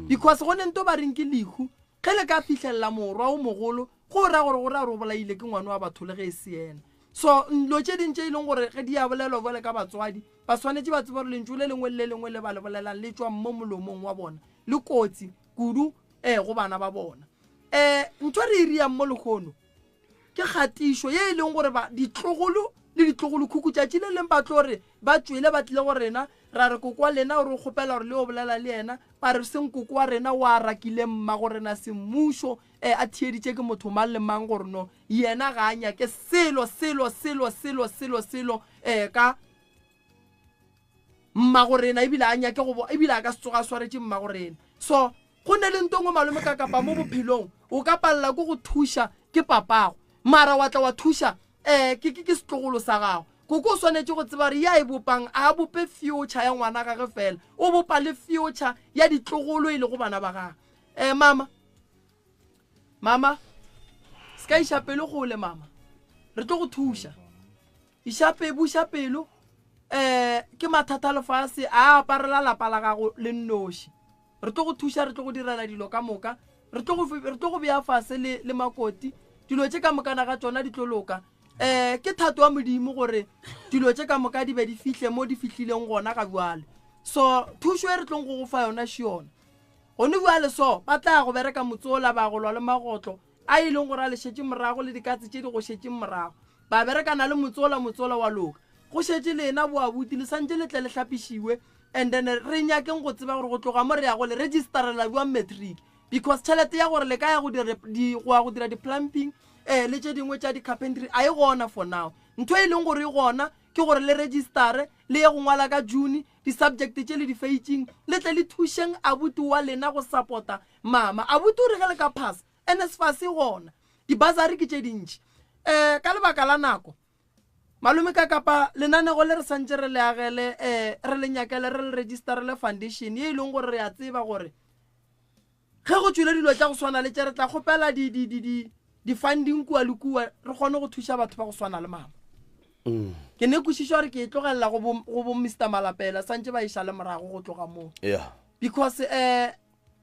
Because go ne nto ba reng ke lehu, ge le ka fihlelela morwa o mogolo, go ra gore go ra gore o bolaile ke ngwane wa batho le ge e se yena. So dilo tše ding tše e leng gore ge di a bolelwa bjale ka batswadi, ba swanetše ba tsebe gore lentšu le lengwe le le lengwe le ba le bolelang le tšwa mo molomong wa bona, le kotsi kudu um go bana ba bona. Um ntho re e riang mo lehono ke kgatišo ye e leng gore ba ditlogolo le ditlogolokhukhu tšatši le leng ba tlo re ba tšwele ba tlile go rena, ra re koko wa lena o re o kgopela gore le yo bolela le yena, ba re seng koko wa rena o a rakile mma go rena semmušo, um a theeditše ke motho mang le mang gore no yena ga a nyake selo selo selo selo selo selo um ka mmago rena, ebile a nyake go ebile a ka se tsoga a swaretše mmago rena. So go ne le nto ngwe malome ka kapa mo bophelong o ka palela ke go thuša ke papago, mara wa tla wa thuša um ke ke setlogolo sa gago. Koko o swanetše go tseba gore ya e bopang a bope future ya ngwana gage fela, o bopa le future ya ditlogolo e lego bana ba gage. Um mama, mama se ka iša pelo gole mama, re tlo go thuša. Iša pe, buša pelo. Um ke mathata a lefase a aparela lapa la gago le nnoši. Re tlo go thuša, re tlo go direla dilo ka moka, re tlo go, re tlo go bea fase le, le makoti. Dilo tše ka mokana ga tšona di tlo loka. Um ke thato ya Modimo gore dilo tše ka moka di be di fihle mo di fihlileng gona ga bjale. So thušo e re tlong go go fa yona še yona. Gone bjale so ba tla ya go bereka motsola, ba go lwa le magotlo a e leng gore a le šetše morago le dikatse tše di go šetšeng morago. Ba berekana le motsola, motsola wa loka. Go šetše lena boabuti, le santše le tle le hlapišiwe and then re nyakeng go tseba gore go tloga mo re yago le registerela bjang matric, because tšhelete ya gore le ka ya go dira di, go ya go dira di-plumping eh, le tše dingwe tša di-carpentry a e gona for now. Ntho e leng gore e gona ke gore le registere le ye go ngwala ka June di-subject tše le di feitšeng, le tle le thušeng abuti wa lena go support-a mama. Abuti o re ge le ka phasa NSFAS e gona, dibasari ke tše dintši. Um ka lebaka la nako, malome ka kapa lenanego le re santše re le agele, um re le nyakele, re le registerele foundation ye e leng gore re a tseba gore ge go tšwile dilo tša go swana le tše re tla kgopela di-funding kua le kua re kgone go thuša batho ba go swana le mama. Ke ne kwešiša gore ke e tlogelela go bo Mister Malapela santše ba e šale morago go tloga moo. Because um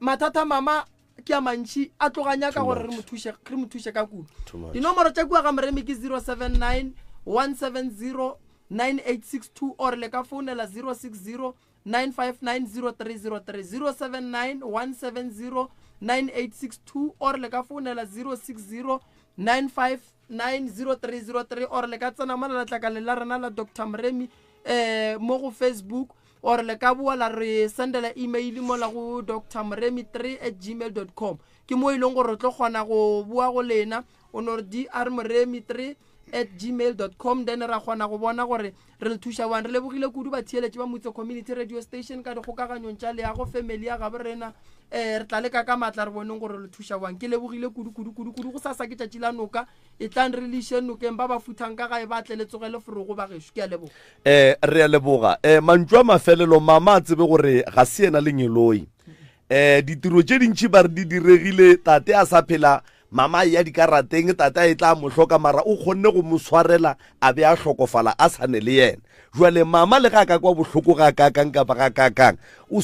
mathata mama ke a mantši a tloga nyaka gore re mo thuše, re mo thuše ka kudu. Dinomoro tša kua ga Moremi ke 079 170 9862 or le ka founela 060 959 0303, 079 170 9862 or le ka founela 060 959 0303 or le ka tsena mola letlakaleng la rena la Doctor Moremi eh mo go Facebook or le ka boa la re sendela email mola go Doctor Moremi 3 at gmail dot com. Ke mo e leng gore re tlo kgona go boa go lena o no re dr moremi 3 at gmail dot com, then ra kgona go bona gore re le thuša bjang. Re lebogile kudu batheeletši ba Motse Community Radio Station ka dikgokaganyong tša leago family ya gabo rena. Re tla leka ka maatla re boneng gore le thuša bjang. Ke lebogile kudu kudu kudu kudu. Go sasa ke tšatši la noka, e tlang re le iše nokeng, ba ba futhang ka gae ba tle le tsoge leforogo ba gešo. Ke a leboga. Re a leboga. Mantšu a mafelelo, mama a tsebe gore ga se yena lengeloi. Ditiro tše dintši ba re di diregile tate a sa phela, mama a ya dikarateng, tate a e tla mo hloka, mara o kgonne go mo swarela a be a hlokofala a sa ne le yena. Jwale mama le ga a ka kwa bohloko ga kakang kapa ga kakang, o